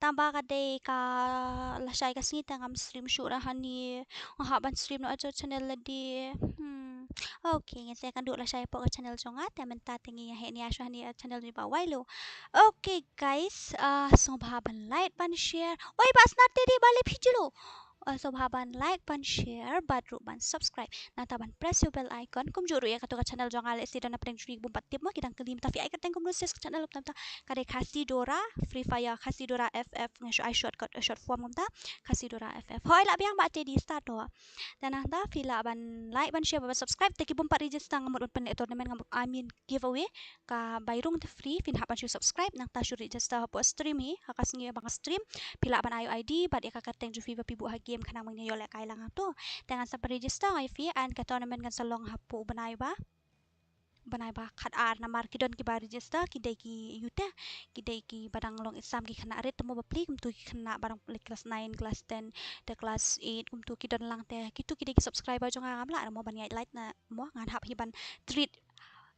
Tang ba ka dei ka lashai ka sngi te ngam stream shuh ra hangne. Nga hap ban stream noh ha channel lade. Hmm. Okay, ngin sa ïakynduh lashai hapoh ka channel jong nga. Te mynta te ngin ïa heh nia shuwa hangne ha channel jong i Bah Wailo. Okay guys, ah, sngewbha ban like ban share. Oi, Bah Snar Teddy, balei phi jluh? Ah, sngewbha ban like ban share bad ruh ban subscribe. Nangta ban press ïa u bell icon. Kumjuh ruh ïa kato ka channel jong nga, lehse don na pdeng jong phi bym pat tip mo, ki dang kylli mynta phi ai kyrteng kumno sis ka channel, kumta mynta ka dei Khasi Dora Free Fire, Khasi Dora F F, nga shu ai shortcut, short form kumta, Khasi Dora F F. Hooid lah biang Bah Teddy, start noh. Te nangta phi lah ban like ban share ban subscribe, te ki bym pat register nga mut ban pynleh tournament, nga mut, I mean giveaway, ka bai rung te free, phin hap ban shu subscribe, nangta shu register hapoh stream hi, ha ka sngi ba nga stream, phi lah ban ai u I D bad ïa ka kyrteng jong phi ba phi buh ha game khnang ba ngin ïoh lehkai lang hangto. Te ngan sa pynregister ïa phi, and ka tournament kan sa long hapoh u bnai ba, bnai ba khatar, namar ki don kiba register ki dei ki youth, ki dei kiba dang long exam, ki khynnah rit te mo bapli, kumto ki khynnah ba dang leit class nine, class ten, te class eight, kumto ki don lang, te kito ki dei ki subscriber jong nga, ngam lah re mo ban ïaid lait na mo, ngan hap hi ban treat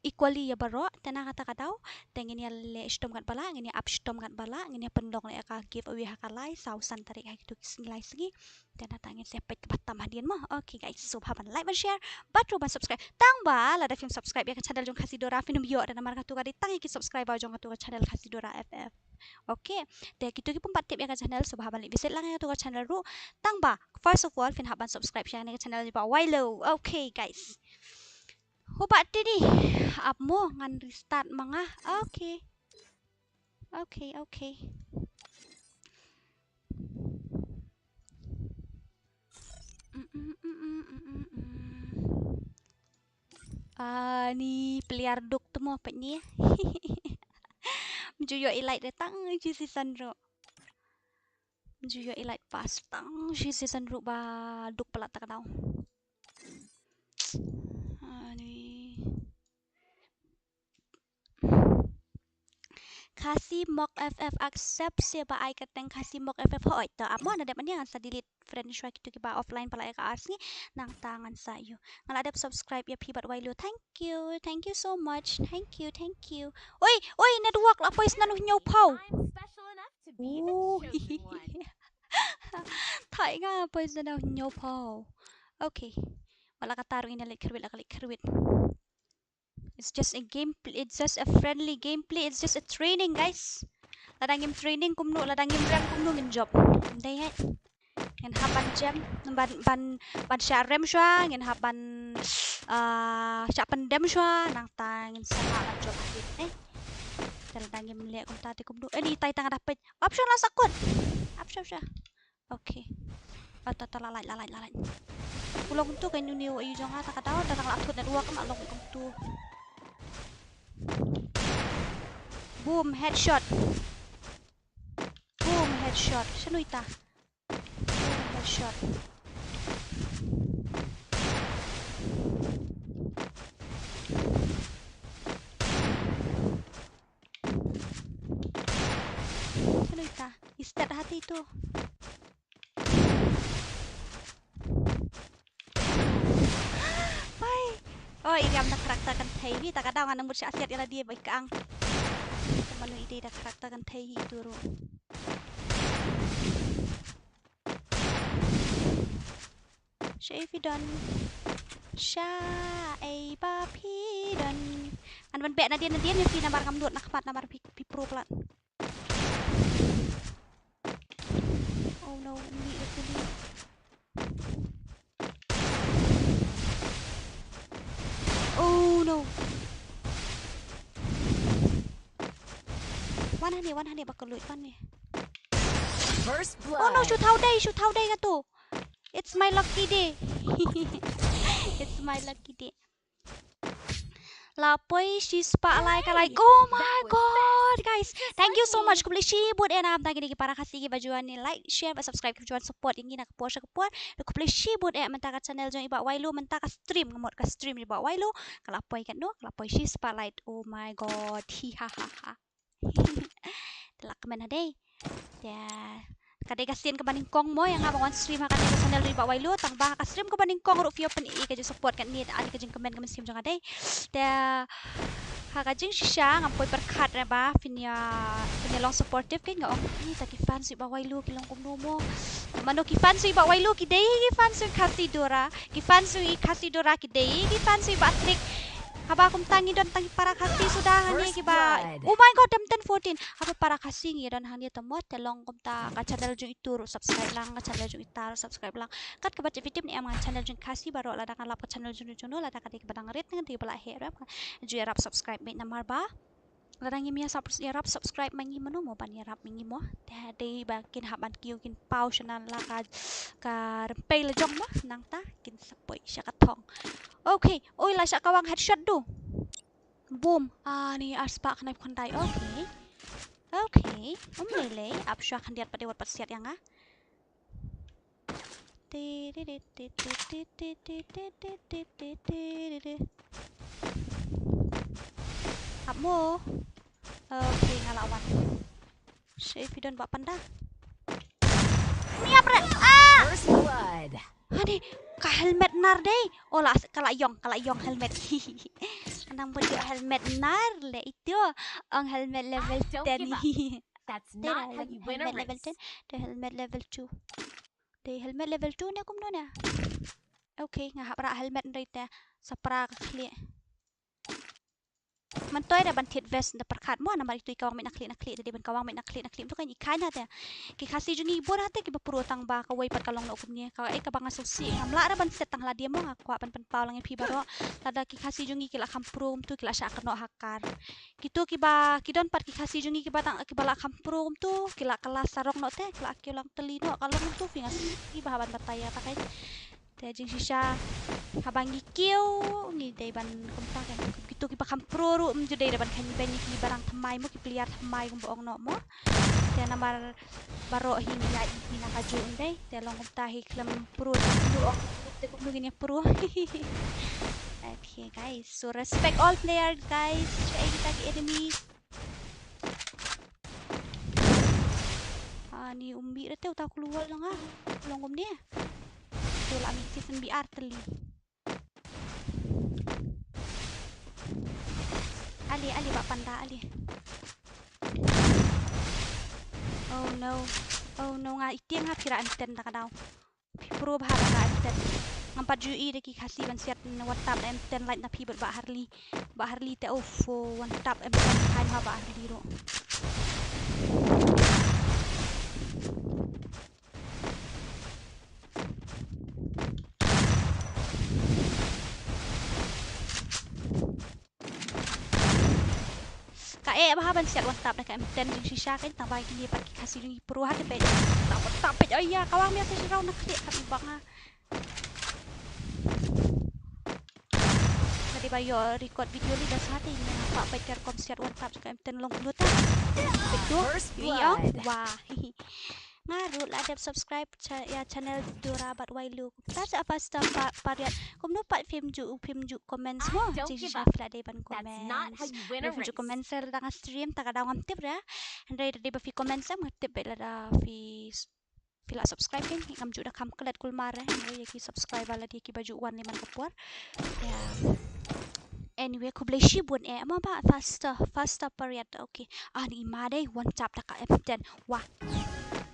equally ïa baroh. Te na kata ka daw te ngin ïa leh shitom katba lah, ngin ïa ap shitom katba lah, ngin ïa pynlong leh ka giveaway ha ka lai saw san tarik, ha kito ki sngi lai sngi. Te nangta ngin sa peit kaba tam hadien mo. Okay guys, sngewbha ban like ban share bad ruh ban subscribe. Tang ba lada phim subscribe ïa ka channel jong Khasi Dora phin ym ïoh re, namar kato ka dei tang ïa ki subscriber jong kato ka channel Khasi Dora F F. Okay, te kito ki bym pat tip ïa ka channel, sngewbha ban leit visit lang ïa kato ka channel ruh. Tang ba first of all phin hap ban subscribe sha kane ka channel jong i Bah Wailo. Okay guys. Ho Bah Teddy, ap mo, ngan restart ma nga. Okay. Okay, okay. Mm, mm, mm. Ani player duk te mo pat ni. Ym ju ïoh elite re tang shi season ruh. Ym ju ïoh elite pass tang shi season ruh ba duk palat ta ka daw. Ani. Khasi Mok F F, accept se ba ai kyrteng Khasi Mok F F. Hooid to, ap mo, na dep mynne ngan sa delete friend shuwa kito kiba offline palat ïa ka ar sngi, nangta ngan sa ïoh. Nga la dep subscribe ïa phi bad Wailo. Thank you, thank you so much. Thank you, thank you. Oi, oi, network la poi sna u hynñiew phew. Thait nga poi sna u hynñiew phew. Okay. Wat la katta ruh ngin ïa leit khyrwit, la ka leit khyrwit. It's just a game, it's just a friendly gameplay, it's just a training, guys. Lada ngim training kumno, lada ngim rank kumno ngin jop. Dei heh. Ngin hap ban jem, ban, ban, ban shah rem shuwa, ngin hap ban, ah, shah pyndem shuwa, nangta ngin sa lah ban jop hadien, eh. Te lada ngim leh kumta te kumno. Eh, ni tai tang da peit. Ap shuwa la sakut. Ap shuwa shuwa. Okay. Ata, ata, la lait, la lait, la lait. U long kumtu ka uni u ayu jong nga, ta ka daw, ta dang la thut network, ma long kumtu. Boom, headshot. Boom, headshot. Shano ita? Boom, headshot. Shano ita? Istat hati tu. Pai. Oh, i riam da character kan thei hi, ta ka daw ngan mut sha siat ïa lade ba i kang. Ka manu i dei da character kan thei hi tu ruh. Sha ei phi don. Sha ei ba phi don. Ngan ban beh nadien nadien ïa phi namar ngam nud na khmat namar phi, phi pro palat. Oh no, uni da kuli. Oh no. Wan hangne, wan hangne ba ka lut, wan hangne. First blood. Oh no, shu thaw dei, shu thaw dei nga tu. It's my lucky day. It's my lucky day. La poi shi spah lai ka like. Oh my god, guys. Thank you so much. Khublei shibun eh na bynta kine ki para Khasi kiba ju wan like, share bad subscribe, kiba ju wan support ïa ngi na ka por sha ka por. Khublei shibun eh mynta ka channel jong i Bah Wailu, mynta ka stream, nga mut ka stream i Bah Wailu. Ka la poi katno, ka la poi shi spah like. Oh my god. Hi ha ha ha. Te la kmen ha dei. Te ka dei ka sien kaba nyngkong mo ïa nga ba wan stream ha kane ka channel jong i Bah Wailu, tang ba ha ka stream kaba nyngkong ruh phi ïoh pyni ka jingsupport kane, ani ka jingkmen ka mynsiem jong nga dei. Te ha ka jingshisha ngam poi pyrkhat re ba phin ïa, phin ïa long supportive, kein nga ong, "Ih, ta ki fans jong i Bah Wailu ki long kumno mo." Mano ki fans jong i Bah Wailu ki dei ki fans jong i Khasi Dora. Ki fans jong i Khasi Dora ki dei ki fans jong i Bah Trik. Haba kumta ngi don tang ki para Khasi suda hangne kiba. Oh my god, M ten fourteen. Haba para Khasi ngi don hangne te mo, te long kumta ka channel jong itu ruh subscribe lang, ka channel jong ita ruh subscribe lang. Kat kaba tip, tip ne em, nga channel jong Khasi baroh, lada nga lap ka channel jong u jong u, lada ka dei kaba dang rit ngan dei ba la heh ruh em. Ju ïarap subscribe beit namar ba lada ngim ïa sub-, ïarap subscribe ma ngi, mano mo ban ïarap ma ngi mo. Te dei ba kin hap ban kiew kin paw shana la ka, ka rympei la jong mo, nangta kin sa poi sha ka thong. Okay, oi la shah kawang headshot du. Boom. Ah, ni ar spah khyndai phew khyndai. Okay. Okay. Um lei lei, ap shuwa khyndiat pat de wat pat siat ïa nga. Ap mo. Okay, nga la wan. Sha ei phi don Bah Panda. Miap re. Ah! First blood. Ani ka helmet nar dei. Oh la, ka la ïong, ka la ïong helmet. Nang bud ïoh helmet nar le itu. Ong helmet level ten. That's not how you win a race. Helmet level ten. Te helmet level two. Te helmet level two ne kumno ne? Okay, nga hap rah helmet hynrei te sa pra ka khlieh. Myntoi da ban thied vest da pyrkhat mo, namar itu i kawang beit na khlieh na khlieh, te dei ban kawang beit na khlieh na khlieh. Mynta kan i khain ha te. Ki Khasi jong ngi bun ha te kiba pro tang ba kawei pat ka long noh kumne. Kawei kaba nga sngewsih, ngam lah re ban set tang ha lade mo, nga kwah ban pynpaw lang ïa phi baroh. Lada ki Khasi jong ngi ki la kham pro kumtu ki la shah kynnoh ha kar. Kitu kiba, ki don pat ki Khasi jong ngi kiba tang, kiba la kham pro kumtu, ki la kylla sarong noh te, ki la kiew lang tylli noh, ka long kumtu phi nga sngewsih bha ban batai ïa kata kein. Te jingshisha haba ngi kiew ngi dei ban kumta kein. Kitu kiba kham pro ruh ym ju dei da ban khaii beiñ ïa ki barang thymmai mo, ki player thymmai kumba ong noh mo. Te namar baroh hi ngi ïaid hi na kajuh ym dei. Te long kumta hi khlem pro te kumno ong te kumno ngin ïa pro. Okay guys, so respect all player guys. Sha ei kita ki enemy. Ani um bih re te uta u klur wall jong nga. Long kumne. Te u la mih season B R tylli. Ale, ale Bah Panda, ale. Oh no. Oh no, nga iti nga phi rah M ten da ka daw. Phi pro bha da ka M ten. Ngam pat ju ïohi da ki Khasi ban siat na one tap na M ten, lait na phi bad Bah Harley. Bah Harley te uff, one tap M ten khain ha Bah Harley ruh. Eh, ba ha ban siat one tap da ka M ten jingshisha kan, tang ba kine pat ki Khasi jong ngi pro ha te peit. Tap tap peit, oh ya, ka wang mia sa shisha na khlieh kat i bang ha. Ka dei ba ïoh record video lei da sa te ïa nga pat peit ka rukom siat one tap ka M ten long kumno te. Peit tu. First ïoh ïoh. Blood. Wah. Nga ruh la dep subscribe cha-, ïa channel Dora bad Wailu. Ta sa apa sta pa-, pariat. Kumno pat phim ju, phim ju comments mo. Jing shisha phi la dei ban comments. Phim ju comments sa da nga stream ta ka daw ngam tip re. Hynrei da dei ba phi comments sa nga tip beit lada phi s-, phi la subscribe kan. Ngam ju da kham klet kulmar re. Hynrei ïa ki subscriber lada ïa ki ba ju wan lei man ka por. Ya. Anyway, khublei shibun eh. Mo ba faster, faster pariat. Okay. Ani ma dei one tap da ka M ten. Wah.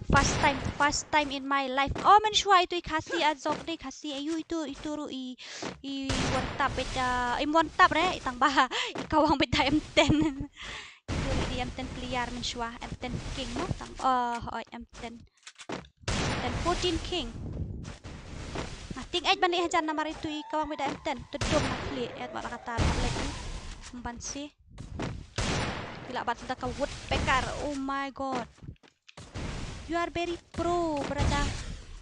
First time, first time in my life. Oh, mynshuwa itu i Khasi, ah, jok dei Khasi. Ayu itu, itu ruh i, i one tap beit da, im one tap re, i tang ba, i kawang beit da M ten. Itu ruh i M ten player mynshuwa, M ten king mo tang. Oh, oi, M ten. M ten fourteen king. Nga tieng eh ban leh hajan namar itu i kawang beit da M ten. Tedum na khlieh, eh, ba la kata ba leh. Mban si. Ki la bat da ka woodpecker. Oh my God. You are very pro, brother.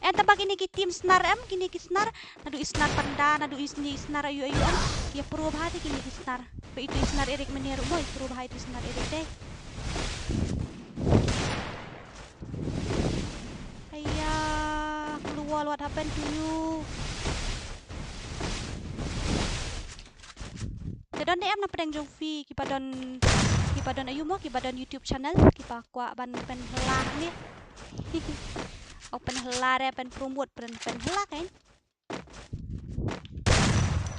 Eh, tang ba kine ki team snar em, kine ki snar. Naduh i snar panda, naduh i sni snar ayu ayu em. Ïa pro bha te kine ki snar. Ba itu i snar Eric Menir mo, i pro bha itu i snar Eric te. Aiya, Blue Wall, what happened to you? Te don ne em na pdeng jong phi kiba don, kiba don ayu mo, kiba don YouTube channel, kiba kwah ban pynhla ne. Oh, pynhla re, pyn promote, pyn, pynhla kan.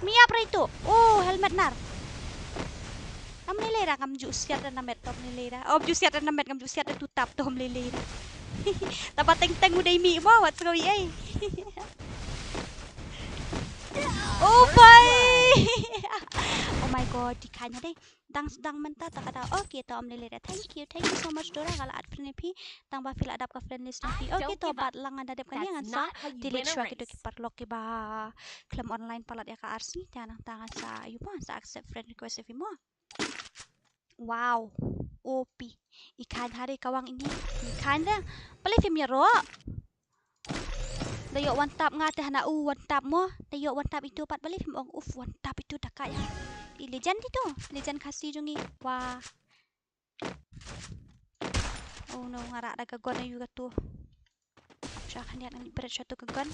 Mia pre itu. Oh, helmet nar. Am lei lei ra ngam ju siat na met tom lei lei ra. Oh, ju siat na met ngam ju siat tu tap tom lei lei ra. Tapa teng teng u dei mi mo, wat sngewbha ei. Oh boy. Oh my God, di khanya dei. Dang sdang mynta ta ka daw. Okay, to ym lei lei da. Thank you. Thank you so much Dora, nga la add friend ïa phi. Tang ba phi la dap ka friend list jong phi. Okay, to bat lang, nga da dep kane ngan sa delete shuwa kito ki paralok kiba khlem online palat ïa ka ar sngi. Te nangta ngan sa ïoh mo, ngan sa accept friend request ïa phi mo. Wow. O P. I khan ha dei kawang ini. I khan da. Balei phim ïaroh? Da ïoh one tap nga te hana u one tap mo. Da ïoh one tap itu pat, balei phim ong uf one tap itu da ka ïa. I legend itu, legend Khasi jong ngi. Wah. Oh no, nga rah da ka gun ayu katu. Ap sha khyndiat, ngan bret sha tu ka gun.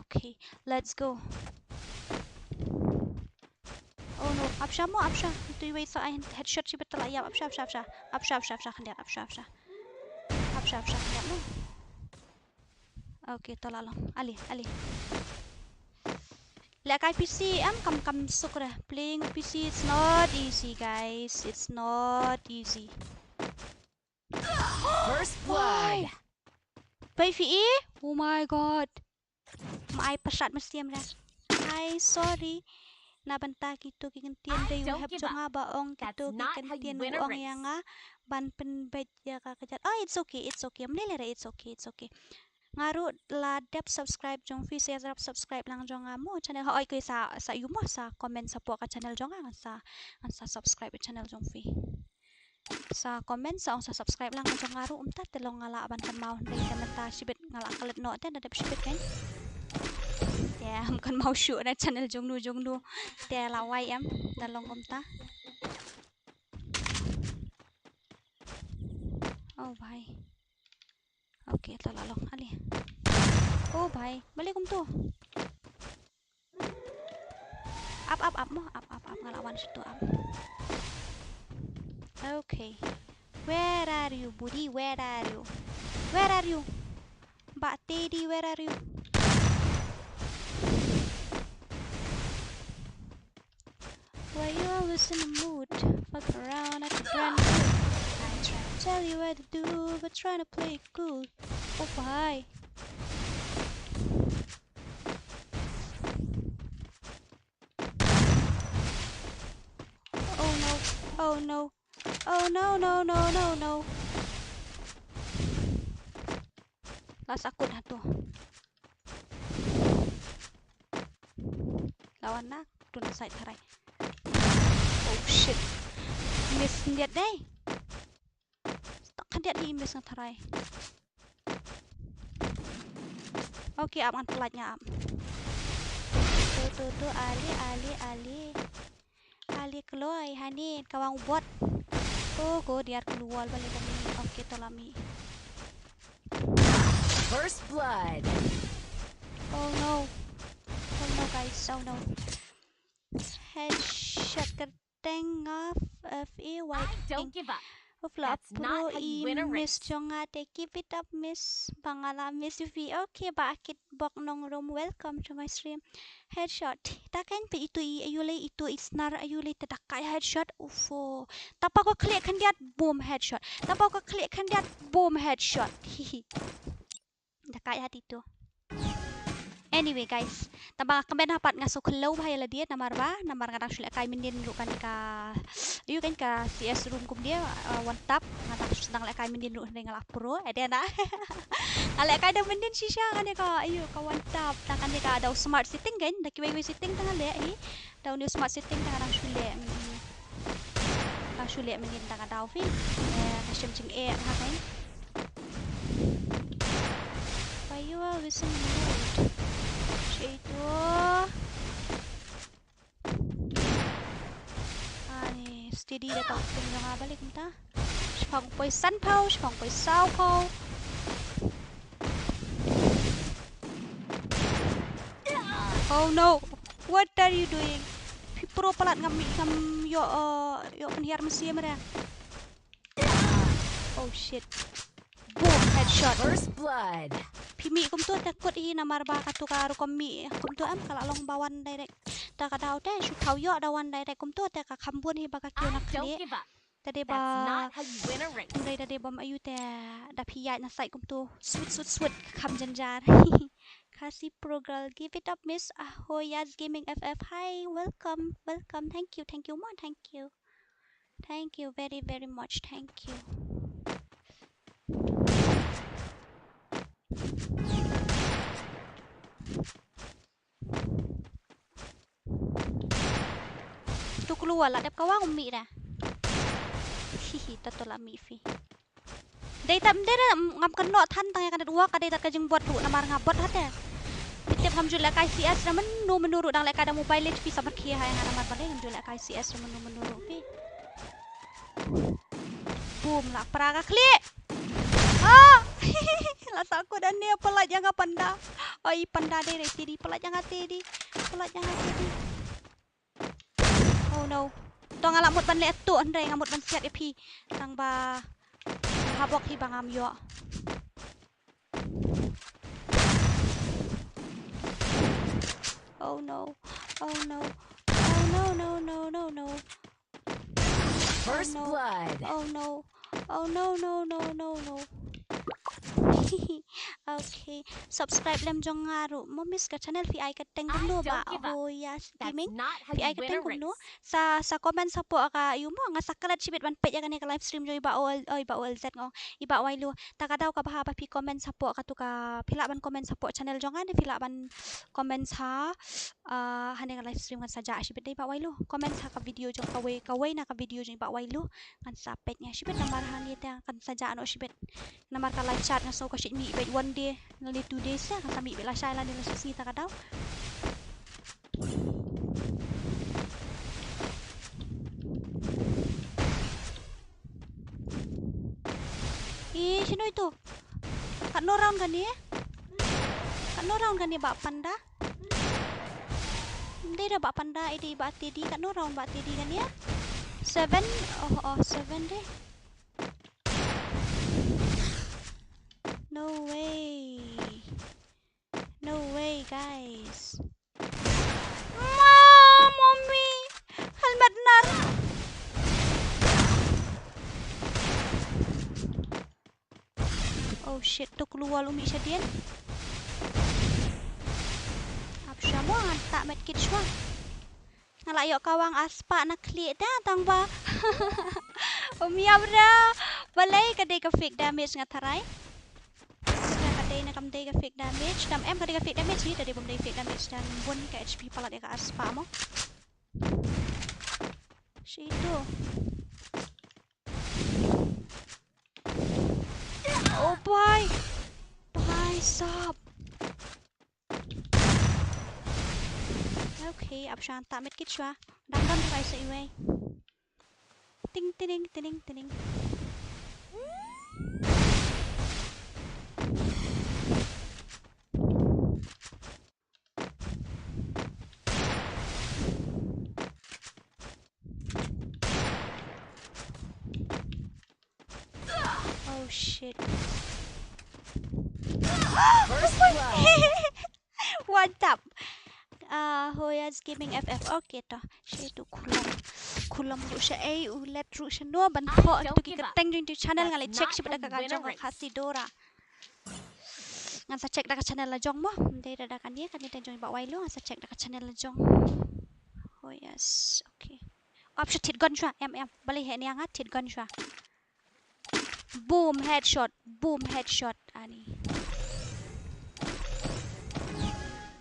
Okay, let's go. Oh no, ap sha mo, ap sha. Itu iwei sa ai headshot shi betul ayam. Ap sha, ap sha, ap sha. Ap sha, ap sha, ap sha, khyndiat, ap sha, ap sha. Ap sha, ap sha, khyndiat mo. Okay, to la long. Ale, ale. Leh kai P C em kam, kam suk re. Playing with P C, it's not easy, guys. It's not easy. First blood. Bai phi i? Oh my God. Ma ai pyrshah mynsiem re. Ai, sorry. Na bynta kito ki kyntien dei u hep jong nga ba ong kito ki kyntien u ong ïa nga ban pynbeit ïa ka kjat. Oh, it's okay, it's okay. Ym lei lei re, it's okay, it's okay. Nga ruh la dep subscribe jong phi, sa ïarap subscribe lang jong nga mo channel. Hooid, kei sa, sa ïoh mo sa comment support ka channel jong nga, ngan sa, ngan sa subscribe channel jong phi. Sa comment, sa ong sa subscribe lang jong nga ruh, um, ta te long nga lah ban kynmaw, hynrei te mynta shibit nga lah klet noh te, da dep shibit kan. Te ym kynmaw shuh na channel jong nu jong nu. Te la wai em, da long kumta. Oh bhai. Okay, to la long, ale. Oh bhai, balei kumtu? Ap, ap, ap mo, ap, ap, ap, nga la wan sha tu ap. Okay. Where are you, buddy? Where are you? Where are you? Bah Teddy, where are you? Why you always in the mood? Fuck around at the brand new. I try to tell you what to do, but trying to play it cool. Oh, bhai. Oh no. Oh no. Oh no, no, no, no, no. Last akut hatu. Lawan na, tu na side harai. Oh shit. Miss khyndiat dei. Khyndiat hi miss nga tharai. Okay, ap ngan pynlait nga ap. Tu tu tu, ali ali ali. Ali kloi hani ka wang bot. Oh, ko diar kloi wal balik kami. Okay, to la mih. First blood. Oh no. Oh no, guys. Oh no. Headshot kyrteng nga F A Y. I don't give up. Ufla pro i miss jong nga te, keep it up miss. Ba nga la miss ïa phi. Okay, ba kit bok nong rum, welcome to my stream. Headshot. Ta kan pe itu i ayu le, itu i snar ayu le, te da kai headshot. Ufo. Tapa ko klik khyndiat, boom, headshot. Tapa ko klik khyndiat, boom, headshot. Hihi. Da kai ha ti tu. Anyway guys, tang ba nga kmen ha pat nga shu khlem bha ïa lade namar ba, namar nga dang shu lehkai mynnin ruh kane ka, ïu kane ka C S room kumne, uh, one tap, nga dang shu dang lehkai mynnin ruh hynrei nga la pro, eh, dei na. Nga lehkai da mynnin shisha kane ka, ïu ka one tap, tang kane ka da u smart setting kan, da kiwei kiwei setting tang nga leh hi. Da u new smart setting tang nga dang shu leh, mm, dang shu leh mynnin tang nga daw phi. Eh, ka shem jingeh ha kan. Why you always in mood? Shi tu. Ani, steady da tau pin jong nga balik mynta. Shipang poi san pau, shipang poi saw pau. Oh no. What are you doing? Phi pro palat ngam, ngam ïoh, uh, ïoh pynhiar mynsiem re. Oh shit. Boom, headshot. First blood. Phi mih kumtu te kut hi namar ba katu ka rukom mih kumtu em ka la long ba wan direct. Ta ka daw te shu thaw ïoh da wan direct kumtu te ka kham bun hi ba ka kiew na khlieh. Te dei ba, hynrei te dei ba ma ïoh te da phi ïaid na side kumtu. Swit, swit, swit, kham jynjar. Khasi Pro Girl, give it up, miss. Ahoyas Gaming F F. Hi, welcome, welcome. Thank you, thank you, mon, thank you. Thank you very, very much. Thank you. Tu kloi la dep ka wang um mih da. Hihi, ta to la mih phi. Dei tam dei da, ngam kynnoh than tang ïa ka network, ka dei tat ka jingbot ruh namar nga bot hate. Phi tip ngam ju lehkai C S da mynno mynno ruh, dang lehkai da mobile leh phi, samar khie ha ïa nga namar ba dei ngam ju lehkai C S da mynno mynno ruh phi. Boom, la pra ka khlieh. Ah! La sah kut ane, pyllait ïa nga panda. Oi, panda dei re, Teddy, pyllait ïa nga Teddy. Pyllait ïa nga Teddy. Oh no. To nga la mut ban leh tuh hynrei nga mut ban siat ïa phi. Tang ba ha bok hi ba ngam ïoh. Oh no. Oh no. Oh no, no, no, no, no. First blood. Oh no. Oh no, no, no, no, no. Okay. Subscribe lem jong nga ruh mo miss ka channel, phi ai ka teng kumno ba Hoyas Gaming. Phi ai ka teng kumno. Sa, sa comment hapoh ka, ïu mo, nga sa klet shibit ban peit ïa kane ka live stream jong i Bah Ol, oi, Bah Ol Z ngong. I Bah Wailu. Ta ka daw ka bha ba phi comment hapoh katu ka, phi lah ban comment hapoh channel jong nga ne phi lah ban comment ha, ah, hane ka live stream kan sa jah shibit dei Bah Wailu. Comment ha ka video jong kawei, kawei na ka video jong i Bah Wailu. Kan sa peit nga shibit namar hane te kan sa jah noh shibit. Namar ka live chat nga sngew ka shait mih beit one day, nali two days ïa, kan sa mih beit lashai lane lashisngi ta ka daw. Ih, shano ito? Katno round kane? Katno round kane Bah Panda? Ym dei da Bah Panda, ite i Bah Teddy, katno round Bah Teddy kane? Seven? Oh, oh, seven dei. No way. No way, guys. Ma, mommy. Helmet nar. Oh shit, to kloi wal u mih shadien. Ap sha mo ngan tak medkit shuwa. Nga la ïoh ka wang ar spah na khlieh da tang ba. Um ïa bra. Balei ka dei ka fake damage nga tharai. Ka dei ne kam dei ka fake damage. Dam em ka dei ka fake damage hi, ta dei bym dei fake damage dan bun ka H P palat ïa ka ar spah mo. Shi tu. Stop. Okay, ap shuwa, ta medkit shuwa. Dang don rai sa iwei. Ting, tining, tining, tining. Oh shit. First blood. One tap. Ah, Hoyas Gaming F F. Okay to. Shi tu khulom. Khulom ruh sha ei u let ruh sha no ban pho tu ki kyrteng jong tu channel ngan leit check shi bad ka ka jong ka Khasi Dora. Ngan sa check da ka channel la jong mo. Dei da da kane, kane dei jong i Bah Wailo, ngan sa check da ka channel la jong. Oh yes, okay. Ap sha thied gun shuwa, em em. Balei heh nia nga thied gun shuwa. Boom headshot, boom headshot ani.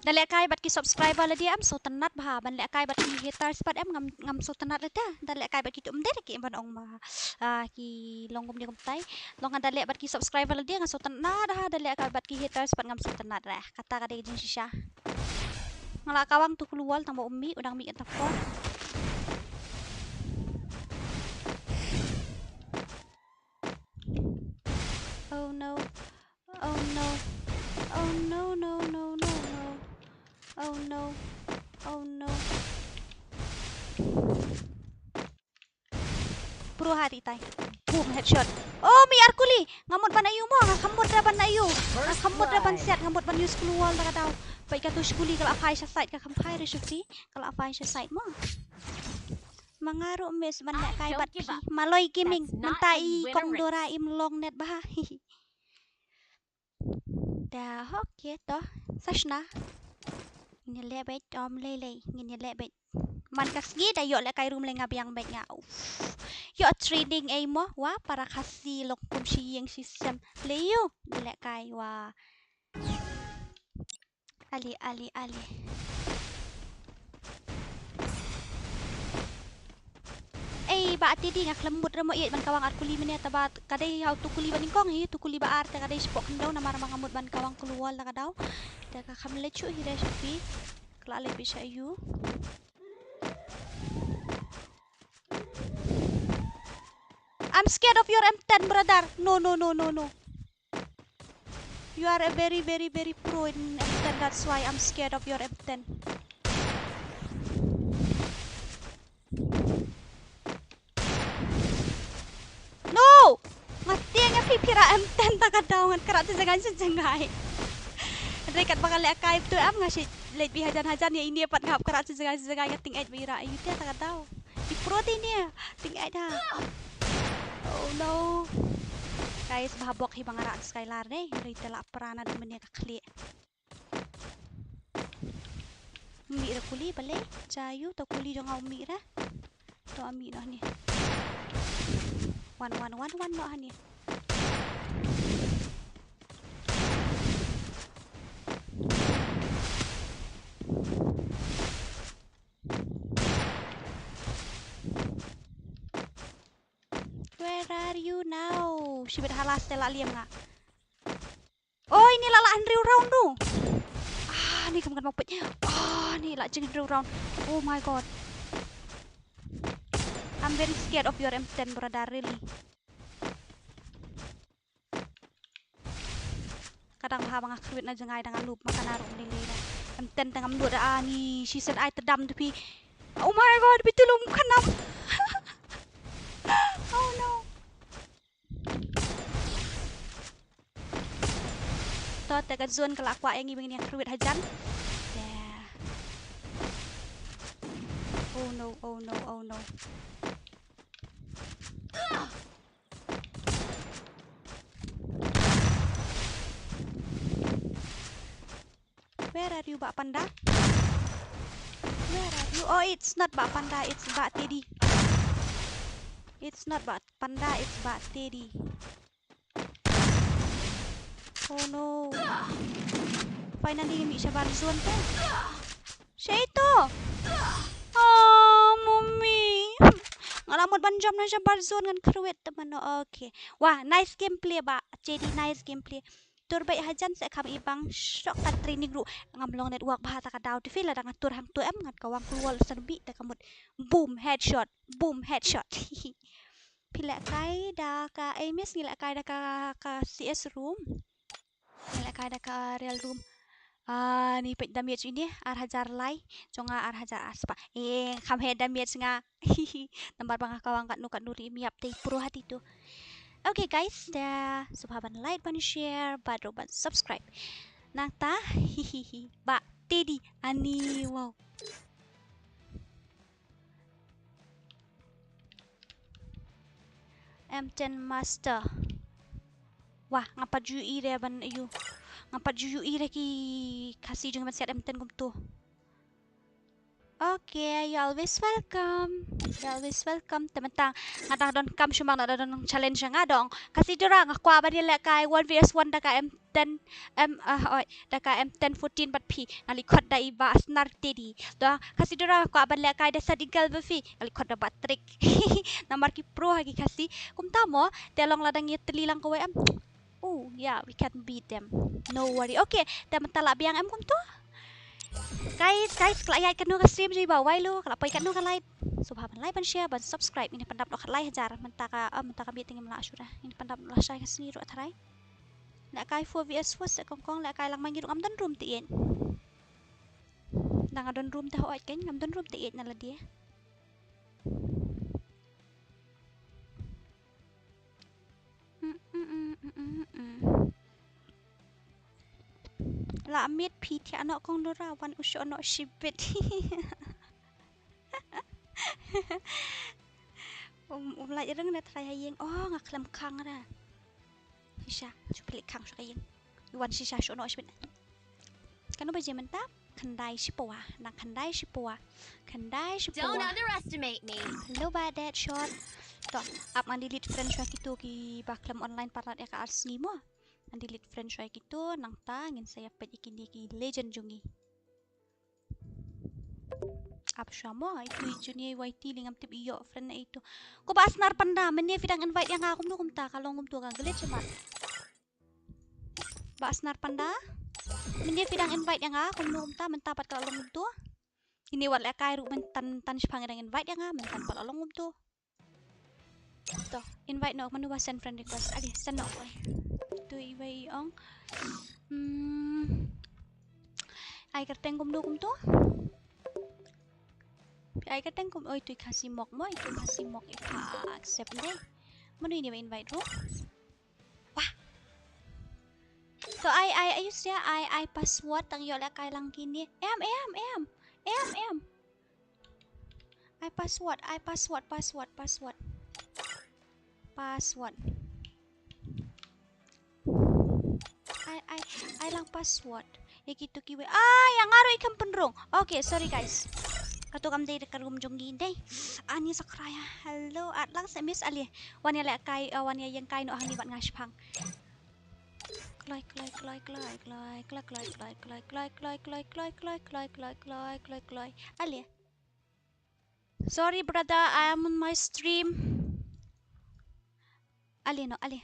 Da lehkai bad ki subscriber lade em sngewtynnat bha, ban lehkai bad ki haters pat em ngam, ngam sngewtynnat lade. Da lehkai bad ki tu em dei da ki em ban ong ma, ah, ki long kumne kumtai. Long nga da leh bad ki subscriber lade nga sngewtynnat ha, da lehkai bad ki haters pat ngam sngewtynnat re. Kata ka dei ka jingshisha. Nga la kawang tu kulu wall tang ba um mih, u dang mih kata por. Oh no. Oh no. Oh no, no, no, no, no. Oh no. Oh no. Pro ha ri tai. Boom, headshot. Oh, mih ar kuli. Nga mut ban aiu mo, nga kham mut re ban aiu. Nga kham mut re ban siat, nga mut ban use kulu wall da ka daw. Peit katu shi kuli ka la phai sha side, ka kham phai re sha phi. Ka la phai sha side mo. Ma nga ruh miss ban lehkai bad phi. Maloi Gaming, mynta i Kong Dora im long net bha. Da, okay to. Sa shna. Ngin ïa leh beit, ym lei lei, ngin ïa leh beit. Man ka sngi da ïoh lehkai room lei nga biang beit nga. Uff. Ïoh training ei mo, wa para Khasi long kum shi ïing shi sem. Lei ïoh lehkai wa. Ali, ali, ali. Ei, Bah Teddy, nga khlem mut re mo ïeit ban kawang ar kuli mynne, taba ka dei ha utu kuli ba nyngkong hi, utu kuli ba ar te ka dei shapoh khyndew, namar ba nga mut ban kawang kulu wall da ka daw. Te ka kham leit shuh hi re sha phi. Ka la leit beit sha aiu. I'm scared of your M ten, brother. No, no, no, no, no. You are a very, very, very pro in M ten. That's why I'm scared of your M ten. No! Nga tieng ïa phi, phi rah M ten ta ka daw, ngan khreh sha jngai sha jngai. Hynrei katba nga lehkai tu em nga shu leit beit hajan hajan, ïa ine pat nga hap khreh sha jngai sha jngai, nga tieng eit ba i rah ïa u te ta ka daw. I pro te ine, tieng eit ha. Oh no. Guys, bha bok hi ba nga rah Skylar re, hynrei te la pra naduh mynne ka khlieh. Mih re kuli balei, cha ïu, to kuli jong nga um mih re. To a mih noh hangne. Wan, wan, wan, wan noh hangne. Where are you now? Shibit halas te la liam nga. Oh, ini la lah hynriew round tu. Ah, ni kam kan mapet. Ah, ni la jing hynriew round. Oh my god. I'm very scared of your M ten, brother, really. Kadang ha ba nga khrwit na jngai dang a lup ma kana ruh lili na. M ten tang am dut ani, shi set ai tdam tu phi. Oh my god, phi tu lum khnam. Oh no. To te ka zone ka la kwah ïa ngi ba ngin ïa khrwit hajan. Te. Oh no, oh no, oh no. Where are you, Bah Panda? Where are you? Oh, it's not Bah Panda, it's Bah Teddy. It's not Bah Panda, it's Bah Teddy. Oh no. Finally, mih shabar zone te. Shaito. Oh, mommy. Nga la mut ban jump na shabar zone ngan khrwit te mano. Okay. Wah, nice gameplay, Bah Teddy, nice gameplay. tur beit hajan se kham i bang shortcut training ruh. Ngam long network bha ta ka daw te phi lada nga tur hangto em ngat ka wang klur sarbih ta ka mut. Boom headshot, boom headshot. Phi lehkai da ka, eh, miss ngi lehkai da ka, ka C S room. Ngi lehkai da ka real room. Ah, ni peit damage ini, ar hajar lai, jong nga ar hajar ar spah. Eh, kham heh damage nga. Namar ba nga kawang katno katno ri miap te pro hati tu. Okay guys, da sngewbha ban like, ban share, bad ruh ban subscribe. Nangta, hihihi. Ba, Teddy, ani, wow. M ten Master. Wah, ngam pat ju ïohi re ban ïohi. Ngam pat ju ïohi re ki Khasi jong ngi ban siat M ten kumto. Okay, you're always welcome. You're always welcome. Te mynta nga dang don kam shu ma nga dang don challenge nga dong. Khasi Dora nga kwah ban ïalehkai one versus one da ka M ten, M, ah, oi, da ka M ten fourteen bad phi. Nga la khot da i Bah Snar Teddy. To, Khasi Dora nga kwah ban lehkai da Sadigal bad phi. Nga la khot da Bah Trick. Namar ki pro ha ki Khasi. Kumta mo, te long lada ngi tylli lang kawei em. Oh, yeah, we can beat them. No worry. Okay, te mynta la biang em kumto. Guys, guys, ka la ïaid katno ka stream jong i Bah Wailo, ka la poi katno ka like. Sngewbha ban like, ban share, ban subscribe. Ngin pyndap noh ka lai hajar mynta ka, ah, mynta ka miet te ngim lah shuh. Ngin pyndap noh lashai ka sngi ruh tharai. Lehkai four versus four se kong kong, lehkai lang ma ngi ruh ngam don room te ïeit. Dang nga don room te hooid kein, ngam don room te ïeit na lade. Mm, mm, mm, mm, mm, mm. La miet phi thiah noh kong Dora, wan u shoh noh shibit. Um, um lait reng ne trai ha ïing. Oh, nga khlem khang ra. Shisha, shu peli khang shu ka ïing. Wan shisha shu noh shibit. Kano baje mynta? Khyndai shiphew. Nang khyndai shiphew. Khyndai shiphew. Don't underestimate me. Hello, bad that shot. To, ap ngan delete friend shuwa kito kiba khlem online palat ïa ka ar sngi mo. Ngan delete friend shuwa kito, nangta ngin sa ïa peit ïa kine ki legend jong ngi. Ap shuwa mo, itu i Junior Y T li ngam tip ïoh friend na itu. Ko Bah Snar Panda, mynne phi dang invite ïa nga kumno kumta, ka long kumto ka glitch ba. Bah Snar Panda, mynne phi dang invite ïa nga kumno kumta, mynta pat ka long kumto. Kine wat lehkai ruh myntan tan shipang dang invite ïa nga, myntan pat long kumto. To, invite noh, mano ba send friend request. Ade, send noh, oi. To, iwei ong. Hmm. Ai kyrteng kumno kumto? Ai kyrteng kum, oi, to i Khasi Mok mo, i to i Khasi Mok, i pha accept dei. Mano ine ba invite ruh? Wah. To ai, ai, ai, use ya, ai, ai password tang ïoh lehkai lang kine. Em, em, em. Em, em. Ai password, ai password, password, password. Password. Ai, ai, ai lang password. Ïa kito kiwei. Ai, ïa nga ruh i kham pynrung. Okay, sorry guys. Kato kam dei da ka room jong ngi dei. Ani sakrai. Hello, at lang sa miss ali. Wan ïa lehkai, uh, wan ïa ïeng kai noh hangne bad nga shipang. Kloi, kloi, kloi. Ale. Sorry brother, I am on my stream. Ale noh, ale.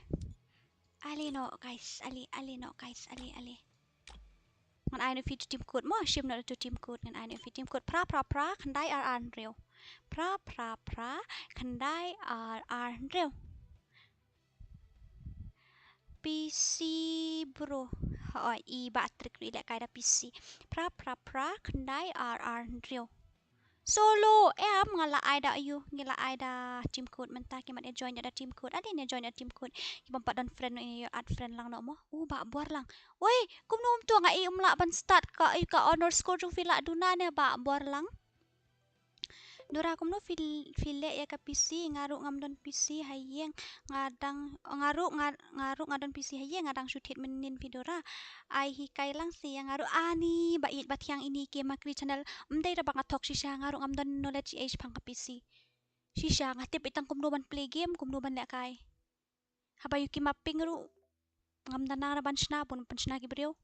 Ale noh guys, ale, ale noh guys, ale, ale. Ngan ai noh phi to team code mo, shim noh to team code, ngan ai noh phi team code. Phra, phra, phra, khyndai ar ar hynriew. Phra, phra, phra, khyndai ar ar hynriew. P C bro. Hooid, i Bah Trick ruh i lehkai da P C. Phra, phra, phra, khyndai ar ar hynriew. Solo, em, nga la ai da aïu, ngi la ai da team code mynta, ki mat ïa join da team code. Ade ne join da team code. Ki bym pat don friend ne ïa add friend lang noh mo. U Bah Borlang. Oi, kumno um to nga i um lah ban start ka, i ka honor score jong phi lah duna ne Bah Borlang. Dora kumno phi, phi leh ïa ka P C, nga ruh ngam don P C ha ïing, nga dang, nga ruh, nga, nga ruh nga don P C ha ïing, nga dang shu thied mynnin phi Dora. Ai hikai lang seh ïa nga ruh ani ba ïeit ba thiang ini ke Makri channel. Ym dei ra ba nga thok shisha, nga ruh ngam don knowledge ei shaphang ka P C. Shisha nga tip i tang kumno ban play game, kumno ban lehkai. Haba ïoh ki ma ping ruh ngam da nang ra ban shna, bun pynshna ki briew.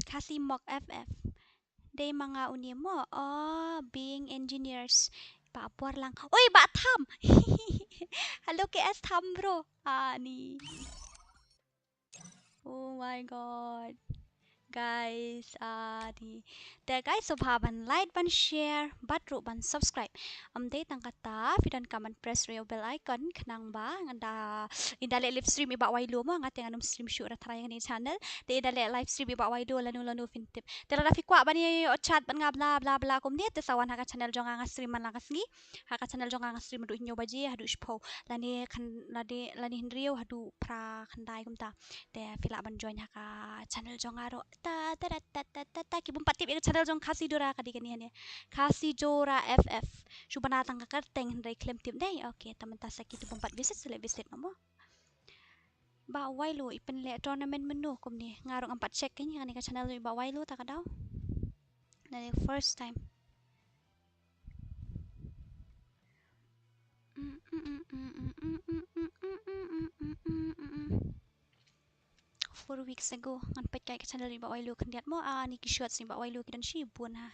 Khasi Mok F F. Dei ma nga une mo, oh, being engineers. Bah Borlang. Oi, Bah Tham. Hello K S Tham bro. Ani. Oh my god. Guys, ani. Te guys, sngewbha ban like, ban share, bad ruh ban subscribe. Ym dei tang kata, phi donkam ban press ruh ïa u bell icon khnang ba ngan da, ynda leh live stream i Bah Wailu mo, nga te ngan ym stream shuh, ra tharai ïa kane channel. Te ynda leh live stream i Bah Wailu lano lano phin tip. Te lada phi kwah ban ïa chat bad nga bla bla bla kumne, te sa wan ha ka channel jong nga, nga stream man la ka sngi. Ha ka channel jong nga, nga stream haduh hynñiew baje haduh shiphew. Lane khan, lane, lane hynriew haduh phra khyndai kumta. Te phi lah ban join ha ka channel jong nga ruh. Ta ta ta ta ta ta ta. Ki bym pat tip ïa ka channel jong Khasi Dora, ka dei kane, kane. Khasi Dora F F. Shu bana tang ka kyrteng hynrei khlem tip dei. Okay, te mynta sa kito bym pat visit, sa leh visit noh mo. Bah Wailu, i pynleh tournament mynno kumne. Nga ruh ngam pat check kane, kane ka channel i Bah Wailu ta ka daw. Kane first time. Four weeks ago ngan peit kai ka channel i Bah Wailu khyndiat mo. Ani ki shorts i Bah Wailu ki don shibun ha.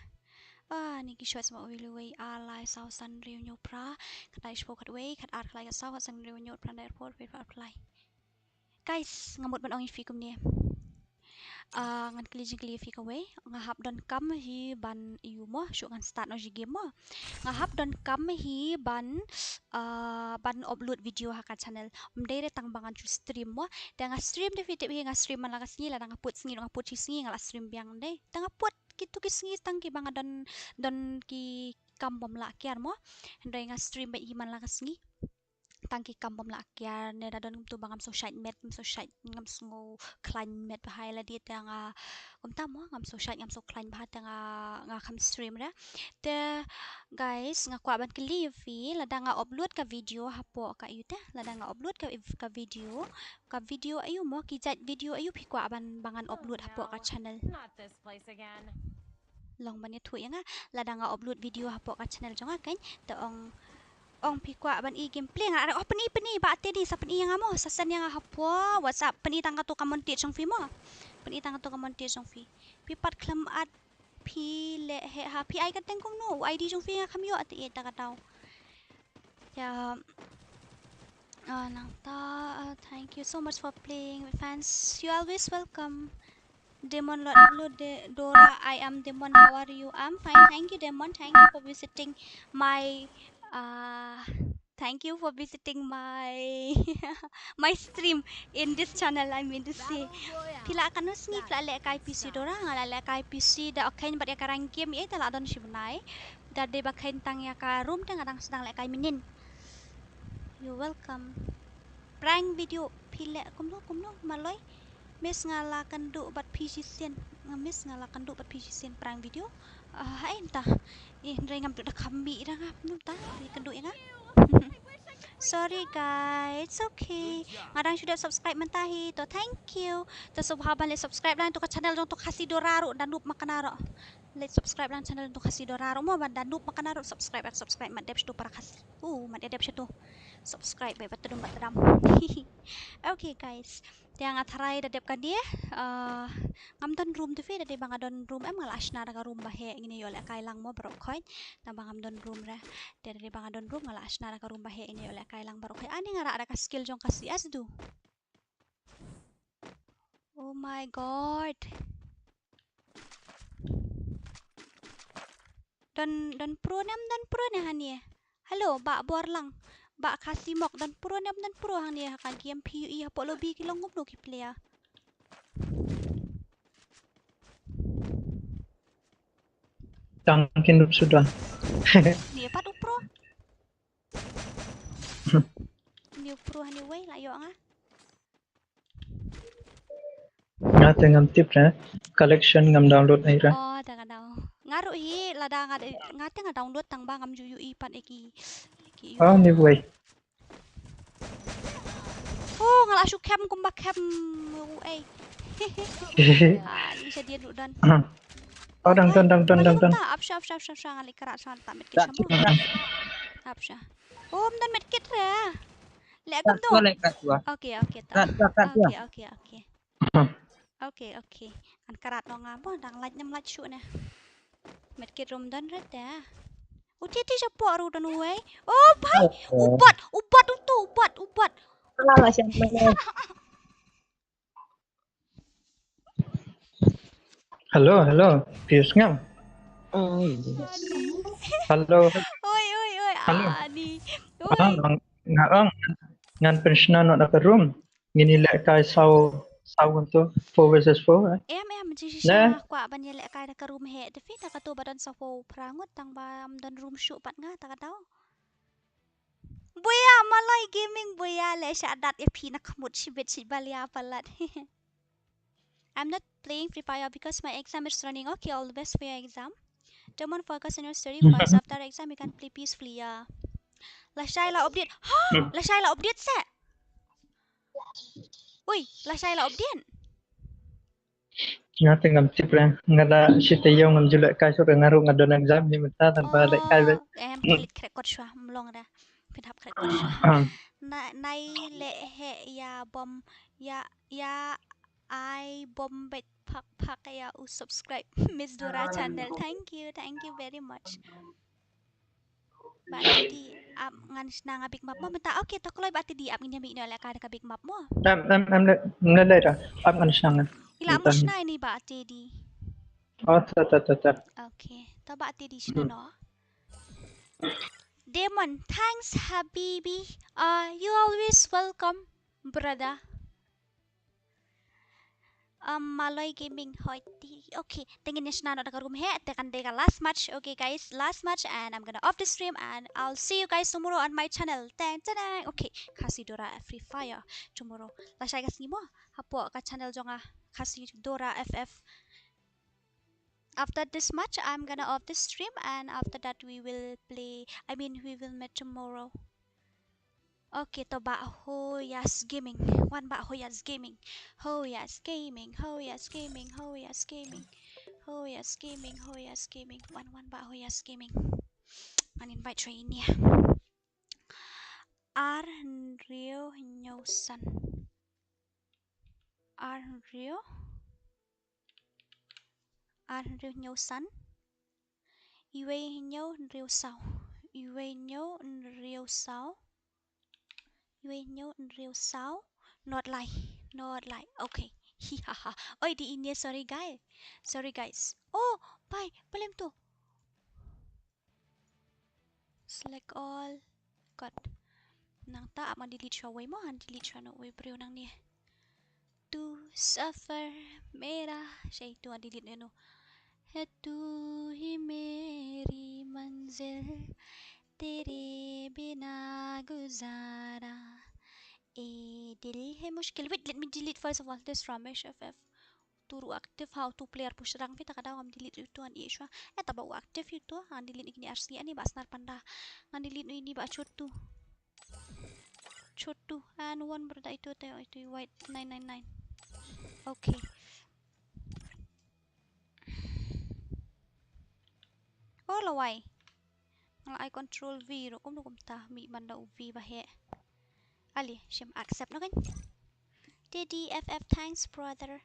Ani ki shorts i Bah Wailu wei, ar lai saw san hynriew hynñiew phra, khatlai shiphew khatwei, khatar khatlai khatsaw, khatsan hynriew hynñiew phra, khatar phra, khatar phra. Guys, nga mut ban ong ïa phi kumne. Ah, ngan kylli jingkylli ïa phi kawei. Nga hap donkam hi ban ïa u mo, shuh ngan start noh shi game mo. Nga hap donkam hi ban, ah, ban upload video ha ka channel. Ym dei re tang ba ngan shu stream mo. Te nga stream te phi tip hi, nga stream man la ka sngi, lada nga put sngi, nga put shi sngi, nga la stream biang dei. Te nga put kito ki sngi tang ki ba nga don, don ki kam bym lah kiar mo. Hynrei nga stream beit hi man la ka sngi. Tang ki kam bym lah kiar, ne da don kumto ba ngam sngew shait met, ngam sngew shait, ngam sngew khlaiñ met bha ïa lade te nga, kumta mo, ngam sngew shait, ngam sngew khlaiñ bha te nga, nga kham stream re. Te guys, nga kwah ban kylli ïa phi, lada nga upload ka video hapoh ka ïu te, lada nga upload ka, ka video, ka video aïu mo, ki jait video aïu phi kwah ban ba ngan upload hapoh ka channel. Long ban ïathuh ïa nga, lada nga upload video hapoh ka channel jong nga keiñ, te ong, ong phi kwah ban i gameplay, nga, oh, pyni, pyni, ba te di, sa pyni ïa nga mo, sa send ïa nga hapoh WhatsApp, pyni tang kato ka mon tied jong phi mo. Pyni tang kato ka mon tied jong phi. Phi pat khlem add, phi leh heh ha, phi ai kyrteng kumno, u I D jong phi nga kham ïoh, te ïa ta ka daw. Yeah. Ah, nangta, ah, thank you so much for playing, fans. You always welcome. Demon Lord, hello, De-, Dora, I am Demon. How are you? I'm fine. Thank you, Demon. Thank you for visiting my, uh, thank you for visiting my, my stream in this channel, I mean to say. Phi la katno sngi phi la lehkai P C, Dora? Nga la lehkai P C da kheiñ bad ïa ka rank game, eh, te la don shi bnai. Da dei ba kheiñ tang ïa ka room te nga dang sdang lehkai mynnin. You're welcome. Prank video phi leh kumno, kumno, Maloi? Miss, nga la kynduh bad phi shisien. Nga miss, nga la kynduh bad phi shisien, prank video. Ah, haei mynta? Eh, hynrei ngam tip da kham mih da nga mynta. Phi kynduh ïa nga. Sorry guys, it's okay. Nga dang shu dep subscribe mynta hi. To thank you. To sngewbha ban leh subscribe lang to ka channel jong to Khasi Dora ruh, da noob ma kane ruh. Leh subscribe lang channel to Khasi Dora ruh mo, ban da noob ma kane ruh subscribe, subscribe, mat dep sha to para Khasi. Uh, mat dep sha to. Subscribe bad ba tdum ba tdam. Okay guys. Te nga tharai da dep kane, ah, ngam don room te phi, da dei ba nga don room em nga la shna da ka room ba heh, ngin ïoh lehkai lang mo baroh khoit. Tang ba ngam don room re. Te da dei ba nga don room nga la shna da ka room ba heh, ngin ïoh lehkai lang baroh khoit. Ani nga rah da ka skill jong ka C S du. Oh my god. Don, don pro ne em don pro ne hangne? Hello, Bah Borlang. Bah Khasi Mok, don pro ne em don pro hangne ha ka game P U E hapoh lobby, ki long kumno ki player? Tang kin rup sudah. Ni pat u pro. Ni u pro hangne wei la ïoh nga. Nga te ngam tip re. Collection ngam download ai re. Oh, da nga down. Nga ruh hi lada nga de, nga te nga download tang ba ngam ju ïohi pat ïa ki, ki. Oh, ni wei. Oh, nga la shu kem kumba kem u ei. Ah, ni sha dien ruh don. Oh, dang don, dang don, dang don. Ap sha, ap sha, ap sha, ap sha, nga leh krat sha, ta medkit sha mo. Ap sha. Oh, ym don medkit re. Leh kumno? Okay, okay, ta. Okay, okay, okay. Okay, okay. Ngan krat noh nga mo, dang lait, ngam lait shuh ne. Medkit ruh ym don re te. U ti ti sha por u don uwei. Oh bai. U bot, u bot u tu, u bot, u bot. Hello, hello. Pius ngam. Hello. Oi, oi, oi. Hello. Ani. Oi. Nga ong ngan pynshna noh na ka room. Ngin ïa lehkai saw saw ngut to four versus four. Eh? Em em jingshisha kwah ban ïa lehkai da ka room he. Te phi da kato ba don saw phew phra ngut tang ba ym don room shuh pat nga ta ka daw. Buya Maloi Gaming buya le sha dat ïa phi na khmut shibit shi balia palat. I'm not playing Free Fire because my exam is running. Okay, all the best for your exam. Don't want focus on your study because after exam you can play peacefully. Yeah. Lashai la update. Ha, lashai la update se. Ui, lashai la update. Nga te ngam tip re, nga da shi te yong ngam ju lehkai shuh, nga ruh nga don exam ni mynta, tang ba lehkai beit. Em, delete khreh kot shuwa, mlong da. Pynhap khreh kot shuwa. Na nai leh he ïa bom ïa ïa ai bom beit phak phak ïa u subscribe Miss Dora channel. Thank you, thank you very much. Ba Teddy ap ngan shna nga big map mo mynta. Okay, to kloi ba Teddy ap ngin ïa mih noh lehkai da ka big map mo. Em em em ne ne le da ap ngan shna nga. Ila mo shna ini ba Teddy. Oh ta ta ta ta. Okay, to ba Teddy shna no. Demon, thanks habibi. Uh, you always welcome, brother. Um, Maloi Gaming, hoi ti. Okay, te ngin ïa shna noh da ka room he, te kan dei ka last match. Okay guys, last match and I'm gonna off the stream and I'll see you guys tomorrow on my channel. Tang tang. Okay, Khasi Dora Free Fire tomorrow. Lashai ka sngi mo hapoh ka channel jong nga Khasi Dora F F. After this match, I'm gonna off the stream and after that we will play, I mean we will meet tomorrow. Okay, to ba Hoyas Gaming. Wan ba Hoyas Gaming. Hoyas Gaming, Hoyas Gaming, Hoyas Gaming. Hoyas Gaming, Hoyas Gaming. Wan wan ba Hoyas Gaming. Ngan invite shuwa ine. Ar hynriew hynñiew san. Ar hynriew. Ar hynriew hynñiew san. Iwei hynñiew hynriew saw. Iwei hynñiew hynriew saw. Iwei hynñiew hynriew saw. Not lai. Not lai. Okay. Hi ha ha. Oi di ine, sorry guys. Sorry guys. Oh, bai, balem to. Select all. Got. Nangta ap ngan delete shuwa wei mo, ngan delete shuwa noh wei briew nangne. Tu safar mera. Shai tu ngan delete noh. Hai tu hi meri manzil, tere bina guzara, e dil hai mushkil. Wait, let me delete first of all this Ramesh F F. Tu ruh active ha utu player push rang phi ta ka daw ngam delete utu an i shwa. Eh ta ba u active utu ngan delete ikni arsi ani ba snar panda. Ngan delete ini ba Chotu. Chotu and one brother itu te itu white nine nine nine. Okay. Oh lawai. Nga la ai control V ruh kumno kumta mih ban da u V ba heh. Ale shim accept noh kan. T D F F, thanks brother.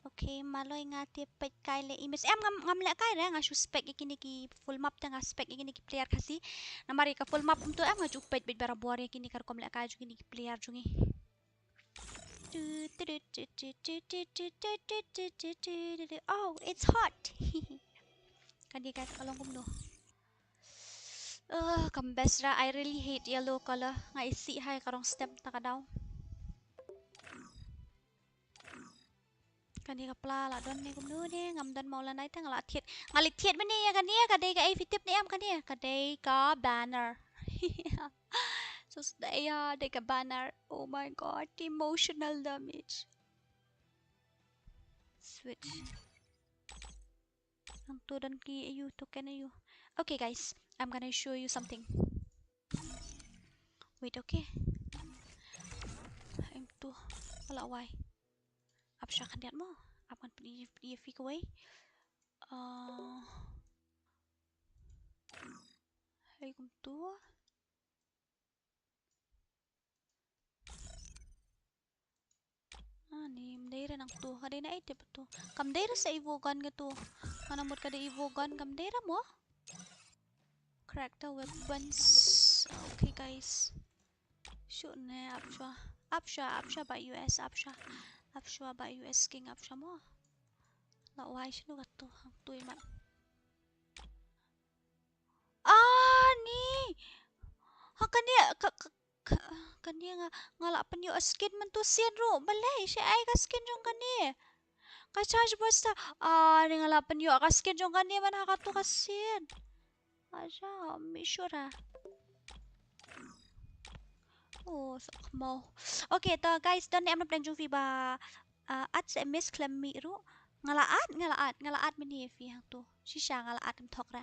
Okay, Maloi nga te peit kai le imis. Em ngam ngam leh kai re, nga shu spec ïa kine ki full map te nga spec ïa kine ki player Khasi. Namar ïa ka full map kumto em nga ju peit beit barabor ïa kine ka rukom leh kai jong kine ki player jong ngi. Oh, it's hot. Kane guys ka long kumno. Uh, kam best ra, I really hate yellow color. Nga isih hai ka rong stem ta ka daw. Kane ka pla la don ne kumno ne, ngam don ma u la nai te nga la thied. Nga la thied mane ïa kane, ka dei ka A V tip ne em kane, ka dei ka banner. So ïa dei ka banner. Oh my god, emotional damage. Switch. Nang tu don ki ayu token ayu. Okay guys, I'm gonna show you something. Wait, okay. Em tu. Wala wai. Ap sha khyndiat mo. Ap ngan pynïa pynïa phi kawei. Uh, hai kumtu. Ani, ym dei re nang tu, ka dei na ei tip tu. Kam dei re sa Evo gun ka tu. Mana mut ka dei Evo gun kam dei re mo. Character weapons. Okay, guys. Shu ne, ap shuwa. Ap shuwa, ap shuwa ba U S, ap shuwa. Ap shuwa ba U S King, ap shuwa mo. La wai shinu katu, hangtu imat. Ah, ni. Ha, kane, ka, ka, ka, kane nga, nga la pynïoh skin mynta sien ruh. Balei, shaei ka skin jong kane. Ka charge burst. Ah, ni nga la pynïoh ka skin jong kane man ha katu ka sien. Aja, mi shura. Oh, sok mo. Okay, to guys, don ne em na pdeng jong phi ba, ah, at se miss khlem mi ruh. Nga la at, nga la at, nga la at mynne phi hangtu. Shisha nga la at ym thok ra.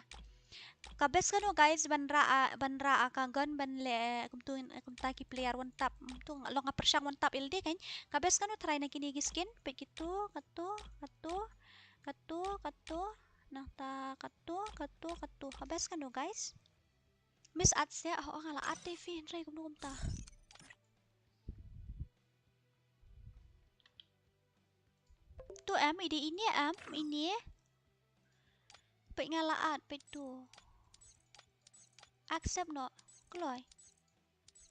Ka best kano guys, ban rah, ah, ban rah, ah, ka gun, ban leh, kumtu, kumta ki player one tap. Kumtu, long nga pyrshang one tap ilde kan. Ka best kano try na kine ki skin, peit kitu, katu, katu, katu, katu. Nangta katu, katu, katu. Ka best kano guys. Miss at se, oh, nga la at te phi, hynrei kumno kumta. Tu em, ide ine em, ine. Peit nga la at, peit tu. Accept noh, kloi.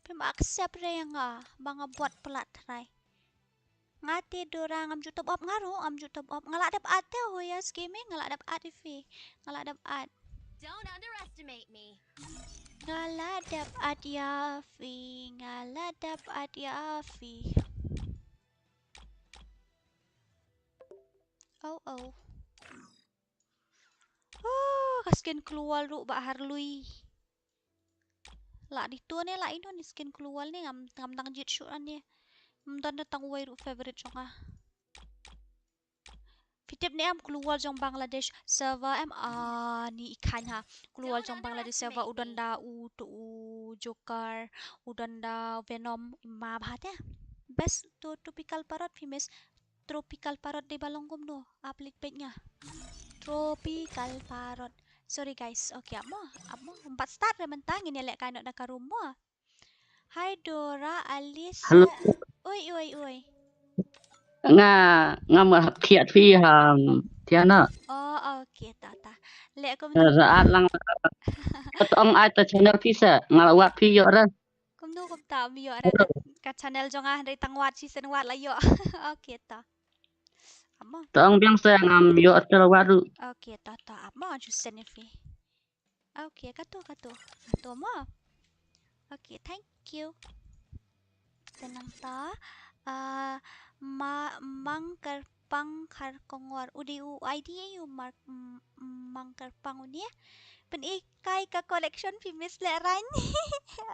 Phim accept re nga, ba nga bot palat trai. Nga te Dora ngam ju top up nga ruh, ngam ju top up. Nga la dep at te Hoyas Gaming, nga la dep at ïa phi. Nga la dep at. Don't underestimate me. Nga la dep at ïa phi, nga la dep at ïa phi. Oh, oh. Oh, ka skin klur ruh ba har lui. La di tu ne la ino ni skin klur ne ngam, ngam dang jied shuh ne. Ngam don da tang uwei ruh favorite jong nga. Phi tip ne em klur jong Bangladesh server em, ah, ni i khan ha. Klur jong Bangladesh server u don da u tu u Joker, u don da Venom, i ma bha te. Best tu tropical parrot phi miss. Tropical parrot dei ba long kumno. Ap leit peit nga. Tropical parrot. Sorry guys. Okay, ap mo, ap mo. Ym pat start re mynta, ngin ïa lehkai noh da ka room mo. Hi Dora, Alice. Hello. Oi, oi, oi. Nga, nga ma hap thiah phi ha, thiah na. Oh, okay, ta, ta. Leh kumno. Raat lang. Tong ai ta channel phi sa, nga la wad phi ïoh ra. Kumno kumta ym ïoh ra ka, ka channel jong nga hynrei tang wad shisien wad la ïoh. Okay, ta. Ap mo. Tong biang sa ngam ïoh ra la wad ruh. Okay, ta, ta. Ap mo, ju send ïa phi. Okay, katu, katu. Katu mo. Okay, thank you. Te nangta, ah, ma, Mang Kyrpang Kharkongor. U dei u I D aïu Mang, m-, Mang Kyrpang une. Pynhikai ka collection phi miss lehrain.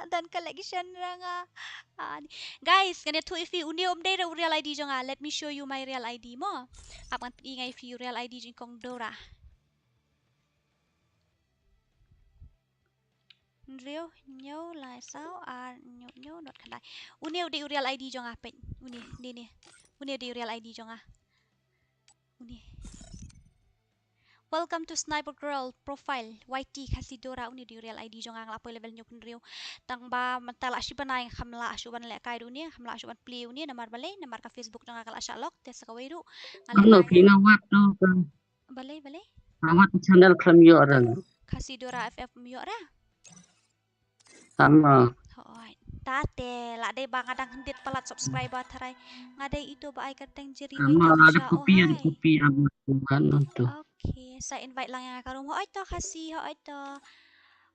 Don collection ra nga. Ah, ni. Guys, ngan ïathuh ïa phi une um dei re u real I D jong nga. Let me show you my real I D mo. Ap ngan pyni ngai ïa phi u real I D jong i kong Dora. Hynriew, hynñiew, lai, saw, ar, hynñiew, hynñiew, not, khyndai. Une u dei u real I D jong nga peit. Une, une, une. Une u dei u real I D jong nga. Une. Welcome to Sniper Girl profile. Y T Khasi Dora, une u dei u real I D jong nga, nga la poi level hynñiew phew hynriew. Tang ba mynta la shi bnai ngam lah shuh ban lehkai ruh une, ngam lah shuh ban play une, namar balei, namar ka Facebook jong nga ka la shah lock, te sa kawei ruh. Nga lehkai. Nga wad tu ka Balei, balei? Nga wad channel khlem ïoh ra. Khasi Dora F F ym ïoh ra. Tama. Hooid. Tate, la dei ba nga dang hyndiat palat subscriber tharai. Nga dei itu ba ai kyrteng Jerry. Tama, la dei copy, oh, hai. Copy, ap mo, wan tu. Okay, sa invite lang ïa nga ka room. Hooid to, Khasi, hooid to.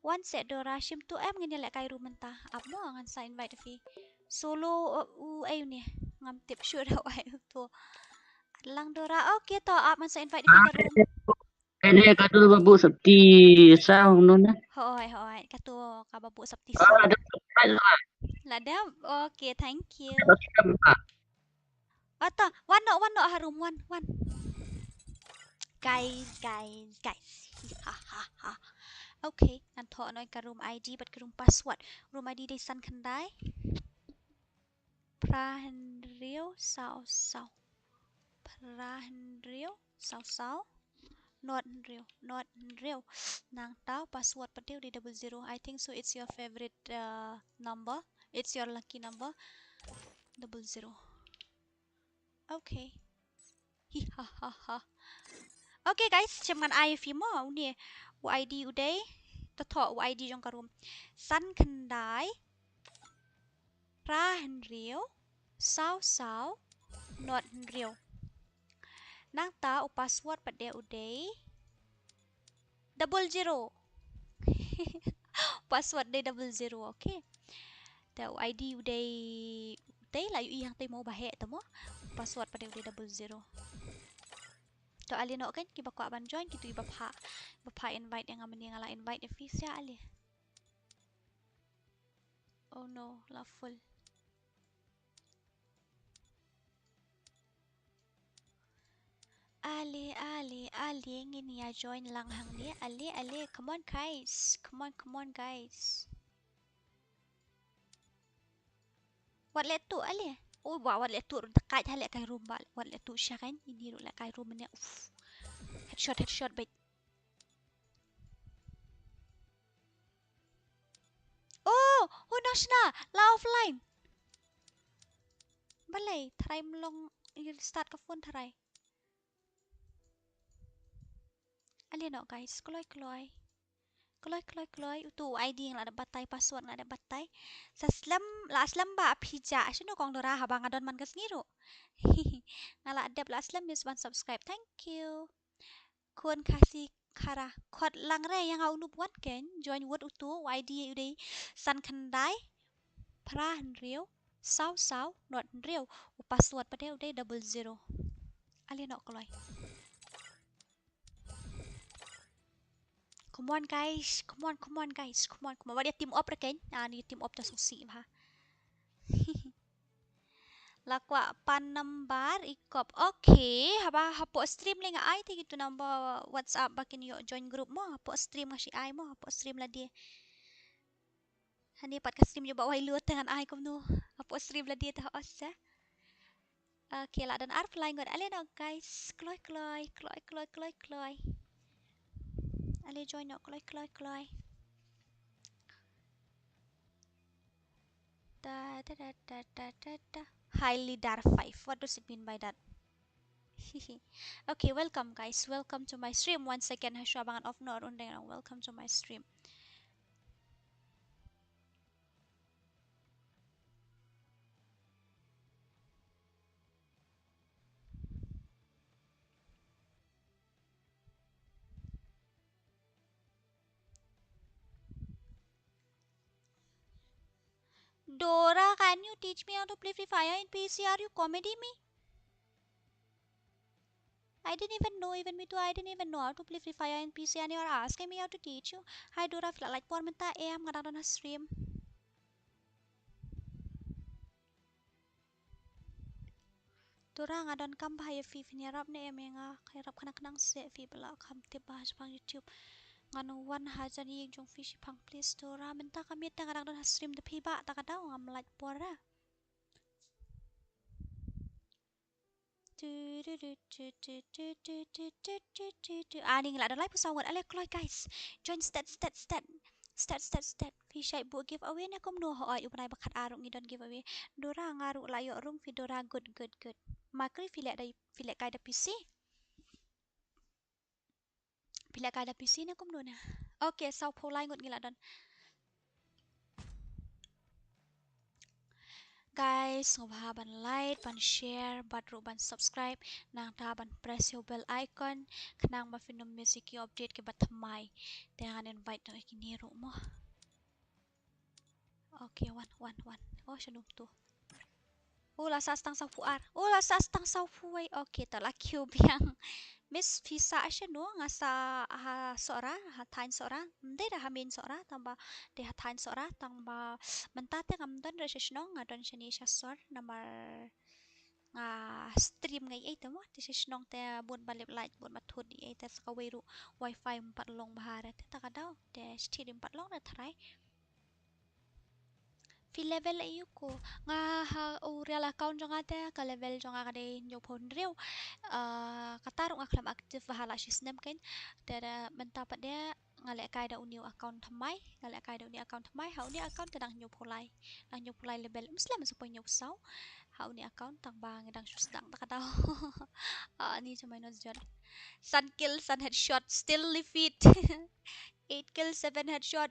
Wan seh Dora, shim tu em ngin ïa lehkai room mynta. Ap mo ngan sa invite phi. Solo, uh, u, ai une. Ngam tip shuh da u ai u tu. Lang Dora, okay to, ap ngan sa invite phi ka room. Ene katu ba buh sopti saw no na. Hooid, hooid, katu ka ba buh sopti saw. Ah, la dep subscribe la. La dep, okay, thank you. Subscribe la. Ata, wan noh, wan noh ha room, wan, wan. Guys, guys, guys. Ha, ha, ha. Okay, ngan thoh noh ka room I D bad ka room password. Room I D dei san khyndai. Phra hynriew saw saw. Phra hynriew saw saw. Not hynriew, not hynriew. Nangta password pat u dei double zero. I think so it's your favorite, uh, number. It's your lucky number. Double zero. Okay. Hi ha ha ha. Okay guys, shim ngan ai ïa phi mo, une u I D u dei. Ta thoh u I D jong ka room. San khyndai phra hynriew saw saw nod hynriew. Nangta u password pat de u dei double zero. Password dei double zero, okay. Te u I D u dei, te la ïohi hangtei mo ba heh te mo. Password pat de u dei double zero. To ale noh kein, kiba kwah ban join, kito kiba pha, ba pha invite ïa nga mynne, nga la invite ïa phi sha ale. Oh no, la full. Ale, ale, ale, ngin ïa join lang hangne. Ale, ale, come on guys, come on, come on guys. Wat leh tuh ale. Oh, wa, wat leh tuh ruh, da kait ha lehkai room ba, wat leh tuh sha kein. Ini ruh lehkai room ne. Uff. Headshot, headshot beit. Oh, oh, nang shna, la offline. Balei, tharai ym long, ïa start ka phone tharai. Ale noh guys, kloi kloi. Kloi kloi kloi, uto u I D nga la dep batai, password nga la dep batai. Sa slem, la slem ba phi jah, shano kong Dora haba nga don man ka sngi ruh. Nga la dep la slem miss ban subscribe. Thank you. Khun Khasi Khara, khot lang re ïa nga u Nup wan kein, join wut uto, u I D u dei san khyndai phra hynriew saw saw nod hynriew, u password pat de u dei double zero. Ale noh kloi. Come on guys, come on, come on guys, come on, come on. Wat ïa team up re kein. Ah, ni team up ta sngewsih bha. La kwah pan number i kop. Okay, haba hapoh stream lei nga ai te kito number WhatsApp ba kin ïoh join group mo. Hapoh stream nga shu ai mo, hapoh stream lade. Hani pat ka stream jong Bah Wailu te ngan ai kumno. Hapoh stream lade te ha os te. Okay, la don arphew lai ngut. Ale noh guys. Kloi kloi, kloi kloi, kloi kloi. Ale join noh, kloi kloi kloi. Da, da, da, da, da, da, da. Highly dar five. What does it mean by that? Okay, welcome guys. Welcome to my stream once again. Hashwa ba ngan off noh ruh, welcome to my stream. Dora, can you teach me how to play Free Fire in P C? Are you comedy me? I didn't even know, even me too, I didn't even know how to play Free Fire in P C and you are asking me how to teach you. Hi Dora, phi la lait por mynta em, nga dang don ha stream. Dora, nga don kam bha ïa phi, phin ïarap ne em ïa nga? Ka ïarap khnang khnang seh, phi ba la kham tip bha shaphang YouTube. Ngan wan ha jan ïing jong phi shiphang please Dora. Mynta ka miet te nga dang don ha stream, da phi bah, ta ka daw ngam lait por ra. Ani ngi la don laiphew saw ngut. Ale kloi guys. Join stat stat stat. Stat stat stat. Phi shait buh giveaway ne kumno? Hooid, u bnai ba khatar ruh ngi don giveaway. Dora, nga ruh la ïoh room phi Dora. Good good good. Makri, phi leh da, phi lehkai da P C? Phi lehkai da P C ne kumno ne? Okay, sawphew lai ngut ngi la don. Guys, sngewbha ban like, ban share, bad ruh ban subscribe, nangta ban press ïa u bell icon khnang ba phin ym miss ïa ki update kiba thymmai. Te ngan invite noh ïa kine ruh mo. Okay, wan wan wan. Oh, shano to? Oh, la sah tang sawphew ar. Oh, la sah tang sawphew wei. Okay, ta la kiew biang. Miss, phi sah shano? Nga sah ha Sohra, ha thaiñ Sohra. Ym dei da ha main Sohra, tang ba dei ha thaiñ Sohra, tang ba mynta te ngam don re sha shnong, nga don shane sha sor, namar nga stream ngi ei te mo, te sha shnong te bun ba lip light, bun ba thut ei te sa kawei ruh wifi ym pat long bha re, te ta ka daw te shithi ym pat long re tharai. Phi level aïu ko? Nga ha u real account jong nga te ka level jong nga ka dei hynñiewphew hynriew. Ah, kata ruh nga khlem active bha la shi snem kein. Te mynta pat de nga lehkai da uni u account thymmai, nga lehkai da uni account thymmai, ha uni account te dang hynñiewphew lai. Dang hynñiewphew lai level. Ym slem, sa poi hynñiewphew saw. Ha uni account tang ba ngi dang shu sdang ta ka daw. Ah, ni jong mai nos jot. San kill, san headshot, still defeat. Eight kill, seven headshot.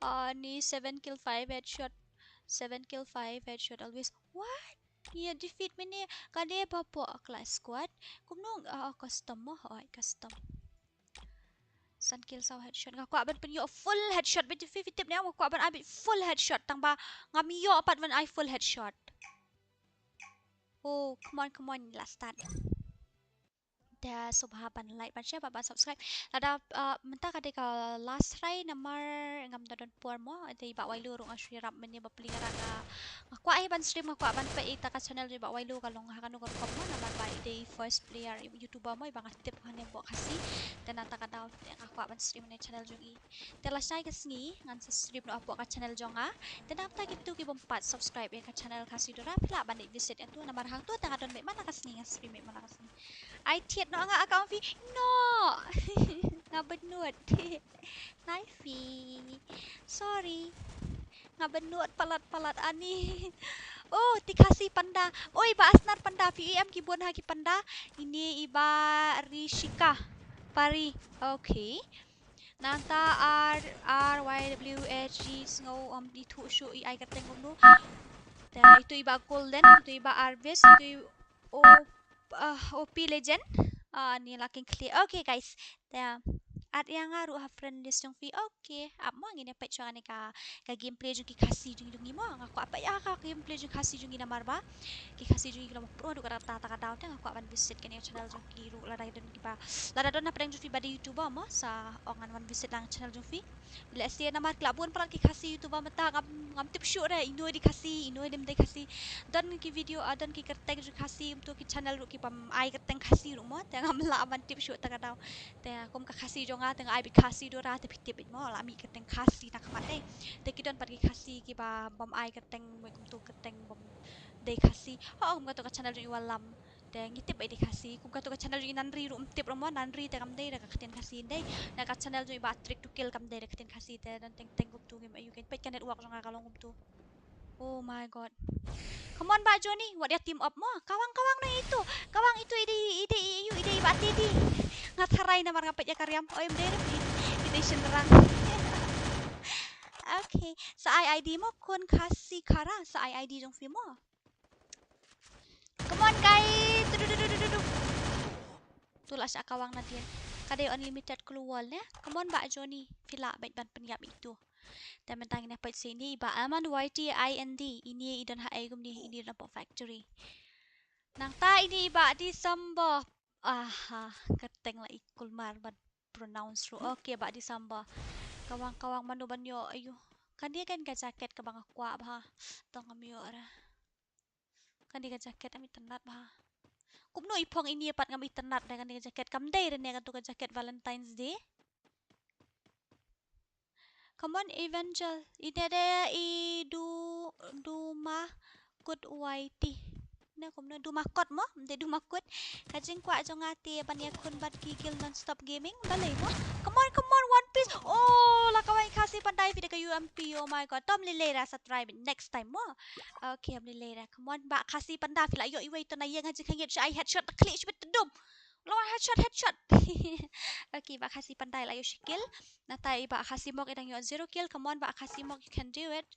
Ah, ni seven kill, five headshot. Seven kill, five headshot always. What? Ïa defeat mynne. Kane ba pok clash squad. Kumno, ah, custom mo? Oh, custom. San kill, saw headshot. Nga kwah ban pynïoh full headshot. Bad phi tip ne, nga kwah ban ai bad full headshot. Tang ba ngam ïoh pat ban ai full headshot. Oh, come on, come on, last stand. Te sngewbha ban like, ban share, ban, ban subscribe. Lada, ah, mynta ka dei ka last try namar ngam da don por mo. Te i Bah Wailu ruh nga shu ïarap mynne ba plie nga, nga kwah hi ban stream, nga kwah ban peit ïa ka channel jong i Bah Wailu ka long ha kano ka rukom mo, namar ba i dei first player YouTuber mo iba nga tip hangne hapoh Khasi. Te nangta ka daw te nga kwah ban stream na channel jong i. Te lashai ka sngi ngan sa stream noh hapoh ka channel jong nga. Te nangta kito ki bym pat subscribe ïa ka channel Khasi Dora, phi lah ban leit visit ïa tu namar hangtu te nga don beit man la ka sngi, nga stream beit man la ka sngi. Ai thied noh nga account phi. No. Nga bynnud. Nai phi. Sorry. Nga bynnud palat palat ani. Oh, te Khasi panda. Oi, Bah Asnar panda. Phi em ki bun ha ki panda. Ini i Bah Rishika Pari. Okay. Nangta R, R Y W H G sngew, um, ithuh shuh i ai kyrteng kumno. Te itu i Bah Golden, itu i Bah Arvis, itu i O, ah, O P Legend. Ah, ni la king khlieh. Okay, guys. Te add ïa nga ruh ha friend list jong phi. Okay. Ap mo ngin ïa peit shuwa kane ka, ka gameplay jong ki Khasi jong, jong ngi mo. Nga kwah peit ïa ka gameplay jong Khasi jong ngi namar ba ki Khasi jong ngi ki long pro haduh katta katta ka daw, te nga kwah ban visit kane ka channel jong ki ruh lada don kiba, lada don hapdeng jong phi ba dei YouTuber mo, sa ong ngan wan visit lang channel jong phi. Let's see, namar ki la bun palat ki Khasi YouTuber mynta, ngam, ngam tip shuh re ino i dei Khasi, ino i ym dei Khasi. Don ki video, ah, don ki kyrteng jong Khasi, kumto ki channel ruh ki bym ai kyrteng Khasi ruh mo, te ngam lah ban tip shuh ta ka daw. Te kum ka Khasi jong nga te nga ai beit Khasi Dora, te phi tip beit mo, la mih kyrteng Khasi na khmat te. Te ki don pat ki Khasi kiba bym ai kyrteng, kumto kyrteng bym dei Khasi. Ho, kum kato ka channel jong i Wallam. Te ngi tip ba i dei Khasi. Kum kato ka channel jong i Nanri ruh ym tip ruh mo, Nanri te kam dei da ka ktien Khasi, ym dei. Na ka channel jong i Bah Trick to Kill kam dei da ka ktien Khasi, te don teng teng kumto, ngim ïoh, kin peit ka network jong nga ka long kumto. Oh my God. Come on Bah Johnny, wat ïa team up mo. Kawang, kawang noh itu. Kawang itu i dei, i dei, i dei, i dei Bah Teddy. Nga tharai namar nga peit ïa ka riam. Oi, ym dei ruh, i dei shynrang. Okay, sa ai ID mo khun Khasi Khara, sa ai ID jong phi mo. Come on guys. Tu, tu, tu. Tu la shah kawang na dien. Ka dei unlimited gloo wall ne. Come on Bah Johnny. Phi lah beit ban pynïap itu. Te mynta ngin ïa peit sha ini i Bah Aman Y T I N D. Ini i don ha ei kumne, ini i don hapoh factory. Nangta ini i Bah December. Aha, kyrteng la i kulmar ban pronounce ruh. Okay, Bah December. Kawang, kawang, mano ban ïoh, aiu. Kane kan ka jacket kaba nga kwah bha. Tang ngam ïoh re. Kane ka jacket am itynnad bha. Kumno i phong ini pat ngam itynnad re kane ka jacket, kam dei re ne kato ka jacket Valentine's Day. Come on Evangel. Ine de i Du, Duma Kut Y T. Ne kumno, Duma Kot mo? Ym dei Duma Kut. Ka jingkwah jong nga te ban ïakhun bad ki guild Non Stop Gaming. Balei mo? Come on, come on, One Piece. Oh, la kawang i Khasi panda, phi da ka U M P. Oh my God. To ym lei lei ra, sa try beit next time mo. Okay, ym lei lei ra. Come on, Bah Khasi panda, phi la ïoh iwei, to na ïeng ha jingkhangit, shu ai headshot, ta khlieh shibit, ta dum. Long headshot, headshot. Okay, Bah Khasi panda i la ïoh shi kill. Nangta i Bah Khasi Mok i dang ïoh zero kill. Come on, Bah Khasi Mok, you can do it.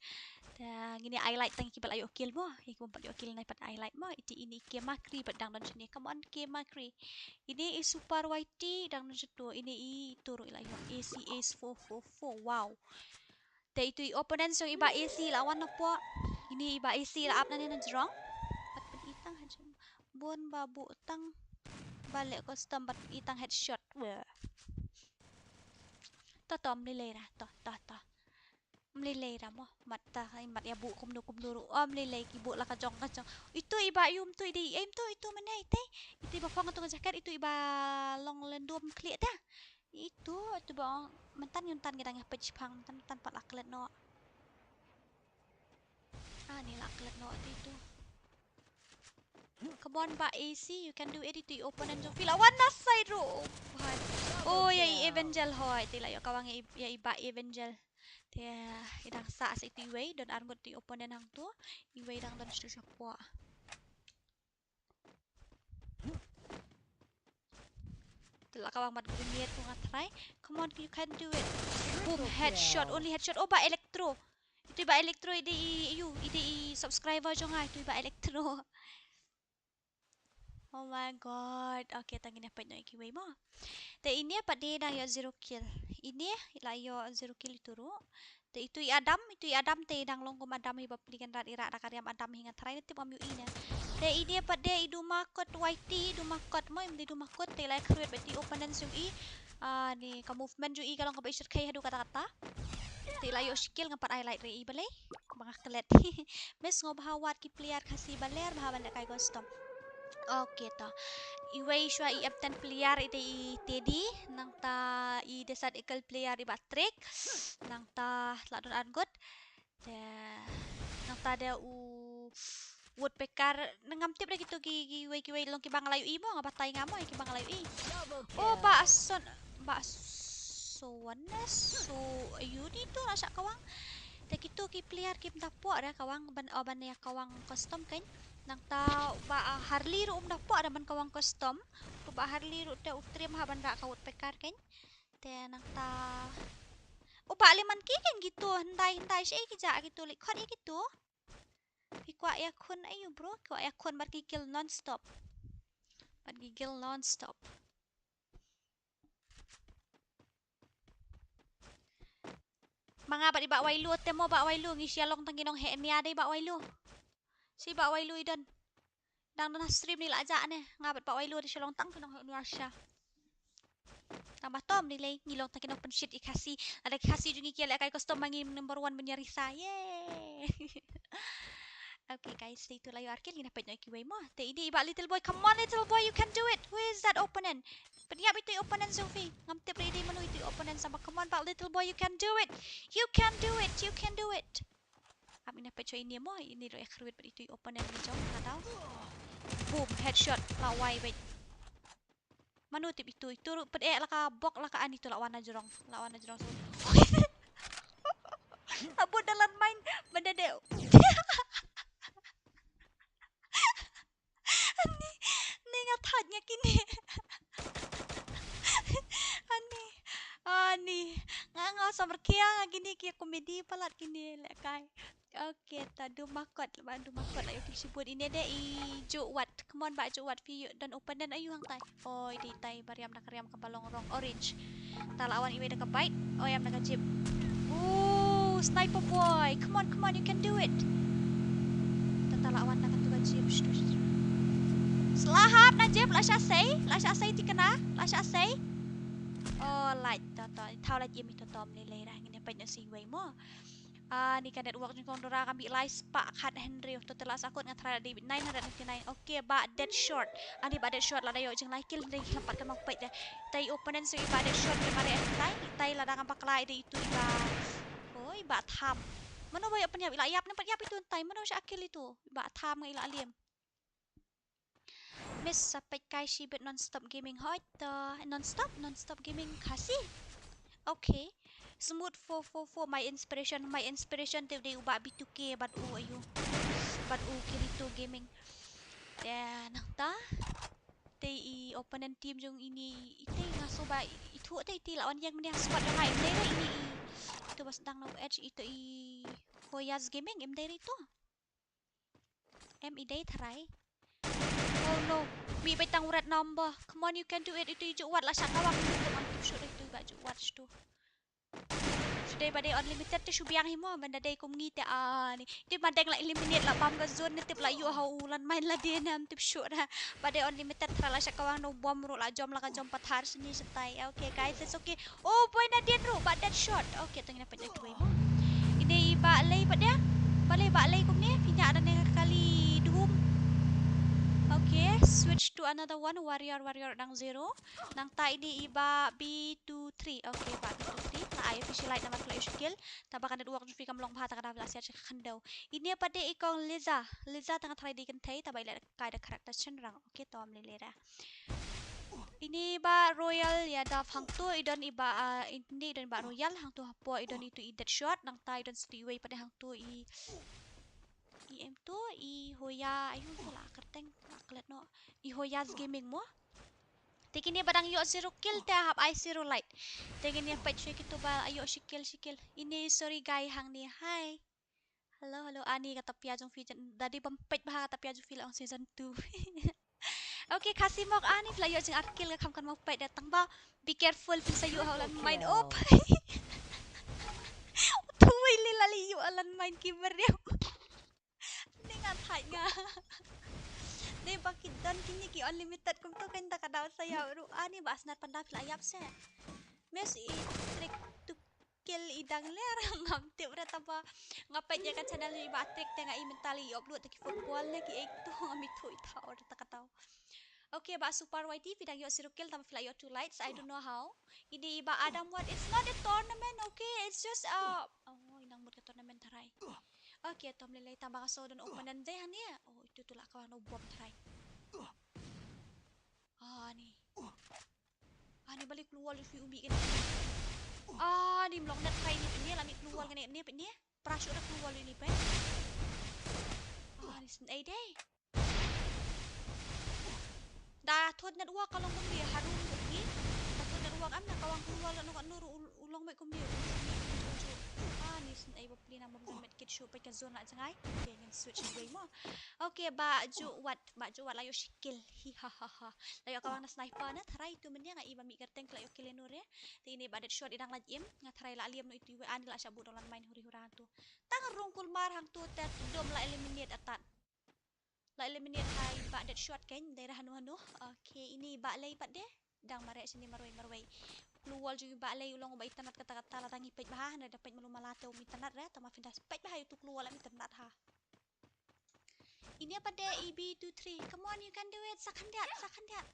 Te ngin ïa ai like tang ïa kiba la ïoh kill mo. Ïa kiba ym pat ïoh kill nai pat ai like mo. Iti ini K Makri bad dang don shane. Come on, K Makri. Ini i Super Y T dang don shatu. Ini i tu ruh i la ïoh A C Ace four four four. Wow. Te itu i opponent jong i Bah A C la wan na pok. Ini i Bah A C la ap na ne na jrong. Pat pyn-i tang ha jrong. Bun ba buh tang ba leh custom bad pyn-i tang headshot. Weh. To, to, ym lei lei ra. To, to, to. Ym lei lei ra mo. Mat ta, mat ïa buh kumno kumno ruh. Ym lei lei, ki buh la ka jong ka jong. Itu i Bah Yum tu i dei, em tu itu mane ite. Itu i ba phong tu ka jacket, itu i ba long lyndum khlieh ta. Itu, itu ba ong, mynta ngim tang, ngi dang ïa peit shipang, mynta ngim tang, pat la klet noh. Ah, ni la klet noh te itu. Come on, Bah A C, you can do it, itu i opponent jong phi la wan na side ruh. Oh, bhai. Oh, ïa i Evangel hoi, te la ïoh kawang ïa i, ïa i Bah Evangel. Te i dang sah sa itu iwei, don arngut itu i opponent hangtu, iwei dang don shatu shapoh. La ka wang bad grenade ko nga try. Come on, you can do it. Boom, headshot, only headshot. Oh, ba Electro. Itu ba Electro i dei i, yu, i dei i subscriber jong nga, itu ba Electro. Oh my god. Okay, tang ine pat noh ïa kiwei mo. Te ine pat de dang ïoh zero kill. Ine la ïoh zero kill itu ruh. Te itu i Adam, itu i Adam te dang long kum Adam hi ba pynïaid rat i rah da ka riam Adam hi nga try ne tip ngam ïohi ne. Te ine pat de i Duma Kot Y T, Duma Kot mo, im de Duma Kot te la create bad i opponent jong i. Ah, ni ka movement jong i ka long kaba i shyrkhei haduh katta katta. Te la ïoh shi kill ngam pat highlight re i balei. Ba nga klet. Miss, ngo bha wat ki player Khasi ba ler bha ban lehkai custom. Okay to. Iwei shuwa i F ten player i dei i Teddy, nangta i Desert Eagle player i Bah Trick, nangta la don arngut. Te nangta de u Woodpecker, ngam tip re kito ki, kiwei kiwei long kiba nga la ïohi mo, nga batai nga mo ïa kiba nga la ïohi. Oh, Bah Son, Bah Sones, so ayu ni to la shah kawang. Te kito ki player kim da pok re kawang ban, oh, ban ïa kawang custom kan. Nangta Bah Harley ruh um da pok re ban kawang custom. Ruh Bah Harley ruh te u trim ha ban rah ka Woodpecker kan. Te nangta u Bah Lemon ki kan kito hyndai hyndai shi ki ja kito leh khot ïa kito. Ki kwah ïa khun ayu bro, ki kwah ïa khun bad ki kill non stop. Bad ki kill non stop. Ma nga bad i Bah Wailu te mo Bah Wailu ngi shu long tang ki nong heh nia dei Bah Wailu. Shi Bah Wailu i don. Dang don ha stream ni la jah ne. Nga bad Bah Wailu dei shu long tang ki nong heh nia sha. Tang ba tom ni lei ngi long tang ki nong pynshit i Khasi. Lada ki Khasi jong ngi ki lehkai custom ma ngi number one ban ïa risa. Yay. Okay guys, te itu la ïoh ar kill ngin peit noh ïa kiwei mo. Te ini i Bah Little Boy, come on Little Boy, you can do it. Who is that opponent? Pynïap itu i opponent jong phi. Ngam tip re i dei mano itu i opponent sa ba come on Bah Little Boy, you can do it. You can do it. You can do it. Am ina peit shuwa ini mo, ini ruh ïa kyrwit bad itu i opponent ni jong nga tau. Boom, headshot, la wai bad. Mano tip itu, itu ruh peit eh la ka bok la ka ani tu la wan na jrong, la wan na jrong tu. Abut dalan main, benda deh. Ani, ni nga thait nga kine. Ani, ani, nga nga samar kia nga kine kia komedi palat kine lehkai. Okay, ta Duma Kot, ba Duma Kot la ïoh kill shibun ine dei i Juwat. Come on, Bah Juwat, phi don opponent ayu hangtai. Oi, dei tai, ba riam da ka riam kaba long rong orange. Ta la wan iwei da ka bike. Oi, am da ka jeep. Ooh, sniper boy. Come on, come on, you can do it. Ta ta la wan da ka tu ka jeep. Shtu, shtu. Slahap na jeep, la sha sei, la sha sei tikna, la sha sei. Oh, light, ta ta. Thau la jim ito tom ni lei ra ngin peit na sei wei mo. Ah, ni ka network jong kong Dora kam bi lai spah khat Henry to te la sakut nga try David nine hundred ninety-nine. Okay, Bah Deadshot. Ani Bah Deadshot lada ïoh jing lai kill Henry lampat kan ma peit de. Tai opponent su i Bah Deadshot ni mare tai, tai lada ngam bakla i de itu i Bah. Oh, i Bah Tham. Mano ba ïoh pynïap i la ïap ne pynïap itu tai mano sha kill itu. I Bah Tham nga i la lim. Miss sa peit kai shibit non stop gaming hoi to non stop non stop gaming Khasi. Okay. Smooth four four four my inspiration, my inspiration te dei u Bah B two K bad u ayu. Bad u Kirito Gaming. Te nangta te i opponent team jong ini ite nga so ba itu te ite la wan ïeng mane squad jong nga ite ini i. Itu bas dang no edge itu i Koyas Gaming im dei itu. Em i dei tharai. Oh no. Mi beit tang u red number. Come on, you can do it. Itu i Juwat la sha kawang. Itu man tu shu dei tu ba Juwat shu. Shu dei ba dei unlimited te shu biang hi mo ban da dei kum ngi te ani. Te ma deng la eliminate la bam ka zone ne tip la ïoh ha u lan main la dei nam tip shu da. Ba dei unlimited tharai la sha kawang no bom ruh la jom la ka jom pathar sini setai. Okay guys, it's okay. Oh boy, na dien ruh ba Deadshot. Okay, tang ina peit ïa kiwei mo. Ine i Bah Lei pat de. Bah Lei, Bah Lei kumne phi ñiah da ne ka kali dum. Okay, switch to another one. Warrior, Warrior dang zero. Nangta ine i Bah B two three. Okay, Bah B two three. La ai official light namar ka la ïoh shi kill. Taba ka network jong phi kam long bha ta ka da la siat shi ka khyndew. Ine pat de i kong Liza. Liza tang ka tharai dei kynthei taba i leh kai da character shynrang. Okay, to ym lei lei ra. Ini Bah Royal ïa dap hangto i don i Bah, ah, ini i don i Bah Royal hangto hapoh i don itu i Deadshot nangta i don situ iwei pat de hangto i, i em to i Hoya ayu to la kyrteng la klet no i Hoya's Gaming mo. Te kine ba dang ïoh zero kill te hap ai zero like. Te ngin ïa peit shuwa kito ba ïoh shi kill shi kill. Ine sorry guy hangne. Hi. Hello, hello, ani kata pia jong phi jan. Dadi bam peit ba kata pia jong phi la ong season two. Okay, Khasi Mok ani phi la ïoh jing ar kill ka kham kan mo peit da tang ba. Be careful phin sa ïoh ha u landmine. Op. Thui li la li ïoh ha u landmine ki briew. Ni nga thait nga. Dei ba ki don kine ki unlimited kumto kan da ka daw sa ïa ruh ani ba snar panda phi la ïap se. Mes i trick to kill i dang ler ngam tip re taba nga peit ïa ka channel i ba trick te nga i mental i upload te ki football ne ki ek to ngam i thui thaw re ta ka daw. Okay, ba Super Y T phi dang ïoh zero kill tang phi la ïoh two likes. I don't know how. Ini ba Adam Wat, it's not a tournament, okay? It's just a, oh, inang mut ka tournament tharai. Okay, tom lei lei tang ba ka so don opponent dei hani. Oh, itu tu la ka wan bom tharai. Ah, ni. Ah, ni balik keluar lu sui ubi kan. Ah, ni melong net kai ni, ni la mi keluar kan ni, ni. Prasuk dah keluar lu ni pen. Ah, ni sen ai dei. Da thot network ka long kumne harum kumne. Da thot network am na ka wan keluar la no ka nur u long mai kumne. Ah, ni sen ai ba pli na bom medkit shu peit ka zone la jngai. Okay, ngin switch away mo. Okay, ba Ju Wat, ba Ju Wat la ïoh shi kill. Hi ha ha ha. La ïoh ka wan na sniper na tharai tu mynne nga i ba mi kyrteng la ïoh kill nur ya. Te ini ba Deadshot i dang la im. Nga tharai la liam no itu iwe ani la sha bud dolan main huri hura tu. Tang rung kulmar hangtu te dom la eliminate atat. La eliminate ha i ba Deadshot kan, dei ra hanu hanu. Okay, ini ba lei pat de. Dang mareh sini marwei marwei. Klue wall jong i ba lei u long ba itynnad kata kata la dang i peit bha, hynrei da peit malu mala te um itynnad re, tang ma phin da peit bha ïa utu klue wall am itynnad ha. Ini pat de E B two three. Come on, you can do it. Sa khyndiat, sa khyndiat.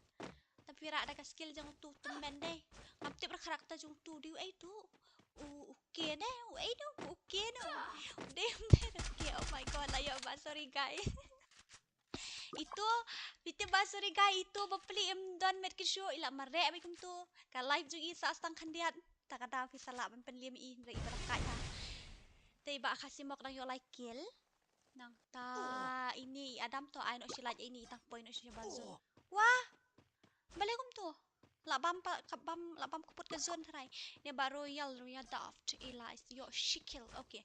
Tapi rak da ka skill jong utu tymmen dei. Ngam tip ra character jong utu dei u ei tu. U, u Ken eh, u ei no, u Ken no. Dei, dei, dei, oh my God, la ïoh ba, sorry guys. Itu, phi tip ba, sorry guys, itu ba pli im don medkit shu, i la mareh ba kumtu. Ka live jong i sa tang khyndiat. Ta ka daw phi sa lah ban pynliam i hynrei i ba la kai ha. Te i ba Khasi Mok dang ïoh lai kill. Nangta ini i Adam to ai noh shi lait ini i tang poi noh shi ba zone. Wah. Balei kumtu? La bam pa, ka bam, la bam ka put ka zone tharai. Ne ba Royal, Royal Daft, Elias, ïoh shi kill. Okay.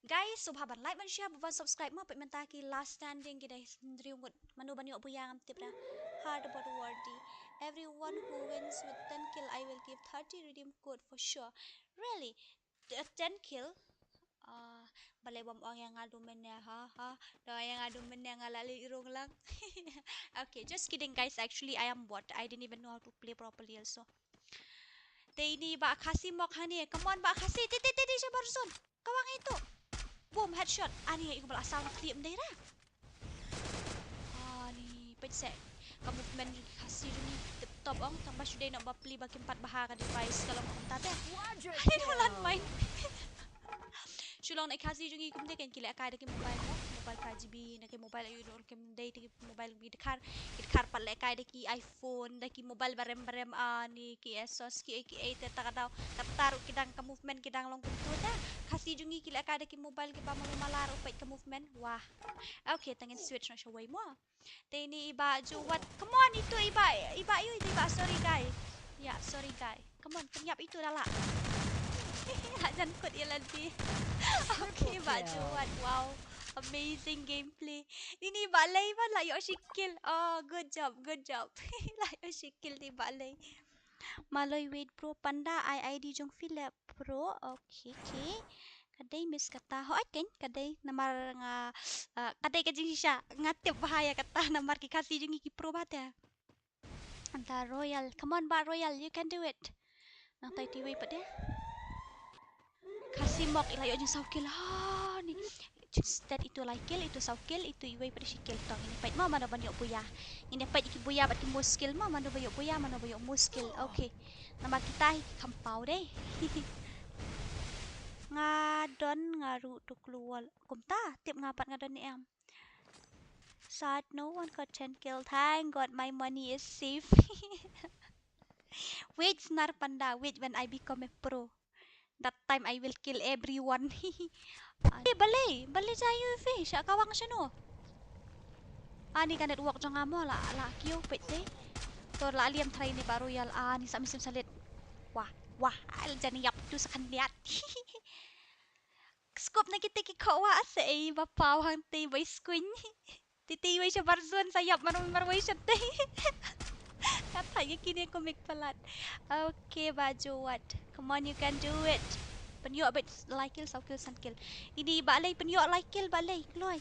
Guys, sngewbha ban like, ban share, ban subscribe mo, peit mynta ki last standing ki dei hynriew ngut. Mano ban ïoh buya ngam tip ra. Hard but worthy. Everyone who wins with ten kill, I will give thirty redeem code for sure. Really? T-, ten kill? Ah, balei bam ong ïa nga du mynne, ha, ha. Da ong ïa nga du mynne nga la leit rung lang. Okay, just kidding guys. Actually, I am bot. I didn't even know how to play properly also. Te ini ba Khasi Mok hani. Come on ba Khasi. Ti, ti, ti, ti, shabar zone. Ka wang itu. Boom, headshot. Ani ïa i kumba la saw na khlieh ym dei ra. Ani, peit seh. Ka movement jong ki Khasi jong ngi tip top ong, tang ba shu dei noh ba pli ba kim pat bha ka device ka long kumta te. Ani, no lan main. Shu long na i Khasi jong ngi kumte kan ki lehkai da ki mobile mo, mobile five G B, na ki mobile ayu dor kim dei te ki mobile ki dkhar, ki dkhar pat lehkai da ki iPhone, da ki mobile barem barem, ani ki Asus, ki ei ki ei te ta ka daw, kata ruh ki dang ka movement ki dang long kumtu te. Khasi jong ngi ki lehkai da ki mobile ki ba malu mala ruh peit ka movement. Wah. Okay, tang ngin switch noh shawei mo. Te ini i ba Ju Wat. Come on, itu i ba, i ba, yu, i ba, sorry guy. Ya, sorry guy. Come on, pynïap itu da lah. La jan kut ïa lade. Okay, ba Ju Wat. Wow. Amazing gameplay. Ini ba Lei ba la ïoh shi kill. Oh, good job, good job. La ïoh shi kill di ba Lei. Maloi wait bro, panda ai I D jong Philip bro. Okay, okay. Ka dei miss kata. Ho ai ken, ka dei namar nga, ah, ka dei ka jingshisha. Nga tip bha ïa kata namar ki Khasi jong ngi ki pro bha te. Anta Royal. Come on ba Royal, you can do it. Nang tai ti wei pat de. Khasi Mok i la ïoh jingsaw kill. Ha ni. Instead itu lai kill, itu saw kill, itu iwei pat shi kill tong. Ngin ïa peit mo mano ban ïoh buya. Ngin ïa peit ki buya bad ki muskil mo mano ba ïoh buya, mano ba ïoh muskil. Okay. Namar kita hi ki khampau dei. Nga don nga ruh tu klue wall. Kumta, tip nga pat nga don ne em. Sad, no one got ten kill. Thank God my money is safe. Wait, Snar Panda, wait when I become a pro. That time I will kill everyone. Eh, balei, balei ja ïa u Fish, sha ka wang shano. Ani ka network jong nga mo la, la kiew peit te. To la liam trai ni ba royal, ah, ni sa mynsiem salit. Wah, wah, al jani yap tu sa khyndiat. Scope na kita ki khowa ase ei ba paw hangtei ba i skuin. Titi wei sha barzun sa yap marwei marwei shatei. Kata ya kine komik palat. Okay, Baju Wat. Come on, you can do it. Pynïoh beit lai kill, saw kill, san kill. Ini ba lei pynïoh lai kill ba lei kloi.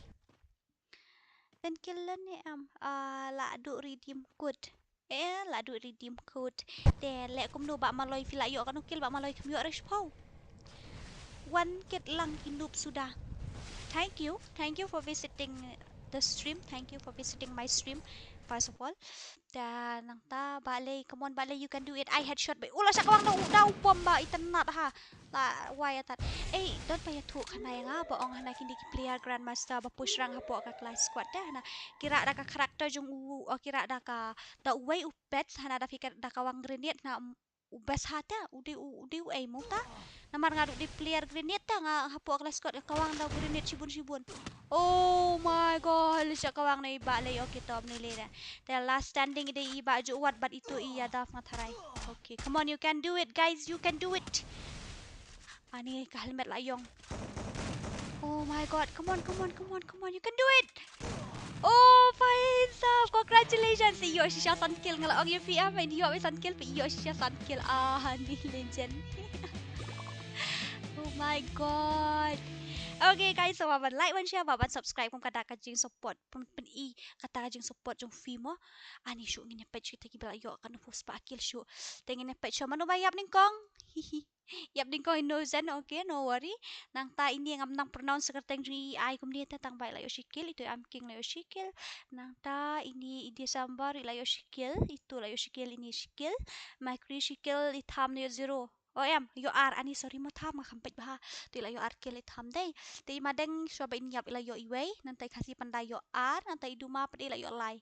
Ten kill lane em, ah, la duh redeem code. Eh, la duh redeem code. Te leh kumno Bah Maloi, phi la ïoh katno kill Bah Maloi, kham ïoh re shiphew. Wan kit lang ki noob suda. Thank you. Thank you for visiting the stream. Thank you for visiting my stream, first of all. Te nangta Bah Lei, come on Bah Lei, you can do it. Ai headshot ba. Ula shah kawang da u, da u bom ba itynnad ha. La wai atat. Ei, don pa ïathuh khana ïa nga ba ong hana kine ki player grandmaster ba push rank hapoh ka clash squad te hana. Ki rah da ka character jong u, o ki rah da ka, da uwei u pet hana da phi ka, da kawang grenade na, um, u best ha te, u dei u, u dei uei mo ta. Namar nga ruh dei player grenade te nga hapoh clash squad ka kawang da u grenade shibun shibun. Oh my God, leh shah kawang na i Bah Lei, okay, tom ni leh da. Te last standing i dei i Bah Ju Wat bad itu i Yadav nga tharai. Okay, come on, you can do it, guys, you can do it. Ani ka helmet la ïong. Oh my God, come on, come on, come on, come on, you can do it. Oh, fine stuff, congratulations. Ïoh shisha san kill, nga la ong ïa phi em, ïoh san kill, phi ïoh shisha san kill. Ah, ni legend. Oh my God. Okay guys, so wan like, wan share, wan subscribe kum ka da ka jingsupport. Pyn, pyn-i kata ka jingsupport jong phi mo. Ani shu ngin ïa peit shu kita kiba la ïoh katno phew spah kill shu. Te ngin ïa peit shu mano ba ïap nyngkong. Hihi. Ïap nyngkong Innocent, okay, no worry. Nangta ini ngam nang pronounce ka kyrteng jong i, ai kumne te, tang ba i la ïoh shi kill, itu i Am King la ïoh shi kill. Nangta ini i December i la ïoh shi kill, itu la ïoh shi kill, ini shi kill. Mercury shi kill, i Tham la ïoh zero. Oh em, ïoh ar, ani sorry mo Tham, nga kham peit bha. Itu i la ïoh ar kill i Tham dei. Te i Madeng shuwa ba ini ïap i la ïoh iwei, nangta i Khasi Panda ïoh ar, nangta i Duma pat i la ïoh lai.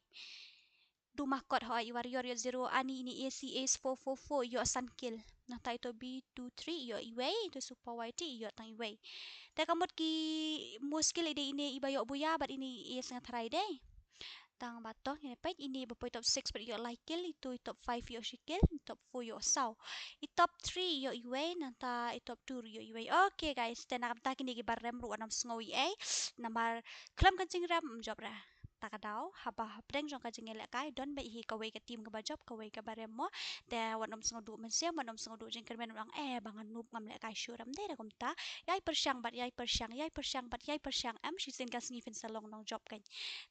Duma kot, hooid, i Warrior ïoh zero, ani ini A C Ace four four four ïoh san kill. Nangta ito B two three ïoh iwei, ito Super Y T ïoh tang iwei. Te ka mut ki most kill i dei ine iba ïoh buya bad ine i Ace nga tharai dei. Tang ba to ngin peit ine iba poi top six bad ïoh lai kill, ito i top five ïoh shi kill, i top four ïoh saw. I top three ïoh iwei, nangta i top two ïoh iwei. Okay guys, te na ka bynta kine kiba rem ruh wat nym sngew ei ei. Namar khlem ka jingrem ym jop re. Ta ka daw, haba hapdeng jong ka jingïalehkai don beit hi kawei ka team kaba jop, kawei kaba rem mo. Te wat nym sngewduh mynsiem, wat nym sngewduh jingkyrmen, ong eh ba nga noob ngam lehkai shuh, ym dei re kumta. Ïai pyrshang bad ïai pyrshang, ïai pyrshang bad ïai pyrshang, em shisien ka sngi phin sa long nongjop kein.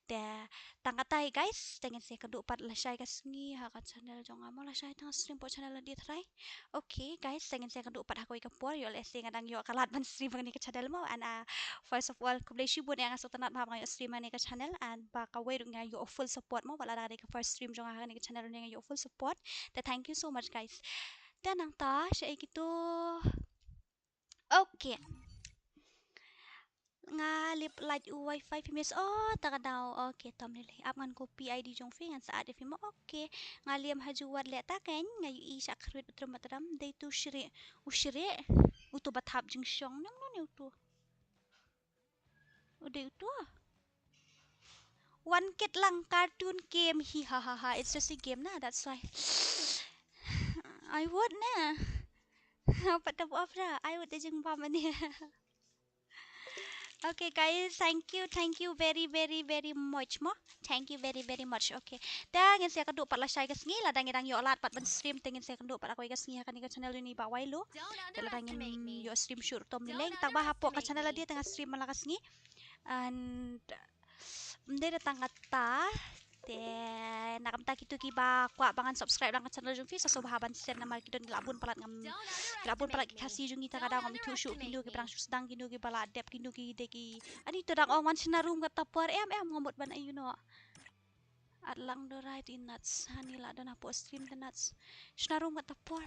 Te tang katai guys, te ngin sa ïakynduh pat lashai ka sngi ha ka channel jong nga mo, lashai tang stream hapoh channel lade tharai. Okay guys, te ngin sa ïakynduh pat ha kawei ka por, ïoh lehse nga dang ïoh ka lad ban stream ha kane ka channel mo. And, uh, first of all, khublei shibun, eh nga sngewtynnat bha ba nga ïoh stream ha kane ka channel, and ba kawei ruh nga ïoh full support mo, wat la dang dei ka first stream jong nga ha kane ka channel ruh nga ïoh full support. Te thank you so much guys. Te nangta shaei kito. Okay. Nga lip light u wifi phi miss. Oh, ta ka daw. Okay, tom lei lei. Ap ngan copy I D jong phi ngan sa add ïa phi mo. Okay. Nga liam ha juwat leh ta kein, nga ïohi shah khruit u tram tram. Dei tu shri, u shri. Uto ba thap jingshong. Nang non uto. U dei uto. One kit lang cartoon game. Hi ha ha ha. It's just a game na. That's why. I would na. Apa tak apa. I would jing pam ni. Okay guys, thank you, thank you very very very much mo. Thank you very very much. Okay. Te ngin sa ïakynduh pat lashai ka sngi, lada ngi dang ïoh lad pat ban stream te ngin sa ïakynduh pat ha kawei ka sngi ha kane ka channel uni ba wai lo. Te lada ngin ïoh stream shuh tom ni leng, tang ba hapoh ka channel lade te nga stream man la ka sngi. And ym dei da tang kata. Te na ka bynta kito kiba kwah ba ngan subscribe lang ka channel jong phi, sa sngewbha ban send namar ki don ki la bun palat, ngam, ki la bun palat ki Khasi jong ngi ta ka daw ngam ithuh shuh kino kiba dang shu sdang, kino kiba la dep, kino ki dei ki. Ani to dang ong wan shna room kata por, em em nga mut ban ai you know. At lang do right in nuts. Hani la don hapoh stream the nuts. Shna room kata por.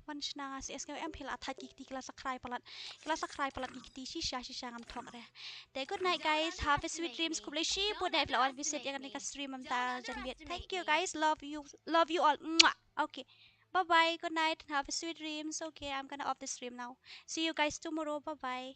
Wan shna nga C S K M phi la thait ki kti ki la sakrai palat. Ki la sakrai palat ki kti shisha shisha ngam thok re. Te good night guys. Have a sweet dreams. Khublei shibun ïa phi la wan visit ïa kane ka stream mynta janmiet. Thank you guys. Love you. Love you all. Mwah. Okay. Bye bye. Good night. Have a sweet dreams. Okay, I'm gonna off the stream now. See you guys tomorrow. Bye bye.